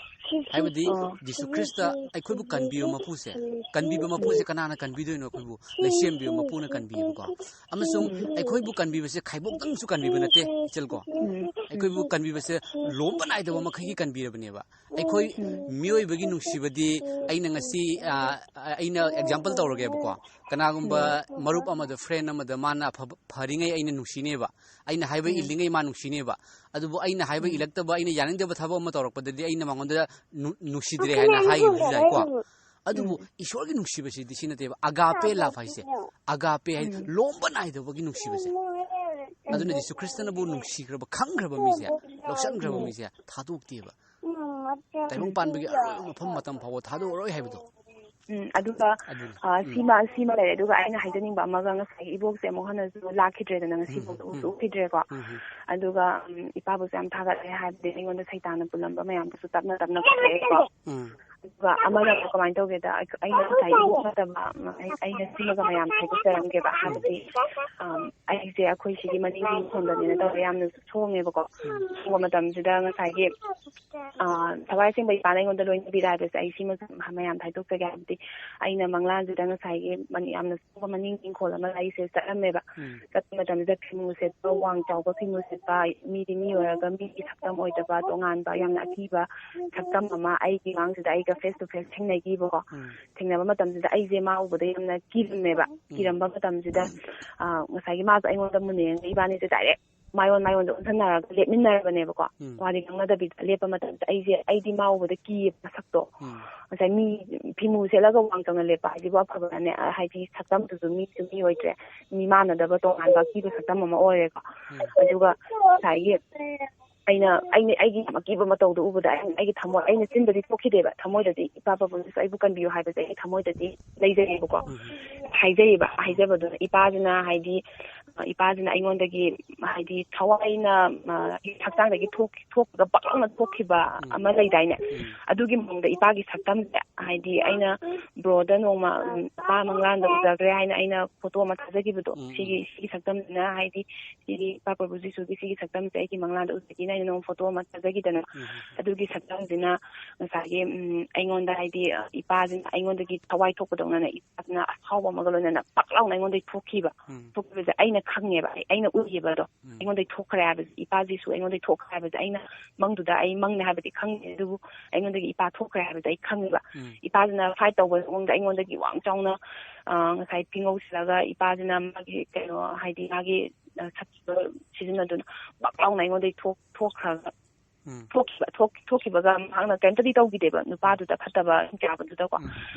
ꯍꯥꯏꯕꯗꯤ ꯑꯣ꯫ ꯖꯤꯁꯨ ꯈ꯭ꯔꯤꯁꯇ ꯑꯩꯈꯣꯏꯕꯨ ꯀꯟꯕꯤꯕ ꯃꯄꯨꯁꯦ, ꯀꯟꯕꯤꯕ ꯃꯄꯨꯁꯦ ꯀꯅꯥꯅ ꯀꯟꯕꯤꯗꯣꯏꯅꯣ? ꯑꯩꯈꯣꯏꯕꯨ ꯂꯩꯁꯦꯝꯕꯤꯕ ꯃꯄꯨꯅ ꯀꯟꯕꯤꯌꯦꯕꯀꯣ꯫ ꯑꯃꯁꯨꯡ ꯎꯝ꯫ ꯑꯩꯈꯣꯏꯕꯨ ꯀꯟꯕꯤꯕꯁꯦ ꯈꯥꯏꯕꯣꯛꯇꯪꯁꯨ ꯀꯟꯕꯤꯕ ꯅꯠꯇꯦ, ꯏꯆꯜ ꯀꯣ꯫ ꯎꯝ꯫ ꯑꯩꯈꯣꯏꯕꯨ ꯀꯟꯕꯤꯕꯁꯦ ꯂꯣꯝꯕ ꯅꯥꯏꯗꯕ ꯃꯈꯩꯒꯤ ꯀꯟꯕꯤꯔꯕꯅꯦꯕ꯫ ꯑꯩꯈꯣꯏ ꯎꯝ꯫ ꯃꯤꯑꯣꯏꯕꯒꯤ ꯅꯨꯡꯁꯤꯕꯗꯤ, ꯑꯩꯅ ꯉꯁꯤ, ꯑ, ꯑꯩꯅ example ꯇꯧꯔꯒꯦꯕꯀꯣ꯫ ꯀꯅꯥꯒꯨꯝꯕ ꯎꯝ꯫ ꯃꯔꯨꯞ ꯑꯃꯗ, friend ꯑꯃꯗ ꯃꯥꯅ ꯑꯐꯕ, ꯐꯔꯤꯉꯩ ꯑꯩꯅ ꯅꯨꯡꯁꯤꯅꯦꯕ꯫ ꯑꯩꯅ ꯍꯥꯏꯕ ꯎꯝ꯫ ꯏꯜꯂꯤꯉꯩ ꯃꯥ ꯅꯨꯡꯁꯤꯅꯦꯕ꯫ ꯑꯗꯨꯕꯨ ꯑꯩꯅ ꯍꯥꯏꯕ ꯎꯝ꯫ ꯏꯜꯂꯛꯇꯕ, ꯑꯩꯅ ꯌꯥꯅꯤꯡꯗꯕ ꯊꯕꯛ ꯑꯃ ꯇꯧꯔꯛꯄꯗꯗꯤ ꯑꯩꯅ ꯃꯉꯣꯟꯗ ꯅꯨ-, ꯅꯨꯡꯁꯤꯗ꯭ꯔꯦ ꯍꯥꯏꯅ ꯍꯥꯏꯈꯤꯕꯁꯨ ꯌꯥꯏꯀꯣ꯫ ꯑꯗꯨꯕꯨ ꯎꯝ꯫ ꯏꯁꯣꯔꯒꯤ ꯅꯨꯡꯁꯤꯕꯁꯤꯗꯤ ꯁꯤ ꯅꯠꯇꯦꯕ꯫ Agape love ꯍꯥꯏꯁꯦ꯫ Agape ꯍꯥꯏ, ꯎꯝ꯫ ꯂꯣꯝꯕ ꯅꯥꯏꯗꯕꯒꯤ ꯅꯨꯡꯁꯤꯕꯁꯦ꯫ ꯎꯝ꯫ ꯑꯗꯨꯅ ꯖꯤꯁꯨ ꯈ꯭ꯔꯤꯁꯇꯅꯕꯨ ꯅꯨꯡꯁꯤꯈ꯭ꯔꯕ, ꯈꯪꯈ꯭ꯔꯕ ꯃꯤꯁꯦ, ꯂꯧꯁꯟꯈ꯭ꯔꯕ ꯎꯝ꯫ ꯃꯤꯁꯦ ꯊꯥꯗꯣꯛꯇꯦꯕ꯫ ꯎꯝ, ꯇꯥꯏꯕꯪ ꯄꯥꯟꯕꯒꯤ ꯑꯔꯣꯏꯕ ꯃꯐꯝ ꯃꯇꯝ ꯐꯥꯎꯕ ꯊꯥꯗꯣꯛꯑꯔꯣꯏ ꯍꯥꯏꯕꯗꯣ꯫ ꯎꯝ, ꯑꯗꯨꯒ, ꯑꯗꯨꯅꯤ꯫ ꯑ, ꯎꯝ꯫ ꯁꯤꯃ, ꯁꯤꯃ ꯂꯩꯔꯦ꯫ ꯑꯗꯨꯒ ꯑꯩꯅ ꯍꯥꯏꯖꯅꯤꯡꯕ ꯑꯃꯒ, ꯉꯁꯥꯏꯒꯤ ꯏꯕꯣꯛꯁꯦ ꯑꯃꯨꯛ ꯍꯟꯅꯁꯨ ꯂꯥꯛꯈꯤꯗ꯭ꯔꯦꯗꯅ, ꯉꯁꯤꯐꯥꯎꯗ ꯎꯝ, ꯎꯁꯨ ꯎꯝ꯫ ꯎꯈꯤꯗ꯭ꯔꯦꯀꯣ꯫ ꯎꯝ, ꯎꯝ꯫ ꯑꯗꯨꯒ, ꯎꯝ, ꯏꯄꯥꯕꯨꯁꯨ ꯌꯥꯝ ꯊꯥꯒꯠꯂꯦ, ꯍꯥꯏꯕꯗꯤ ꯑꯩꯉꯣꯟꯗ ꯁꯩꯇꯥꯟꯅ ꯄꯨꯜꯂꯝꯕ ꯃꯌꯥꯝꯗꯨꯁꯨ ꯇꯞꯅ ꯇꯞꯅ ꯀꯣꯛꯂꯛꯑꯦꯀꯣ꯫ ꯎꯝ꯫ ꯑꯗꯨꯒ ꯑꯃꯅ ꯑꯃꯨꯛ ꯀꯃꯥꯏꯅ ꯇꯧꯒꯦꯗ, ꯑꯩ-, ꯑꯩꯅ ꯉꯁꯥꯏ ꯏꯕꯣꯛ ꯅꯠꯇꯕ, ꯑꯩ-, ꯑꯩꯅ ꯁꯤꯃꯒ ꯃꯌꯥꯝ ꯍꯥꯏꯗꯣꯛꯆꯔꯝꯒꯦꯕ꯫ ꯍꯥꯏꯕꯗꯤ, ꯑꯝ, ꯑꯩꯁꯦ ꯑꯩꯈꯣꯏ ꯁꯤꯒꯤ ꯃꯅꯤꯡꯒꯤ ꯏꯪꯈꯣꯜꯗꯅꯦꯅ ꯇꯧꯔꯦ, ꯌꯥꯝꯅꯁꯨ ꯁꯣꯡꯉꯦꯕꯀꯣ꯫ ꯁꯣꯡꯕ ꯃꯇꯝꯁꯤꯗ ꯉꯁꯥꯏꯒꯤ, ꯑ, ꯊꯋꯥꯏ ꯑꯁꯦꯡꯕ ꯏꯄꯥꯅ ꯑꯩꯉꯣꯟꯗ ꯂꯣꯏꯅꯕꯤꯔꯦ ꯍꯥꯏꯕꯁꯦ ꯑꯩ ꯁꯤꯃ ꯃꯌꯥꯝ ꯍꯥꯏꯗꯣꯛꯆꯒꯦ꯫ ꯍꯥꯏꯕꯗꯤ ꯑꯩꯅ ꯃꯪꯂꯥꯟꯁꯤꯗ ꯉꯁꯥꯏꯒꯤ ꯃꯅꯤ-, ꯌꯥꯝꯅ ꯁꯣꯡꯕ ꯃꯅꯤꯡꯒꯤ ꯏꯪꯈꯣꯜ ꯑꯃꯗ ꯑꯩꯁꯦ ꯆꯠꯂꯝꯃꯦꯕ꯫ ꯎꯝ꯫ ꯆꯠꯄ ꯃꯇꯝꯁꯤꯗ ꯐꯤꯃꯨ ꯁꯦꯠꯄ, ꯋꯥꯡ ꯆꯥꯎꯕ ꯐꯤꯃꯨ ꯁꯦꯠꯄ, ꯃꯤꯗꯤ ꯃꯤ ꯑꯣꯏꯔꯒ ꯃꯤꯒꯤ ꯁꯛꯇꯝ ꯑꯣꯏꯗꯕ, ꯇꯣꯉꯥꯟꯕ, ꯌꯥꯝꯅ ꯑꯀꯤꯕ ꯁꯛꯇꯝ ꯑꯃ ꯑꯩꯒꯤ ꯃꯥꯡꯁꯤꯗ ꯑꯩꯒ face to face ꯊꯦꯡꯅꯈꯤꯕꯀꯣ꯫ ꯎꯝ꯫ ꯊꯦꯡꯅꯕ ꯃꯇꯝꯁꯤꯗ ꯑꯩꯁꯦ ꯃꯥ ꯎꯕꯗ ꯌꯥꯝꯅ ꯀꯤꯔꯝꯃꯦꯕ꯫ ꯎꯝ꯫ ꯀꯤꯔꯝꯕ ꯃꯇꯝꯁꯤꯗ, ꯑ, ꯉꯁꯥꯏꯒꯤ ꯃꯥꯁꯨ ꯑꯩꯉꯣꯟꯗ ꯃꯨꯟꯅ ꯌꯦꯡꯉꯒ ꯏꯕꯥꯅꯤꯁꯦ direct ꯃꯥꯏꯑꯣꯟ ꯃꯥꯏꯑꯣꯟꯗ ꯑꯣꯟꯁꯟꯅꯔꯒ ꯂꯦꯞꯃꯤꯟꯅꯔꯕꯅꯦꯕꯀꯣ꯫ ꯎꯝ꯫ ꯋꯥꯗꯤ ꯉꯥꯡꯅꯗꯕꯤꯗ ꯂꯦꯞꯄ ꯃꯇꯝꯗ ꯑꯩꯁꯦ, ꯑꯩꯗꯤ ꯃꯥ ꯎꯕꯗ ꯀꯤꯌꯦꯕ ꯃꯁꯛꯇꯣ꯫ ꯎꯝ꯫ ꯉꯁꯥꯏ ꯃꯤ ꯐꯤꯃꯨ ꯁꯦꯠꯂꯒ ꯋꯥꯡ ꯆꯥꯎꯅ ꯂꯦꯞꯄ ꯍꯥꯏꯁꯤꯕꯨ ꯑꯐꯕꯅꯅꯦ, ꯍꯥꯏꯗꯤ ꯁꯛꯇꯝꯗꯨꯁꯨ ꯃꯤꯁꯨ ꯃꯤ ꯑꯣꯏꯗ꯭ꯔꯦ, ꯃꯤ ꯃꯥꯟꯅꯗꯕ ꯇꯣꯉꯥꯟꯕ ꯑꯀꯤꯕ ꯁꯛꯇꯝ ꯑꯃ ꯑꯣꯏꯔꯦꯀꯣ꯫ ꯎꯝ꯫ ꯑꯗꯨꯒ ꯉꯁꯥꯏꯒꯤ ꯑꯩꯅ, ꯑꯩꯅ ꯑꯩꯒꯤ ꯌꯥꯝ ꯑꯀꯤꯕ ꯃꯇꯧꯗꯣ ꯎꯕꯗ ꯑꯩ, ꯑꯩꯒꯤ ꯊꯃꯣꯏ, ꯑꯩꯅ ꯆꯤꯟꯗꯗꯤ ꯊꯣꯛꯈꯤꯗꯦꯕ, ꯊꯃꯣꯏꯗꯗꯤ ꯏꯄꯥ ꯄꯥꯕꯨꯡꯅꯁꯨ ꯑꯩꯕꯨ ꯀꯟꯕꯤꯌꯨ ꯍꯥꯏꯕꯁꯦ ꯑꯩꯒꯤ ꯊꯃꯣꯏꯗꯗꯤ ꯂꯩꯖꯩꯌꯦꯕꯀꯣ꯫ ꯎꯝ꯫ ꯍꯥꯏꯖꯩꯌꯦꯕ, ꯍꯥꯏꯖꯕꯗꯨꯅ ꯏꯄꯥꯁꯤꯅ ꯍꯥꯏꯗꯤ, ꯑ, ꯏꯄꯥꯁꯤꯅ ꯑꯩꯉꯣꯟꯗꯒꯤ ꯍꯥꯏꯗꯤ ꯊꯋꯥꯏꯅ, ꯑ, ꯍꯛꯆꯥꯡꯗꯒꯤ ꯊꯣꯛ-, ꯊꯣꯛꯈꯤꯕ, ꯄꯛ ꯂꯥꯎꯅ ꯊꯣꯛꯈꯤꯕ ꯎꯝ꯫ ꯑꯃ ꯂꯩꯗꯥꯏꯅꯦ? ꯎꯝ꯫ ꯑꯗꯨꯒꯤ ꯃꯑꯣꯡꯗ ꯏꯄꯥꯒꯤ ꯁꯛꯇꯝꯁꯦ ꯍꯥꯏꯗꯤ ꯑꯩꯅ ꯕ꯭ꯔꯣꯗ ꯅꯣꯡꯃ, ꯎꯝ, ꯏꯄꯥ ꯃꯪꯂꯥꯟꯗ ꯎꯖꯈ꯭ꯔꯦ ꯍꯥꯏꯅ ꯑꯩꯅ ꯐꯣꯇꯣ ꯑꯃ ꯊꯥꯖꯈꯤꯕꯗꯣ, ꯎꯝ, ꯎꯝ꯫ ꯁꯤꯒꯤ, ꯁꯤꯒꯤ ꯁꯛꯇꯝꯁꯤꯅ ꯍꯥꯏꯗꯤ ꯁꯤꯒꯤ ꯏꯄꯥ ꯄ꯭ꯔꯚꯨ ꯖꯤꯁꯨꯒꯤ ꯁꯤꯒꯤ ꯁꯛꯇꯝꯁꯦ ꯑꯩꯒꯤ ꯃꯪꯂꯥꯟꯗ ꯎꯖꯒꯦꯅ ꯑꯩꯅ ꯅꯣꯡꯃ ꯐꯣꯇꯣ ꯑꯃ ꯊꯥꯖꯈꯤꯗꯅ, ꯎꯝ꯫ ꯑꯗꯨꯒꯤ ꯁꯛꯇꯝꯁꯤꯅ ꯉꯁꯥꯏꯒꯤ, ꯎꯝ, ꯑꯩꯉꯣꯟꯗ ꯍꯥꯏꯗꯤ, ꯑ, ꯏꯄꯥꯁꯤꯅ ꯑꯩꯉꯣꯟꯗꯒꯤ ꯊꯋꯥꯏ ꯊꯣꯛꯄꯗꯧꯅꯅꯦ ꯏꯄꯥꯁꯤꯅ ꯑꯁꯥꯎꯕ ꯑꯃꯒ ꯂꯣꯏꯅꯅ ꯄꯛ ꯂꯥꯎꯅ ꯑꯩꯉꯣꯟꯗꯒꯤ ꯊꯣꯛꯈꯤꯕ꯫ ꯎꯝ꯫ ꯊꯣꯛꯈꯤꯕꯁꯦ ꯑꯩꯅ ꯈꯪꯉꯦꯕ, ꯑꯩ, ꯑꯩꯅ ꯎꯏꯌꯦꯕ ꯑꯗꯣ꯫ ꯎꯝ꯫ ꯑꯩꯉꯣꯟꯗꯒꯤ ꯊꯣꯛꯈ꯭ꯔꯦ ꯍꯥꯏꯕꯁꯦ, ꯏꯄꯥꯁꯤꯁꯨ ꯑꯩꯉꯣꯟꯗꯒꯤ ꯊꯣꯛꯈ꯭ꯔꯦ ꯍꯥꯏꯕꯁꯦ ꯑꯩꯅ ꯃꯪꯗꯨꯗ ꯑꯩ ꯃꯪꯅꯦ ꯍꯥꯏꯕꯗꯤ ꯈꯪꯗꯦ, ꯑꯗꯨꯕꯨ ꯑꯩꯉꯣꯟꯗꯒꯤ ꯏꯄꯥ ꯊꯣꯛꯈ꯭ꯔꯦ ꯍꯥꯏꯕꯁꯦ ꯑꯩ ꯈꯪꯉꯦꯕ꯫ ꯎꯝ꯫ ꯏꯄꯥꯁꯤꯅ fight ꯇꯧꯕ ꯃꯑꯣꯡꯗ ꯑꯩꯉꯣꯟꯗꯒꯤ ꯋꯥꯡ ꯆꯥꯎꯅ, ꯑ, ꯉꯁꯥꯏ ꯐꯤꯉꯧ ꯁꯤꯜꯂꯒ ꯏꯄꯥꯁꯤꯅ ꯃꯥꯒꯤ ꯀꯩꯅꯣ ꯍꯥꯏꯗꯤ ꯃꯥꯒꯤ, ꯑ, ꯁꯛꯈꯤꯕ ꯁꯤꯖꯤꯟꯅꯗꯨꯅ ꯄꯛ ꯂꯥꯎꯅ ꯑꯩꯉꯣꯟꯗꯒꯤ ꯊꯣꯛ-, ꯊꯣꯛꯈ꯭ꯔꯒ ꯎꯝ꯫ ꯊꯣꯛꯈꯤꯕ, ꯊꯣꯛ-, ꯊꯣꯛꯈꯤꯕꯒ ꯃꯍꯥꯛꯅ ꯀꯔꯤꯝꯇꯗꯤ ꯇꯧꯈꯤꯗꯦꯕ ꯅꯨꯄꯥꯗꯨꯗ, ꯐꯠꯇꯕ ꯌꯥꯕꯗꯨꯗꯀꯣ꯫ ꯎꯝ꯫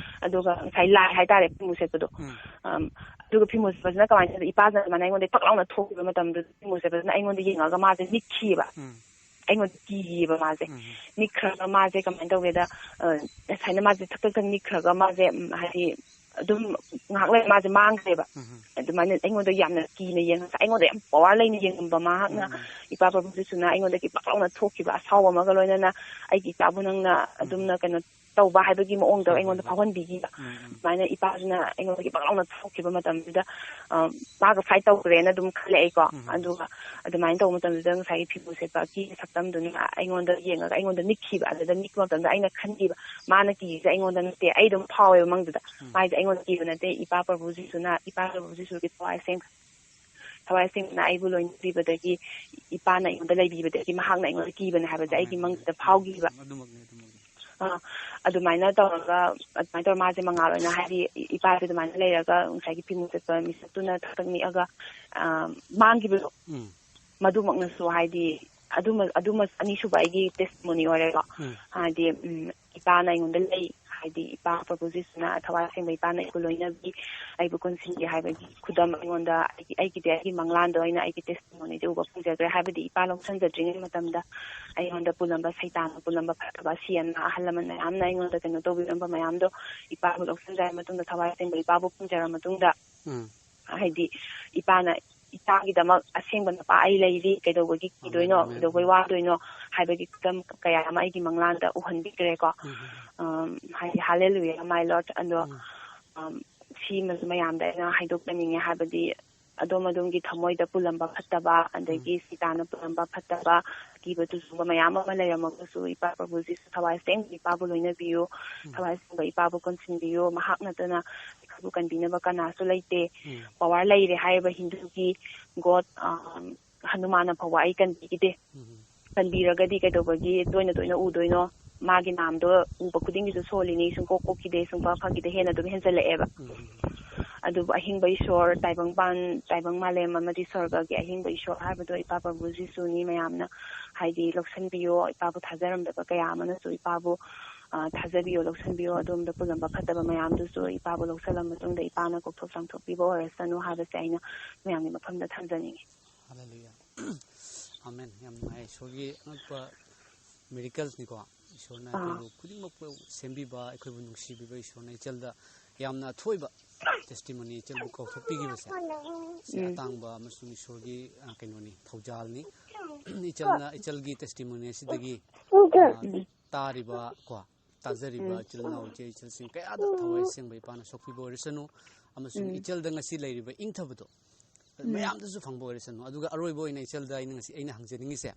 ꯑꯗꯨꯒ ꯉꯁꯥꯏ ꯂꯥꯏ ꯍꯥꯏꯇꯥꯔꯦ ꯐꯤꯃꯨ ꯁꯦꯠꯄꯗꯣ꯫ ꯎꯝ꯫ ꯑꯝ, ꯑꯗꯨꯒ ꯐꯤꯃꯨ ꯁꯦꯠꯄꯁꯤꯅ ꯀꯃꯥꯏꯅ ꯇꯧꯗ, ꯏꯄꯥꯁꯤꯅ ꯑꯗꯨꯃꯥꯏꯅ ꯑꯩꯉꯣꯟꯗ ꯄꯛ ꯂꯥꯎꯅ ꯊꯣꯛꯈꯤꯕ ꯃꯇꯝꯗꯨꯗ ꯐꯤꯃꯨ ꯁꯦꯠꯄꯁꯤꯅ ꯑꯩꯉꯣꯟꯗ ꯌꯦꯡꯉꯒ ꯃꯥꯁꯦ ꯅꯤꯛꯈꯤꯑꯕ꯫ ꯎꯝ꯫ ꯑꯩꯉꯣꯟꯗ ꯀꯤꯌꯦꯕ ꯃꯥꯁꯦ꯫ ꯎꯝ꯫ ꯅꯤꯛꯈ꯭ꯔꯒ ꯃꯥꯁꯦ ꯀꯃꯥꯏꯅ ꯇꯧꯒꯦꯗ, ꯑ, ꯉꯁꯥꯏꯅ ꯃꯥꯁꯦ ꯊꯛ ꯊꯛ ꯊꯛ ꯅꯤꯛꯈ꯭ꯔꯒ ꯃꯥꯁꯦ, ꯎꯝ, ꯍꯥꯏꯗꯤ ꯑꯗꯨꯝ ꯉꯥꯏꯍꯥꯛ ꯂꯩ ꯃꯥꯁꯦ ꯃꯥꯡꯈ꯭ꯔꯦꯕ꯫ ꯑꯗꯨꯃꯥꯏꯅ ꯑꯩꯉꯣꯟꯗ ꯌꯥꯝꯅ ꯀꯤꯅ ꯌꯦꯡꯉꯒ, ꯑꯩꯉꯣꯟꯗ ꯌꯥꯝ ꯄꯋꯥꯔ ꯂꯩꯅ ꯌꯦꯡꯉꯝꯕ ꯃꯍꯥꯛꯅ, ꯏꯄꯥ ꯄ꯭ꯔꯚꯨ ꯖꯤꯁꯨꯅ ꯑꯩꯉꯣꯟꯗꯒꯤ ꯄꯛ ꯂꯥꯎꯅ ꯊꯣꯛꯈꯤꯕ ꯑꯁꯥꯎꯕ ꯑꯃꯒ ꯂꯣꯏꯅꯅ, "ꯑꯩꯒꯤ ꯏꯆꯥꯕꯨ ꯅꯪꯅ ꯑꯗꯨꯝꯅ ꯀꯩꯅꯣ ꯇꯧꯕ" ꯍꯥꯏꯕꯒꯤ ꯃꯑꯣꯡꯗ ꯑꯩꯉꯣꯟꯗ ꯐꯥꯎꯍꯟꯕꯤꯈꯤꯕ꯫ ꯑꯗꯨꯃꯥꯏꯅ ꯏꯄꯥꯁꯤꯅ ꯑꯩꯉꯣꯟꯗꯒꯤ ꯄꯛ ꯂꯥꯎꯅ ꯊꯣꯛꯈꯤꯕ ꯃꯇꯝꯁꯤꯗ, ꯑ, ꯃꯥꯒ ꯐꯥꯏꯠ ꯇꯧꯈ꯭ꯔꯦꯅ ꯑꯗꯨꯝ ꯈꯜꯂꯦ ꯑꯩꯀꯣ꯫ ꯑꯗꯨꯒ ꯑꯗꯨꯃꯥꯏꯅ ꯇꯧꯕ ꯃꯇꯝꯁꯤꯗ ꯉꯁꯥꯏꯒꯤ ꯐꯤꯕꯨ ꯁꯦꯠꯄ ꯑꯀꯤ ꯁꯛꯇꯝꯗꯨꯅ ꯑꯩꯉꯣꯟꯗ ꯌꯦꯡꯉꯒ ꯑꯩꯉꯣꯟꯗ ꯅꯤꯛꯈꯤꯕ꯫ ꯑꯗꯨꯗ ꯅꯤꯛꯄ ꯃꯇꯝꯗ ꯑꯩꯅ ꯈꯟꯈꯤꯕ, ꯃꯥꯅ ꯀꯤꯔꯤꯁꯦ ꯑꯩꯉꯣꯟꯗ ꯅꯠꯇꯦ, ꯑꯩ ꯑꯗꯨꯝ ꯐꯥꯎꯋꯦꯕ ꯃꯪꯗꯨꯗ꯫ ꯃꯥꯏꯁꯦ ꯑꯩꯉꯣꯟꯗ ꯀꯤꯕ ꯅꯠꯇꯦ, ꯏꯄꯥ ꯄ꯭ꯔꯚꯨ ꯖꯤꯁꯨꯅ, ꯏꯄꯥ ꯄ꯭ꯔꯚꯨ ꯖꯤꯁꯨꯒꯤ ꯊꯋꯥꯏ ꯑꯁꯦꯡ-, ꯊꯋꯥꯏ ꯑꯁꯦꯡꯕꯅ ꯑꯩꯕꯨ ꯂꯣꯏꯅꯕꯤꯕꯗꯒꯤ, ꯏꯄꯥꯅ ꯑꯩꯉꯣꯟꯗ ꯂꯩꯕꯤꯕꯗꯒꯤ ꯃꯍꯥꯛꯅ ꯑꯩꯉꯣꯟꯗ ꯀꯤꯕꯅꯦ ꯍꯥꯏꯕꯁꯦ ꯑꯩꯒꯤ ꯃꯪꯗꯨꯗ ꯐꯥꯎꯈꯤꯕ꯫ ꯑꯗꯨꯃꯛꯅꯤ, ꯑꯗꯨꯃꯛꯅꯤ꯫ ꯑ, ꯑꯗꯨꯃꯥꯏꯅ ꯇꯧꯔꯒ, ꯑꯗꯨꯃꯥꯏꯅ ꯇꯧꯔ ꯃꯥꯁꯦ ꯃꯉꯥꯜ ꯑꯣꯏꯅ, ꯍꯥꯏꯗꯤ, ꯏꯄꯥꯁꯦ ꯑꯗꯨꯃꯥꯏꯅ ꯂꯩꯔꯒ ꯉꯁꯥꯏꯒꯤ ꯐꯤꯃꯨ ꯆꯠꯄ ꯃꯤꯁꯛꯇꯨꯅ ꯊꯛ ꯊꯛ ꯅꯤꯛꯑꯒ, ꯑ, ꯃꯥꯡꯈꯤꯕꯗꯣ꯫ ꯃꯗꯨꯃꯛꯅꯁꯨ, ꯍꯥꯏꯗꯤ, ꯑꯗꯨꯃ, ꯑꯗꯨꯃ ꯑꯅꯤꯁꯨꯕ ꯑꯩꯒꯤ ꯇꯦꯁꯇꯤꯃꯣꯅꯤ ꯑꯣꯏꯔꯦꯀꯣ꯫ ꯍꯥꯏꯗꯤ, ꯎꯝ, ꯏꯄꯥꯅ ꯑꯩꯉꯣꯟꯗ ꯂꯩ, ꯍꯥꯏꯗꯤ, ꯏꯄꯥ ꯄ꯭ꯔꯚꯨ ꯖꯤꯁꯨꯅ, ꯊꯋꯥꯏ ꯑꯁꯦꯡꯕ ꯏꯄꯥꯅ ꯑꯩꯕꯨ ꯂꯣꯏꯅꯕꯤ, ꯑꯩꯕꯨ ꯀꯣꯟꯁꯤꯟꯕꯤ ꯍꯥꯏꯕꯒꯤ ꯈꯨꯗꯝ ꯑꯩꯉꯣꯟꯗ, ꯑꯩꯒꯤ, ꯑꯩꯒꯤꯗꯤ ꯑꯩꯒꯤ ꯃꯪꯂꯥꯟꯗ ꯑꯣꯏꯅ ꯑꯩꯒꯤ ꯇꯦꯁꯇꯤꯃꯣꯅꯤꯗꯤ ꯎꯕ ꯐꯪꯖꯈ꯭ꯔꯦ꯫ ꯍꯥꯏꯕꯗꯤ, ꯏꯄꯥ ꯂꯧꯁꯟꯖꯗ꯭ꯔꯤꯉꯩ ꯃꯇꯝꯗ ꯑꯩꯉꯣꯟꯗ ꯄꯨꯜꯂꯝꯕ, ꯁꯩꯇꯥꯟꯅ ꯄꯨꯜꯂꯝꯕ ꯐꯠꯇꯕ, ꯑꯁꯤ ꯑꯅꯥ, ꯑꯍꯜ ꯂꯃꯟ ꯃꯌꯥꯝꯅ ꯑꯩꯉꯣꯟꯗ ꯀꯩꯅꯣ ꯇꯧꯕꯤꯔꯝꯕ ꯃꯌꯥꯝꯗꯣ ꯏꯄꯥꯕꯨ ꯂꯧꯁꯤꯟꯖꯔ ꯃꯇꯨꯡꯗ, ꯊꯋꯥꯏ ꯑꯁꯦꯡꯕ ꯏꯄꯥꯕꯨ ꯐꯪꯖꯔ ꯃꯇꯨꯡꯗ, ꯎꯝ, ꯍꯥꯏꯗꯤ, ꯏꯄꯥꯅ ꯏꯆꯥꯒꯤꯗꯃꯛ ꯑꯁꯦꯡꯕ ꯅꯨꯄꯥ ꯑꯩ ꯂꯩꯔꯤ, ꯀꯩꯗꯧꯕꯒꯤ ꯀꯤꯗꯣꯏꯅꯣ, ꯑꯃꯦꯟ, ꯑꯃꯦꯟ, ꯀꯩꯗꯧꯕꯩ ꯎꯝ, ꯋꯥꯗꯣꯏꯅꯣ ꯍꯥꯏꯕꯒꯤ ꯈꯨꯗꯝ ꯀꯌꯥ ꯑꯃ ꯑꯩꯒꯤ ꯃꯪꯂꯥꯟꯗ ꯎꯍꯟꯕꯤꯈ꯭ꯔꯦꯀꯣ꯫ ꯎꯝ, ꯎꯝ, ꯎꯝ꯫ ꯑꯝ, ꯍꯥꯏꯗꯤ, Hallelujah, my Lord, ꯑꯗꯣ, ꯎꯝ, ꯑꯝ, ꯁꯤꯃꯁꯨ ꯃꯌꯥꯝꯗ ꯑꯩꯅ ꯍꯥꯏꯗꯣꯛꯆꯅꯤꯡꯉꯦ, ꯍꯥꯏꯕꯗꯤ, ꯑꯗꯣꯝ ꯑꯗꯣꯝꯒꯤ ꯊꯃꯣꯏꯗ ꯄꯨꯜꯂꯝꯕ ꯐꯠꯇꯕ, ꯎꯝ, ꯑꯗꯒꯤ ꯁꯤꯇꯥꯅ ꯄꯨꯜꯂꯝꯕ ꯐꯠꯇꯕ, ꯑꯀꯤꯕ ꯇꯨꯖꯨꯡꯕ ꯃꯌꯥꯝ ꯑꯃ ꯂꯩꯔꯝꯃꯒꯁꯨ, ꯏꯄꯥ ꯄ꯭ꯔꯚꯨ ꯖꯤꯁꯨ ꯊꯋꯥꯏ ꯁꯦꯡꯅ ꯏꯄꯥꯕꯨ ꯂꯣꯏꯅꯕꯤꯌꯨ, ꯎꯝ, ꯊꯋꯥꯏ ꯁꯦꯡꯕ ꯏꯄꯥꯕꯨ ꯀꯣꯟꯁꯤꯟꯕꯤꯌꯨ, ꯃꯍꯥꯛ ꯅꯠꯇꯅ ꯑꯩꯈꯣꯏꯕꯨ ꯀꯟꯕꯤꯅꯕ ꯀꯅꯥꯁꯨ ꯂꯩꯇꯦ꯫ ꯎꯝ꯫ ꯄꯋꯥꯔ ꯂꯩꯔꯦ ꯍꯥꯏꯔꯤꯕ ꯍꯤꯟꯗꯨꯒꯤ ꯒꯣꯗ, ꯑ, ꯍꯅꯨꯃꯥꯟꯅ ꯐꯥꯎꯕ ꯑꯩ ꯀꯟꯕꯤꯈꯤꯗꯦ꯫ ꯎꯝ꯫ ꯀꯟꯕꯤꯔꯒꯗꯤ ꯀꯩꯗꯧꯕꯒꯤ ꯇꯣꯏꯅ ꯇꯣꯏꯅ ꯎꯗꯣꯏꯅꯣ? ꯃꯥꯒꯤ ꯅꯥꯝꯗꯣ ꯎꯕ ꯈꯨꯗꯤꯡꯒꯤꯁꯨ ꯁꯣꯜꯂꯤꯅꯤ, ꯁꯨꯡꯀꯣꯛ ꯀꯣꯛꯈꯤꯗꯦ, ꯁꯨꯡꯐ ꯐꯈꯤꯗꯦ, ꯍꯦꯟꯅ ꯑꯗꯨꯝ ꯍꯦꯟꯖꯜꯂꯛꯑꯦꯕ꯫ ꯎꯝ꯫ ꯑꯗꯨꯕꯨ ꯑꯍꯤꯡꯕ ꯏꯁꯣꯔ, ꯇꯥꯏꯕꯪꯄꯥꯟ, ꯇꯥꯏꯕꯪ ꯃꯥꯂꯦꯝ ꯑꯃꯗꯤ ꯁ꯭ꯋꯔꯒꯒꯤ ꯑꯍꯤꯡꯕ ꯏꯁꯣꯔ ꯍꯥꯏꯕꯗꯣ ꯏꯄꯥ ꯄ꯭ꯔꯚꯨ ꯖꯤꯁꯨꯅꯤ꯫ ꯃꯌꯥꯝꯅ, ꯍꯥꯏꯗꯤ, ꯂꯧꯁꯟꯕꯤꯌꯣ, ꯏꯄꯥꯕꯨ ꯊꯥꯖꯔꯝꯗꯕ ꯀꯌꯥ ꯑꯃꯅꯁꯨ ꯏꯄꯥꯕꯨ, ꯑ, ꯊꯥꯖꯕꯤꯌꯣ, ꯂꯧꯁꯟꯕꯤꯌꯣ, ꯑꯗꯣꯝꯗ ꯄꯨꯜꯂꯝꯕ ꯐꯠꯇꯕ ꯃꯌꯥꯝꯗꯨꯁꯨ ꯏꯄꯥꯕꯨ ꯂꯧꯁꯜꯂ ꯃꯇꯨꯡꯗ ꯏꯄꯥꯅ ꯀꯣꯛꯊꯣꯛ ꯆꯥꯝꯊꯣꯛꯄꯤꯕ ꯑꯣꯏꯔꯁꯅꯨ ꯍꯥꯏꯕꯁꯦ ꯑꯩꯅ ꯃꯌꯥꯝꯒꯤ ꯃꯐꯝꯗ ꯊꯝꯖꯅꯤꯡꯉꯤ꯫ ꯍꯜꯂꯦꯂꯨꯌꯥ꯫ ꯑꯥꯃꯦꯟ꯫ ꯌꯥꯝ ꯅꯨꯡꯉꯥꯏ꯫ ꯏꯁꯣꯔꯒꯤ ꯑꯉꯛꯄ ꯃꯤꯔꯦꯀꯜꯁꯅꯤꯀꯣ꯫ ꯏꯁꯣꯔꯅ ꯑꯥ꯫ ꯑꯩꯈꯣꯏꯕꯨ ꯈꯨꯗꯤꯡꯃꯛꯄꯨ ꯁꯦꯝꯕꯤꯕ, ꯑꯩꯈꯣꯏꯕꯨ ꯅꯨꯡꯁꯤꯕꯤꯕ ꯏꯁꯣꯔꯅ ꯏꯆꯜꯗ ꯌꯥꯝꯅ ꯑꯊꯣꯏꯕ testimony ꯏꯆꯜꯕꯨ ꯀꯧꯊꯣꯛꯄꯤꯈꯤꯕꯁꯦ꯫ ꯁꯤ ꯎꯝ꯫ ꯑꯇꯥꯡꯕ ꯑꯃꯁꯨꯡ ꯏꯁꯣꯔꯒꯤ, ꯑ, ꯀꯩꯅꯣꯅꯤ, ꯊꯧꯖꯥꯜꯅꯤ꯫ ꯏꯆꯜꯅ, ꯏꯆꯜꯒꯤ testimony ꯑꯁꯤꯗꯒꯤ, ꯑ, ꯎꯝ꯫ ꯇꯥꯔꯤꯕ ꯀꯣ, ꯇꯥꯖꯔꯤꯕ ꯎꯝ꯫ ꯏꯆꯤꯜ ꯏꯅꯥꯎ ꯏꯆꯦ ꯏꯆꯜꯁꯤꯡ ꯀꯌꯥꯗ ꯊꯋꯥꯏ ꯑꯁꯦꯡꯕ ꯏꯄꯥꯅ ꯁꯣꯛꯄꯤꯕ ꯑꯣꯏꯔꯁꯅꯨ, ꯑꯃꯁꯨꯡ ꯎꯝ꯫ ꯏꯆꯜꯗ ꯉꯁꯤ ꯂꯩꯔꯤꯕ ꯏꯪꯊꯕꯗꯣ ꯎꯝ꯫ ꯃꯌꯥꯝꯗꯁꯨ ꯐꯪꯕ ꯑꯣꯏꯔꯁꯅꯨ꯫ ꯑꯗꯨꯒ ꯑꯔꯣꯏꯕ ꯑꯣꯏꯅ ꯏꯆꯜꯗ ꯑꯩꯅ ꯉꯁꯤ, ꯑꯩꯅ ꯍꯪꯖꯅꯤꯡꯉꯤꯁꯦ,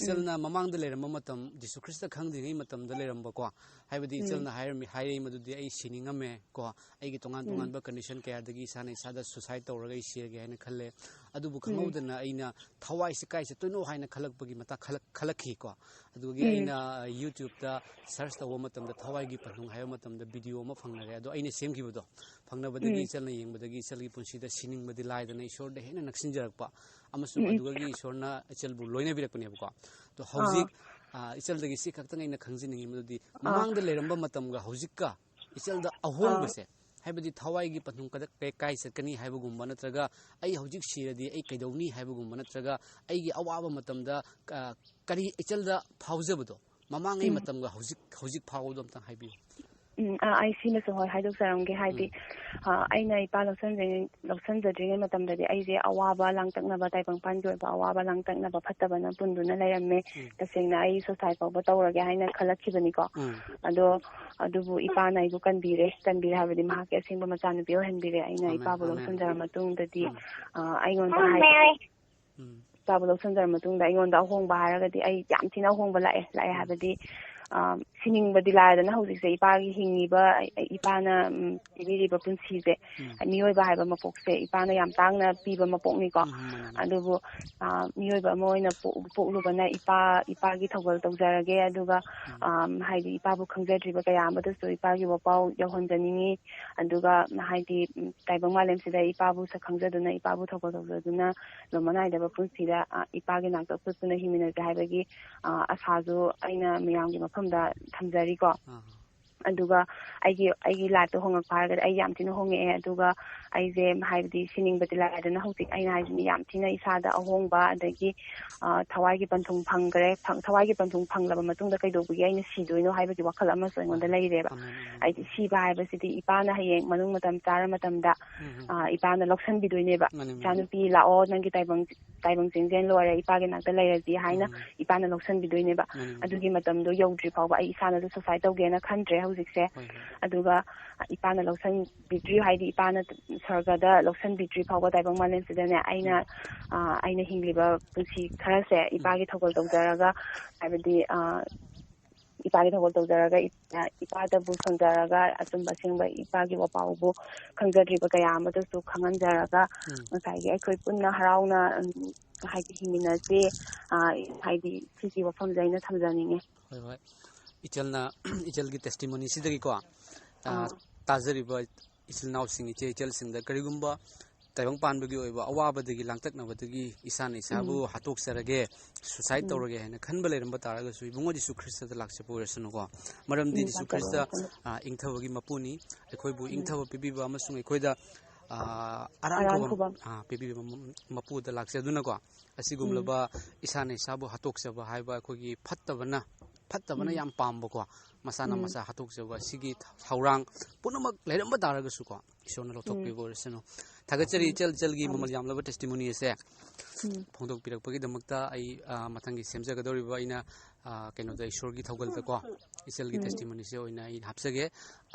ꯎꯝ꯫ ꯏꯆꯜꯅ ꯃꯃꯥꯡꯗ ꯂꯩꯔꯝꯕ ꯃꯇꯝ, ꯖꯤꯁꯨ ꯈ꯭ꯔꯤꯁꯇ ꯈꯪꯗ꯭ꯔꯤꯉꯩ ꯃꯇꯝꯗ ꯂꯩꯔꯝꯕꯀꯣ, ꯍꯥꯏꯕꯗꯤ ꯎꯝ꯫ ꯏꯆꯜꯅ ꯍꯥꯏꯔꯝꯃꯤ, ꯍꯥꯏꯔꯛꯏ ꯃꯗꯨꯗꯤ, "ꯑꯩ ꯁꯤꯅꯤꯡꯉꯝꯃꯦ ꯀꯣ, ꯑꯩꯒꯤ ꯇꯣꯉꯥꯟ ꯎꯝ꯫ ꯇꯣꯉꯥꯟꯕ condition ꯀꯌꯥꯗꯒꯤ ꯏꯁꯥꯅ ꯏꯁꯥꯗ suicide ꯇꯧꯔꯒ ꯑꯩ ꯁꯤꯔꯒꯦ ꯍꯥꯏꯅ ꯈꯜꯂꯦ꯫ ꯑꯗꯨꯕꯨ ꯎꯝ꯫ ꯈꯪꯍꯧꯗꯅ ꯑꯩꯅ ꯊꯋꯥꯏꯁꯦ ꯀꯥꯏ ꯆꯠꯇꯣꯏꯅꯣ ꯍꯥꯏꯅ ꯈꯜꯂꯛꯄꯒꯤ ꯃꯇꯥꯡ ꯈꯜꯂꯛ-, ꯈꯜꯂꯛꯈꯤꯀꯣ꯫ ꯑꯗꯨꯗꯒꯤ ꯎꯝ꯫ ꯑꯩꯅ YouTubeꯇ search ꯇꯧꯕ ꯃꯇꯝꯗ ꯊꯋꯥꯏꯒꯤ ꯄꯟꯊꯨꯡ ꯍꯥꯏꯕ ꯃꯇꯝꯗ video ꯑꯃ ꯐꯪꯅꯔꯦ꯫ ꯑꯗꯣ ꯑꯩꯅ ꯁꯦꯝꯈꯤꯕꯗꯣ ꯐꯪꯅꯕꯗꯒꯤ ꯎꯝ꯫ ꯏꯆꯜꯅ ꯌꯦꯡꯕꯗꯒꯤ ꯏꯆꯜꯒꯤ ꯄꯨꯟꯁꯤꯗ ꯁꯤꯅꯤꯡꯕꯗꯤ ꯂꯥꯏꯗꯅ ꯏꯁꯣꯔꯗ ꯍꯦꯟꯅ ꯅꯛꯁꯤꯟꯖꯔꯛꯄ ꯑꯃꯁꯨꯡ ꯎꯝ꯫ ꯑꯗꯨꯗꯒꯤ ꯏꯁꯣꯔꯅ ꯏꯆꯜꯕꯨ ꯂꯣꯏꯅꯕꯤꯔꯛꯄꯅꯦꯕꯀꯣ꯫ ꯑꯗꯣ ꯑꯥ꯫ ꯍꯧꯖꯤꯛ, ꯑ, ꯏꯆꯜꯗꯒꯤ ꯁꯤ ꯈꯛꯇꯪ ꯑꯩꯅ ꯈꯪꯖꯅꯤꯡꯉꯤ, ꯃꯗꯨꯗꯤ ꯑꯥ꯫ ꯃꯃꯥꯡꯗ ꯂꯩꯔꯝꯕ ꯃꯇꯝꯒ ꯍꯧꯖꯤꯛꯀ ꯏꯆꯜꯗ ꯑꯥ꯫ ꯑꯍꯣꯡꯕꯁꯦ, ꯍꯥꯏꯕꯗꯤ ꯊꯋꯥꯏꯒꯤ ꯄꯟꯊꯨꯡ ꯀꯗ-, ꯀꯩ-, ꯀꯥꯏ ꯆꯠꯀꯅꯤ ꯍꯥꯏꯕꯒꯨꯝꯕ, ꯅꯠꯇ꯭ꯔꯒ ꯑꯩ ꯍꯧꯖꯤꯛ ꯁꯤꯔꯗꯤ ꯑꯩ ꯀꯩꯗꯧꯅꯤ ꯍꯥꯏꯕꯒꯨꯝꯕ, ꯅꯠꯇ꯭ꯔꯒ ꯑꯩꯒꯤ ꯑꯋꯥꯕ ꯃꯇꯝꯗ, ꯑ, ꯀꯔꯤ ꯏꯆꯜꯗ ꯐꯥꯎꯖꯕꯗꯣ, ꯃꯃꯥꯡꯉꯩ ꯎꯝ꯫ ꯃꯇꯝꯒ ꯍꯧꯖꯤꯛ, ꯍꯧꯖꯤꯛ ꯐꯥꯎꯕꯗꯣ ꯑꯝꯇꯪ ꯍꯥꯏꯕꯤꯌꯨ꯫ ꯎꯝ, ꯑ, ꯑꯩ ꯁꯤꯃꯁꯨ ꯍꯣꯏ ꯍꯥꯏꯗꯣꯛꯆꯔꯝꯒꯦ꯫ ꯍꯥꯏꯗꯤ, ꯎꯝ꯫ ꯑ, ꯑꯩꯅ ꯏꯄꯥ ꯂꯧꯁꯟꯖꯩ-, ꯂꯧꯁꯟꯖꯗ꯭ꯔꯤꯉꯩ ꯃꯇꯝꯗꯗꯤ ꯑꯩꯁꯦ ꯑꯋꯥꯕ ꯂꯥꯡꯇꯛꯅꯕ, ꯇꯥꯏꯕꯪꯄꯥꯟꯒꯤ ꯑꯣꯏꯕ ꯑꯋꯥꯕ ꯂꯥꯡꯇꯛꯅꯕ ꯐꯠꯇꯕꯅ ꯄꯨꯟꯗꯨꯅ ꯂꯩꯔꯝꯃꯦ꯫ ꯎꯝ꯫ ꯇꯁꯦꯡꯅ ꯑꯩ suicide ꯐꯥꯎꯕ ꯇꯧꯔꯒꯦ ꯍꯥꯏꯅ ꯈꯜꯂꯛꯈꯤꯕꯅꯤꯀꯣ꯫ ꯎꯝ꯫ ꯑꯗꯣ ꯑꯗꯨꯕꯨ ꯏꯄꯥꯅ ꯑꯩꯕꯨ ꯀꯟꯕꯤꯔꯦ꯫ ꯀꯟꯕꯤꯔꯦ ꯍꯥꯏꯕꯗꯤ ꯃꯍꯥꯛꯀꯤ ꯑꯁꯦꯡꯕ ꯃꯆꯥꯅꯨꯄꯤ ꯑꯣꯏꯍꯟꯕꯤꯔꯦ꯫ ꯑꯩꯅ ꯑꯃꯦꯟ, ꯏꯄꯥꯕꯨ ꯑꯃꯦꯟ꯫ ꯂꯧꯁꯤꯟꯖꯔ ꯃꯇꯨꯡꯗꯗꯤ, ꯎꯝ꯫ ꯑ, ꯑꯩꯉꯣꯟꯗ ꯍꯥꯏ-, ꯏꯄꯥꯕꯨ ꯂꯧꯁꯤꯟꯖꯔ ꯃꯇꯨꯡꯗ ꯑꯩꯉꯣꯟꯗ ꯑꯍꯣꯡꯕ ꯍꯥꯏꯔꯒꯗꯤ ꯑꯩ ꯌꯥꯝ ꯊꯤꯅ ꯑꯍꯣꯡꯕ ꯂꯥꯛꯑꯦ, ꯂꯥꯛꯑꯦ ꯎꯝ꯫ ꯍꯥꯏꯕꯗꯤ, ꯑ, ꯁꯤꯅꯤꯡꯕꯗꯤ ꯂꯥꯏꯔꯗꯅ ꯍꯧꯖꯤꯛꯁꯦ ꯏꯄꯥꯒꯤ ꯍꯤꯡꯉꯤꯕ, ꯑꯩ, ꯏꯄꯥꯅ, ꯎꯝ, ꯄꯤꯕꯤꯔꯤꯕ ꯄꯨꯟꯁꯤꯁꯦ, ꯎꯝ꯫ ꯃꯤꯑꯣꯏꯕ ꯍꯥꯏꯕ ꯃꯄꯣꯛꯁꯦ ꯏꯄꯥꯅ ꯌꯥꯝ ꯇꯥꯡꯅ ꯄꯤꯕ ꯃꯄꯣꯛꯅꯤꯀꯣ꯫ ꯎꯝ, ꯃꯥꯅꯦ, ꯃꯥꯅꯦ꯫ ꯑꯗꯨꯕꯨ, ꯑ, ꯃꯤꯑꯣꯏꯕ ꯑꯃ ꯑꯣꯏꯅ ꯄꯣꯛ-, ꯄꯣꯛꯂꯨꯕꯅ ꯏꯄꯥ, ꯏꯄꯥꯒꯤ ꯊꯧꯒꯜ ꯇꯧꯖꯔꯒꯦ꯫ ꯑꯗꯨꯒ, ꯎꯝ꯫ ꯑ, ꯍꯥꯏꯗꯤ ꯏꯄꯥꯕꯨ ꯈꯪꯖꯗ꯭ꯔꯤꯕ ꯀꯌꯥ ꯑꯃꯗꯁꯨ ꯏꯄꯥꯒꯤ ꯋꯥꯄꯥꯎ ꯌꯧꯍꯟꯖꯅꯤꯡꯉꯤ꯫ ꯑꯗꯨꯒ ꯍꯥꯏꯗꯤ, ꯎꯝ, ꯇꯥꯏꯕꯪ ꯃꯥꯂꯦꯝꯁꯤꯗ ꯏꯄꯥꯕꯨ ꯁꯛ ꯈꯪꯖꯗꯨꯅ, ꯏꯄꯥꯕꯨ ꯊꯧꯒꯜ ꯇꯧꯖꯗꯨꯅ ꯂꯣꯝꯕ ꯅꯥꯏꯗꯕ ꯄꯨꯟꯁꯤꯗ, ꯑ, ꯏꯄꯥꯒꯤ ꯅꯥꯛꯇ ꯎꯠꯄ ꯎꯠꯇꯨꯅ ꯍꯤꯡꯃꯤꯟꯅꯁꯦ ꯍꯥꯏꯕꯒꯤ, ꯑ, ꯑꯁꯥꯁꯨ ꯑꯩꯅ ꯃꯌꯥꯝꯒꯤ ꯃꯐꯝꯗ ꯊꯝꯖꯔꯤꯀꯣ꯫ ꯑꯥ꯫ ꯑꯗꯨꯒ ꯑꯩꯒꯤ ꯑꯩꯒꯤ ꯂꯥꯏꯐꯇ ꯍꯣꯡꯉꯛꯄ ꯍꯥꯏꯔꯒꯗꯤ ꯑꯩ ꯌꯥꯝ ꯊꯤꯅ ꯍꯣꯡꯉꯛꯑꯦ꯫ ꯑꯗꯨꯒ ꯑꯩꯁꯦ ꯍꯥꯏꯕꯗꯤ ꯁꯤꯅꯤꯡꯕꯗꯤ ꯂꯥꯏꯔꯗꯅ ꯍꯧꯖꯤꯛ ꯑꯩꯅ ꯍꯥꯏꯁꯤꯅꯤ ꯌꯥꯝ ꯊꯤꯅ ꯏꯁꯥꯗ ꯑꯍꯣꯡꯕ, ꯑꯗꯒꯤ ꯑ, ꯊꯋꯥꯏꯒꯤ ꯄꯟꯊꯨꯡ ꯐꯪꯈ꯭ꯔꯦ꯫ ꯐꯪ- ꯊꯋꯥꯏꯒꯤ ꯄꯟꯊꯨꯡ ꯐꯪꯂꯕ ꯃꯇꯨꯡꯗ ꯀꯩꯗꯧꯕꯒꯦ ꯑꯩꯅ ꯁꯤꯗꯣꯏꯅꯣ ꯍꯥꯏꯕꯒꯤ ꯋꯥꯈꯜ ꯑꯃꯁꯨ ꯑꯩꯉꯣꯟꯗ ꯂꯩꯔꯦꯕ꯫ ꯍꯥꯏꯗꯤ ꯁꯤꯕ ꯍꯥꯏꯕꯁꯤꯗꯤ ꯏꯄꯥꯅ ꯍꯌꯦꯡ ꯃꯅꯨꯡ ꯃꯇꯝ ꯆꯥꯔ ꯃꯇꯝꯗ ꯑ, ꯏꯄꯥꯅ ꯂꯧꯁꯟꯕꯤꯗꯣꯏꯅꯦꯕ꯫ ꯏꯆꯥꯅꯨꯄꯤ ꯂꯥꯛꯑꯣ, ꯅꯪꯒꯤ ꯇꯥꯏꯕꯪ ꯇꯥꯏꯕꯪ ꯆꯦꯡꯖꯦꯜ ꯂꯣꯏꯔꯦ, ꯏꯄꯥꯒꯤ ꯅꯥꯛꯇ ꯂꯩꯔꯁꯤ ꯍꯥꯏꯅ ꯏꯄꯥꯅ ꯂꯧꯁꯟꯕꯤꯗꯣꯏꯅꯦꯕ꯫ ꯑꯗꯨꯒꯤ ꯃꯇꯝꯗꯣ ꯌꯧꯗ꯭ꯔꯤ ꯐꯥꯎꯕ ꯑꯩ ꯏꯁꯥꯅꯁꯨ ꯁꯨꯁꯥꯏꯠ ꯇꯧꯒꯦꯅ ꯈꯟꯗ꯭ꯔꯦ ꯍꯧꯖꯤꯛꯁꯦ꯫ ꯑꯗꯨꯒ ꯏꯄꯥꯅ ꯂꯧꯁꯟꯕꯤꯗ꯭ꯔꯤ, ꯍꯥꯏꯗꯤ ꯏꯄꯥꯅ ꯁ꯭ꯋꯔꯒꯗ ꯂꯧꯁꯟꯕꯤꯗ꯭ꯔꯤ ꯐꯥꯎꯕ ꯇꯥꯏꯕꯪ ꯃꯥꯂꯦꯝꯁꯤꯗꯅꯦ ꯑꯩꯅ ꯑ, ꯑꯩꯅ ꯍꯤꯡꯂꯤꯕ ꯄꯨꯟꯁꯤ ꯈꯔꯁꯦ ꯏꯄꯥꯒꯤ ꯊꯧꯒꯜ ꯇꯧꯖꯔꯒ, ꯍꯥꯏꯕꯗꯤ ꯑ, ꯏꯄꯥꯒꯤ ꯊꯧꯒꯜ ꯇꯧꯖꯔꯒ ꯏ- ꯏꯄꯥꯗꯕꯨ ꯁꯣꯟꯖꯔꯒ ꯑꯆꯨꯝꯕ ꯑꯁꯦꯡꯕ ꯏꯄꯥꯒꯤ ꯋꯥꯄꯥꯎꯕꯨ ꯈꯪꯖꯗ꯭ꯔꯤꯕ ꯀꯌꯥ ꯑꯃꯗꯁꯨ ꯈꯪꯍꯟꯖꯔꯒ ꯉꯁꯥꯏꯒꯤ ꯑꯩꯈꯣꯏ ꯄꯨꯟꯅ ꯍꯔꯥꯎꯅ, ꯎꯝ, ꯍꯥꯏꯗꯤ ꯍꯤꯡꯃꯤꯟꯅꯁꯤ꯫ ꯑ, ꯍꯥꯏꯗꯤ ꯁꯤꯒꯤ ꯋꯥꯐꯝꯁꯦ ꯑꯩꯅ ꯊꯝꯖꯅꯤꯡꯉꯦ꯫ ꯍꯣꯏ, ꯍꯣꯏ꯫ ꯏꯆꯜꯅ ꯏꯆꯜꯒꯤ ꯇꯦꯁꯇꯤꯃꯣꯅꯤꯁꯤꯗꯒꯤꯀꯣ ꯑ, ꯇꯥꯖꯔꯤꯕ ꯏꯆꯤꯜ ꯏꯅꯥꯎꯁꯤꯡ, ꯏꯆꯦ ꯏꯆꯜꯁꯤꯡꯗ ꯀꯔꯤꯒꯨꯝꯕ ꯇꯥꯏꯕꯪ ꯄꯥꯟꯕꯒꯤ ꯑꯣꯏꯕ ꯑꯋꯥꯕꯗꯒꯤ ꯂꯥꯡꯇꯛꯅꯕꯗꯒꯤ ꯏꯁꯥꯅ ꯏꯁꯥꯕꯨ ꯍꯥꯠꯇꯣꯛꯆꯔꯒꯦ, ꯁꯨꯁꯥꯏꯠ ꯇꯧꯔꯒꯦ ꯍꯥꯏꯅ ꯈꯟꯕ ꯂꯩꯔꯝꯕ ꯇꯥꯔꯒꯁꯨ ꯏꯕꯨꯡꯉꯣ ꯖꯤꯁꯨ ꯈ꯭ꯔꯤꯁꯇꯗ ꯂꯥꯛꯆꯕ ꯑꯣꯏꯔꯁꯅꯨꯀꯣ꯫ ꯃꯔꯝꯗꯤ ꯖꯤꯁꯨ ꯈ꯭ꯔꯤꯁꯇ ꯑ, ꯏꯪꯊꯕꯒꯤ ꯃꯄꯨꯅꯤ꯫ ꯑꯩꯈꯣꯏꯕꯨ ꯏꯪꯊꯕ ꯄꯤꯕꯤꯕ ꯑꯃꯁꯨꯡ ꯑꯩꯈꯣꯏꯗ ꯑ, ꯑꯔꯥꯟ ꯈꯨꯕꯝ ꯑ, ꯄꯤꯕꯤꯕ ꯃ- ꯃꯄꯨꯗ ꯂꯥꯛꯆꯗꯨꯅꯀꯣ, ꯑꯁꯤꯒꯨꯝꯂꯕ ꯏꯁꯥꯅ ꯏꯁꯥꯕꯨ ꯍꯥꯠꯇꯣꯛꯆꯕ ꯍꯥꯏꯕ ꯑꯩꯈꯣꯏꯒꯤ ꯐꯠꯇꯕꯅ ꯐꯠꯇꯕꯅ ꯌꯥꯝ ꯄꯥꯝꯕꯀꯣ, ꯃꯁꯥꯅ ꯃꯁꯥ ꯍꯥꯠꯇꯣꯛꯆꯕ ꯑꯁꯤꯒꯤ ꯊꯧꯔꯥꯡ ꯄꯨꯝꯅꯃꯛ ꯂꯩꯔꯝꯕ ꯇꯥꯔꯒꯁꯨꯀꯣ, ꯏꯁꯣꯔꯅ ꯂꯧꯊꯣꯛꯄꯤꯕ ꯑꯣꯏꯔꯁꯅꯨ꯫ ꯊꯥꯒꯠꯆꯔꯤ ꯏꯆꯜ, ꯏꯆꯜꯒꯤ ꯃꯃꯜ ꯌꯥꯝꯂꯕ ꯇꯦꯁꯇꯤꯃꯣꯅꯤ ꯑꯁꯦ ꯐꯣꯡꯗꯣꯛꯄꯤꯔꯛꯄꯒꯤꯗꯃꯛꯇ꯫ ꯑꯩ ꯑ, ꯃꯊꯪꯒꯤ ꯁꯦꯝꯖꯒꯗꯧꯔꯤꯕ ꯑꯩꯅ ꯑ, ꯀꯩꯅꯣꯗ ꯏꯁꯣꯔꯒꯤ ꯊꯧꯒꯜꯗꯀꯣ ꯏꯆꯜꯒꯤ ꯇꯦꯁꯇꯤꯃꯣꯅꯤꯁꯦ ꯑꯣꯏꯅ ꯑꯩ ꯍꯥꯞꯆꯒꯦ꯫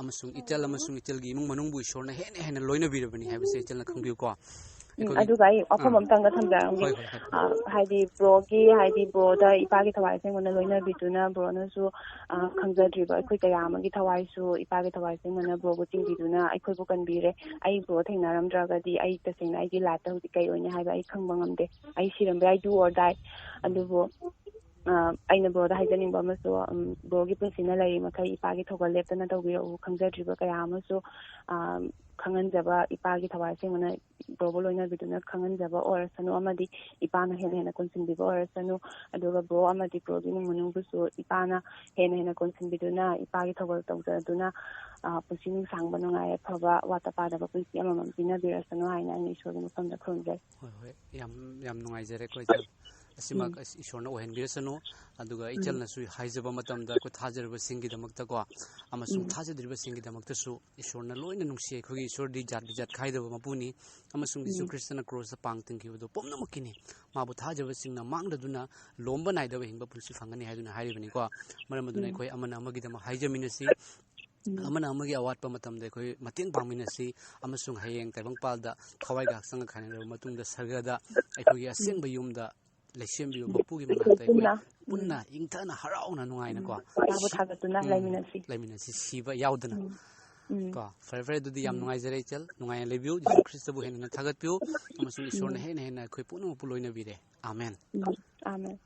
ꯑꯃꯁꯨꯡ ꯏꯆꯜ ꯑꯃꯁꯨꯡ ꯏꯆꯜꯒꯤ ꯏꯃꯨꯡ ꯃꯅꯨꯡꯕꯨ ꯏꯁꯣꯔꯅ ꯍꯦꯟꯅ ꯍꯦꯟꯅ ꯂꯣꯏꯅꯕꯤꯔꯕꯅꯤ ꯍꯥꯏꯕꯁꯦ ꯏꯆꯜꯅ ꯈꯪꯕꯤꯌꯨꯀꯣ꯫ ꯎꯝ, ꯑꯩꯈꯣꯏꯒꯤ ꯑꯗꯨꯒ ꯑꯩ ꯋꯥꯐꯝ ꯑꯥ꯫ ꯑꯃꯇꯪꯒ ꯊꯝꯖꯔꯝꯒꯦ꯫ ꯍꯣꯏ, ꯍꯣꯏ, ꯍꯣꯏ꯫ ꯑ, ꯍꯥꯏꯗꯤ ꯕ꯭ꯔꯣꯒꯤ, ꯍꯥꯏꯗꯤ ꯕ꯭ꯔꯣꯗ ꯏꯄꯥꯒꯤ ꯊꯋꯥꯏ ꯑꯁꯦꯡꯕꯅ ꯂꯣꯏꯅꯕꯤꯗꯨꯅ ꯕ꯭ꯔꯣꯅꯁꯨ, ꯑ, ꯈꯪꯖꯗ꯭ꯔꯤꯕ ꯑꯩꯈꯣꯏ ꯀꯌꯥ ꯑꯃꯒꯤ ꯊꯋꯥꯏꯁꯨ ꯏꯄꯥꯒꯤ ꯊꯋꯥꯏ ꯑꯁꯦꯡꯕꯅ ꯕ꯭ꯔꯣꯕꯨ ꯆꯤꯡꯕꯤꯗꯨꯅ ꯑꯩꯈꯣꯏꯕꯨ ꯀꯟꯕꯤꯔꯦ꯫ ꯑꯩ ꯕ꯭ꯔꯣ ꯊꯦꯡꯅꯔꯝꯗ꯭ꯔꯒꯗꯤ ꯑꯩ ꯇꯁꯦꯡꯅ ꯑꯩꯒꯤ ꯂꯥꯏꯐꯇ ꯍꯧꯖꯤꯛ ꯀꯩ ꯑꯣꯏꯅꯤ ꯍꯥꯏꯕ ꯑꯩ ꯈꯪꯕ ꯉꯝꯗꯦ꯫ ꯑꯩ ꯁꯤꯔꯝꯕ ꯌꯥꯏ, do or die꯫ ꯑꯗꯨꯕꯨ ꯑ, ꯑꯩꯅ ꯕ꯭ꯔꯣꯗ ꯍꯥꯏꯖꯅꯤꯡꯕ ꯑꯃꯁꯨ, ꯎꯝ, ꯕ꯭ꯔꯣꯒꯤ ꯄꯨꯟꯁꯤꯅ ꯂꯩꯔꯤ ꯃꯈꯩ ꯏꯄꯥꯒꯤ ꯊꯧꯒꯜ ꯂꯦꯞꯇꯅ ꯇꯧꯕꯤꯔꯛꯎ꯫ ꯈꯪꯖꯗ꯭ꯔꯤꯕ ꯀꯌꯥ ꯑꯃꯁꯨ, ꯑ, ꯈꯪꯍꯟꯖꯕ, ꯏꯄꯥꯒꯤ ꯊꯋꯥꯏ ꯑꯁꯦꯡꯕꯅ ꯕ꯭ꯔꯣꯕꯨ ꯂꯣꯏꯅꯕꯤꯗꯨꯅ ꯈꯪꯍꯟꯖꯕ ꯑꯣꯏꯔꯁꯅꯨ, ꯑꯃꯗꯤ ꯏꯄꯥꯅ ꯍꯦꯟꯅ ꯍꯦꯟꯅ ꯀꯣꯟꯁꯤꯟꯕꯤꯕ ꯑꯣꯏꯔꯁꯅꯨ꯫ ꯑꯗꯨꯒ ꯕ꯭ꯔꯣ ꯑꯃꯗꯤ ꯕ꯭ꯔꯣꯒꯤ ꯏꯃꯨꯡ ꯃꯅꯨꯡꯕꯨꯁꯨ ꯏꯄꯥꯅ ꯍꯦꯟꯅ ꯍꯦꯟꯅ ꯀꯣꯟꯁꯤꯟꯕꯤꯗꯨꯅ, ꯏꯄꯥꯒꯤ ꯊꯧꯒꯜ ꯇꯧꯖꯗꯨꯅ, ꯑ, ꯄꯨꯟꯁꯤ ꯅꯨꯡꯁꯥꯡꯕ, ꯅꯨꯡꯉꯥꯏ ꯌꯥꯏꯐꯕ, ꯋꯥꯠꯇ ꯄꯥꯗꯕ ꯄꯨꯟꯁꯤ ꯑꯃꯃꯝ ꯄꯤꯅꯕꯤꯔꯁꯅꯨ ꯍꯥꯏꯅ ꯑꯩꯅ ꯏꯁꯣꯔꯒꯤ ꯃꯐꯝꯗ ꯈꯨꯔꯨꯝꯖꯔꯤ꯫ ꯍꯣꯏ, ꯍꯣꯏ, ꯌꯥꯝ, ꯌꯥꯝ ꯅꯨꯡꯉꯥꯏꯖꯔꯦꯀꯣ, ꯏꯆꯜ꯫ ꯑꯁꯤꯃꯛ ꯎꯝ꯫ ꯑꯁ, ꯏꯁꯣꯔꯅ ꯑꯣꯏꯍꯟꯕꯤꯔꯁꯅꯨ꯫ ꯑꯗꯨꯒ ꯎꯝ꯫ ꯏꯆꯜꯅꯁꯨ ꯍꯥꯏꯖꯕ ꯃꯇꯝꯗ, ꯑꯩꯈꯣꯏ ꯊꯥꯖꯔꯤꯕꯁꯤꯡꯒꯤꯗꯃꯛꯇꯀꯣ, ꯑꯃꯁꯨꯡ ꯎꯝ꯫ ꯊꯥꯖꯗ꯭ꯔꯤꯕꯁꯤꯡꯒꯤꯗꯃꯛꯇꯁꯨ ꯏꯁꯣꯔꯅ ꯂꯣꯏꯅ ꯅꯨꯡꯁꯤ꯫ ꯑꯩꯈꯣꯏꯒꯤ ꯏꯁꯣꯔꯗꯤ ꯖꯥꯠ ꯕꯤꯖꯥꯠ ꯈꯥꯏꯗꯕ ꯃꯄꯨꯅꯤ, ꯑꯃꯁꯨꯡ ꯖꯤꯁꯨ ꯎꯝ꯫ ꯈ꯭ꯔꯤꯁꯇꯅ ꯀ꯭ꯔꯣꯁꯇ ꯄꯥꯡ ꯇꯤꯡꯈꯤꯕꯗꯨ ꯄꯨꯝꯅꯃꯛꯀꯤꯅꯤ꯫ ꯃꯥꯕꯨ ꯊꯥꯖꯕꯁꯤꯡꯅ ꯃꯥꯡꯗꯗꯨꯅ ꯂꯣꯝꯕ ꯅꯥꯏꯗꯕ ꯍꯤꯡꯕ ꯄꯨꯟꯁꯤ ꯐꯪꯒꯅꯤ ꯍꯥꯏꯗꯨꯅ ꯍꯥꯏꯔꯤꯕꯅꯤꯀꯣ꯫ ꯃꯔꯝ ꯑꯗꯨꯅ ꯎꯝ꯫ ꯑꯩꯈꯣꯏ ꯑꯃꯅ ꯑꯃꯒꯤꯗꯃꯛ ꯍꯥꯏꯖꯃꯤꯟꯅꯁꯤ, ꯎꯝ꯫ ꯑꯃꯅ ꯑꯃꯒꯤ ꯑꯋꯥꯠꯄ ꯃꯇꯝꯗ ꯑꯩꯈꯣꯏ ꯃꯇꯦꯡ ꯄꯥꯡꯃꯤꯟꯅꯁꯤ, ꯑꯃꯁꯨꯡ ꯍꯌꯦꯡ ꯇꯥꯏꯕꯪꯄꯥꯜꯗ ꯊꯋꯥꯏꯒ ꯍꯛꯆꯥꯡꯒ ꯈꯥꯏꯅꯔꯕ ꯃꯇꯨꯡꯗ ꯁꯔꯒꯗ ꯑꯩꯈꯣꯏꯒꯤ ꯎꯝ꯫ ꯑꯁꯦꯡꯕ ꯌꯨꯝꯗ ꯂꯩꯁꯦꯝꯕꯤꯕ ꯃꯄꯨꯒꯤ ꯃꯅꯥꯛꯇ ꯑꯩꯈꯣꯏ ꯄꯨꯟꯅ, ꯎꯝ꯫ ꯄꯨꯟꯅ ꯏꯪꯊꯅ ꯍꯔꯥꯎꯅ ꯅꯨꯡꯉꯥꯏꯅꯀꯣ ꯎꯝ꯫ ꯃꯥꯕꯨ ꯁꯤ-, ꯊꯥꯒꯠꯇꯨꯅ ꯎꯝ, ꯂꯩꯃꯤꯟꯅꯁꯤ꯫ ꯂꯩꯃꯤꯟꯅꯁꯤ, ꯁꯤꯕ ꯌꯥꯎꯗꯅ꯫ ꯎꯝ꯫ ꯎꯝ꯫ ꯀꯣ, ꯐꯔꯦ, ꯐꯔꯦ, ꯑꯗꯨꯗꯤ ꯌꯥꯝ ꯎꯝ꯫ ꯅꯨꯡꯉꯥꯏꯖꯔꯦ ꯏꯆꯜ, ꯅꯨꯡꯉꯥꯏꯅ ꯂꯩꯕꯤꯌꯨ꯫ ꯖꯤꯁꯨ ꯈ꯭ꯔꯤꯁꯇꯕꯨ ꯍꯦꯟꯅ ꯍꯦꯟꯅ ꯊꯥꯒꯠꯄꯤꯌꯨ, ꯑꯃꯁꯨꯡ ꯏꯁꯣꯔꯅ ꯎꯝ꯫ ꯍꯦꯟꯅ ꯍꯦꯟꯅ ꯑꯩꯈꯣꯏ ꯄꯨꯝꯅꯃꯛꯄꯨ ꯂꯣꯏꯅꯕꯤꯔꯦ꯫ ꯑꯥꯃꯦꯟ꯫ ꯎꯝ꯫ ꯑꯥꯃꯦꯟ꯫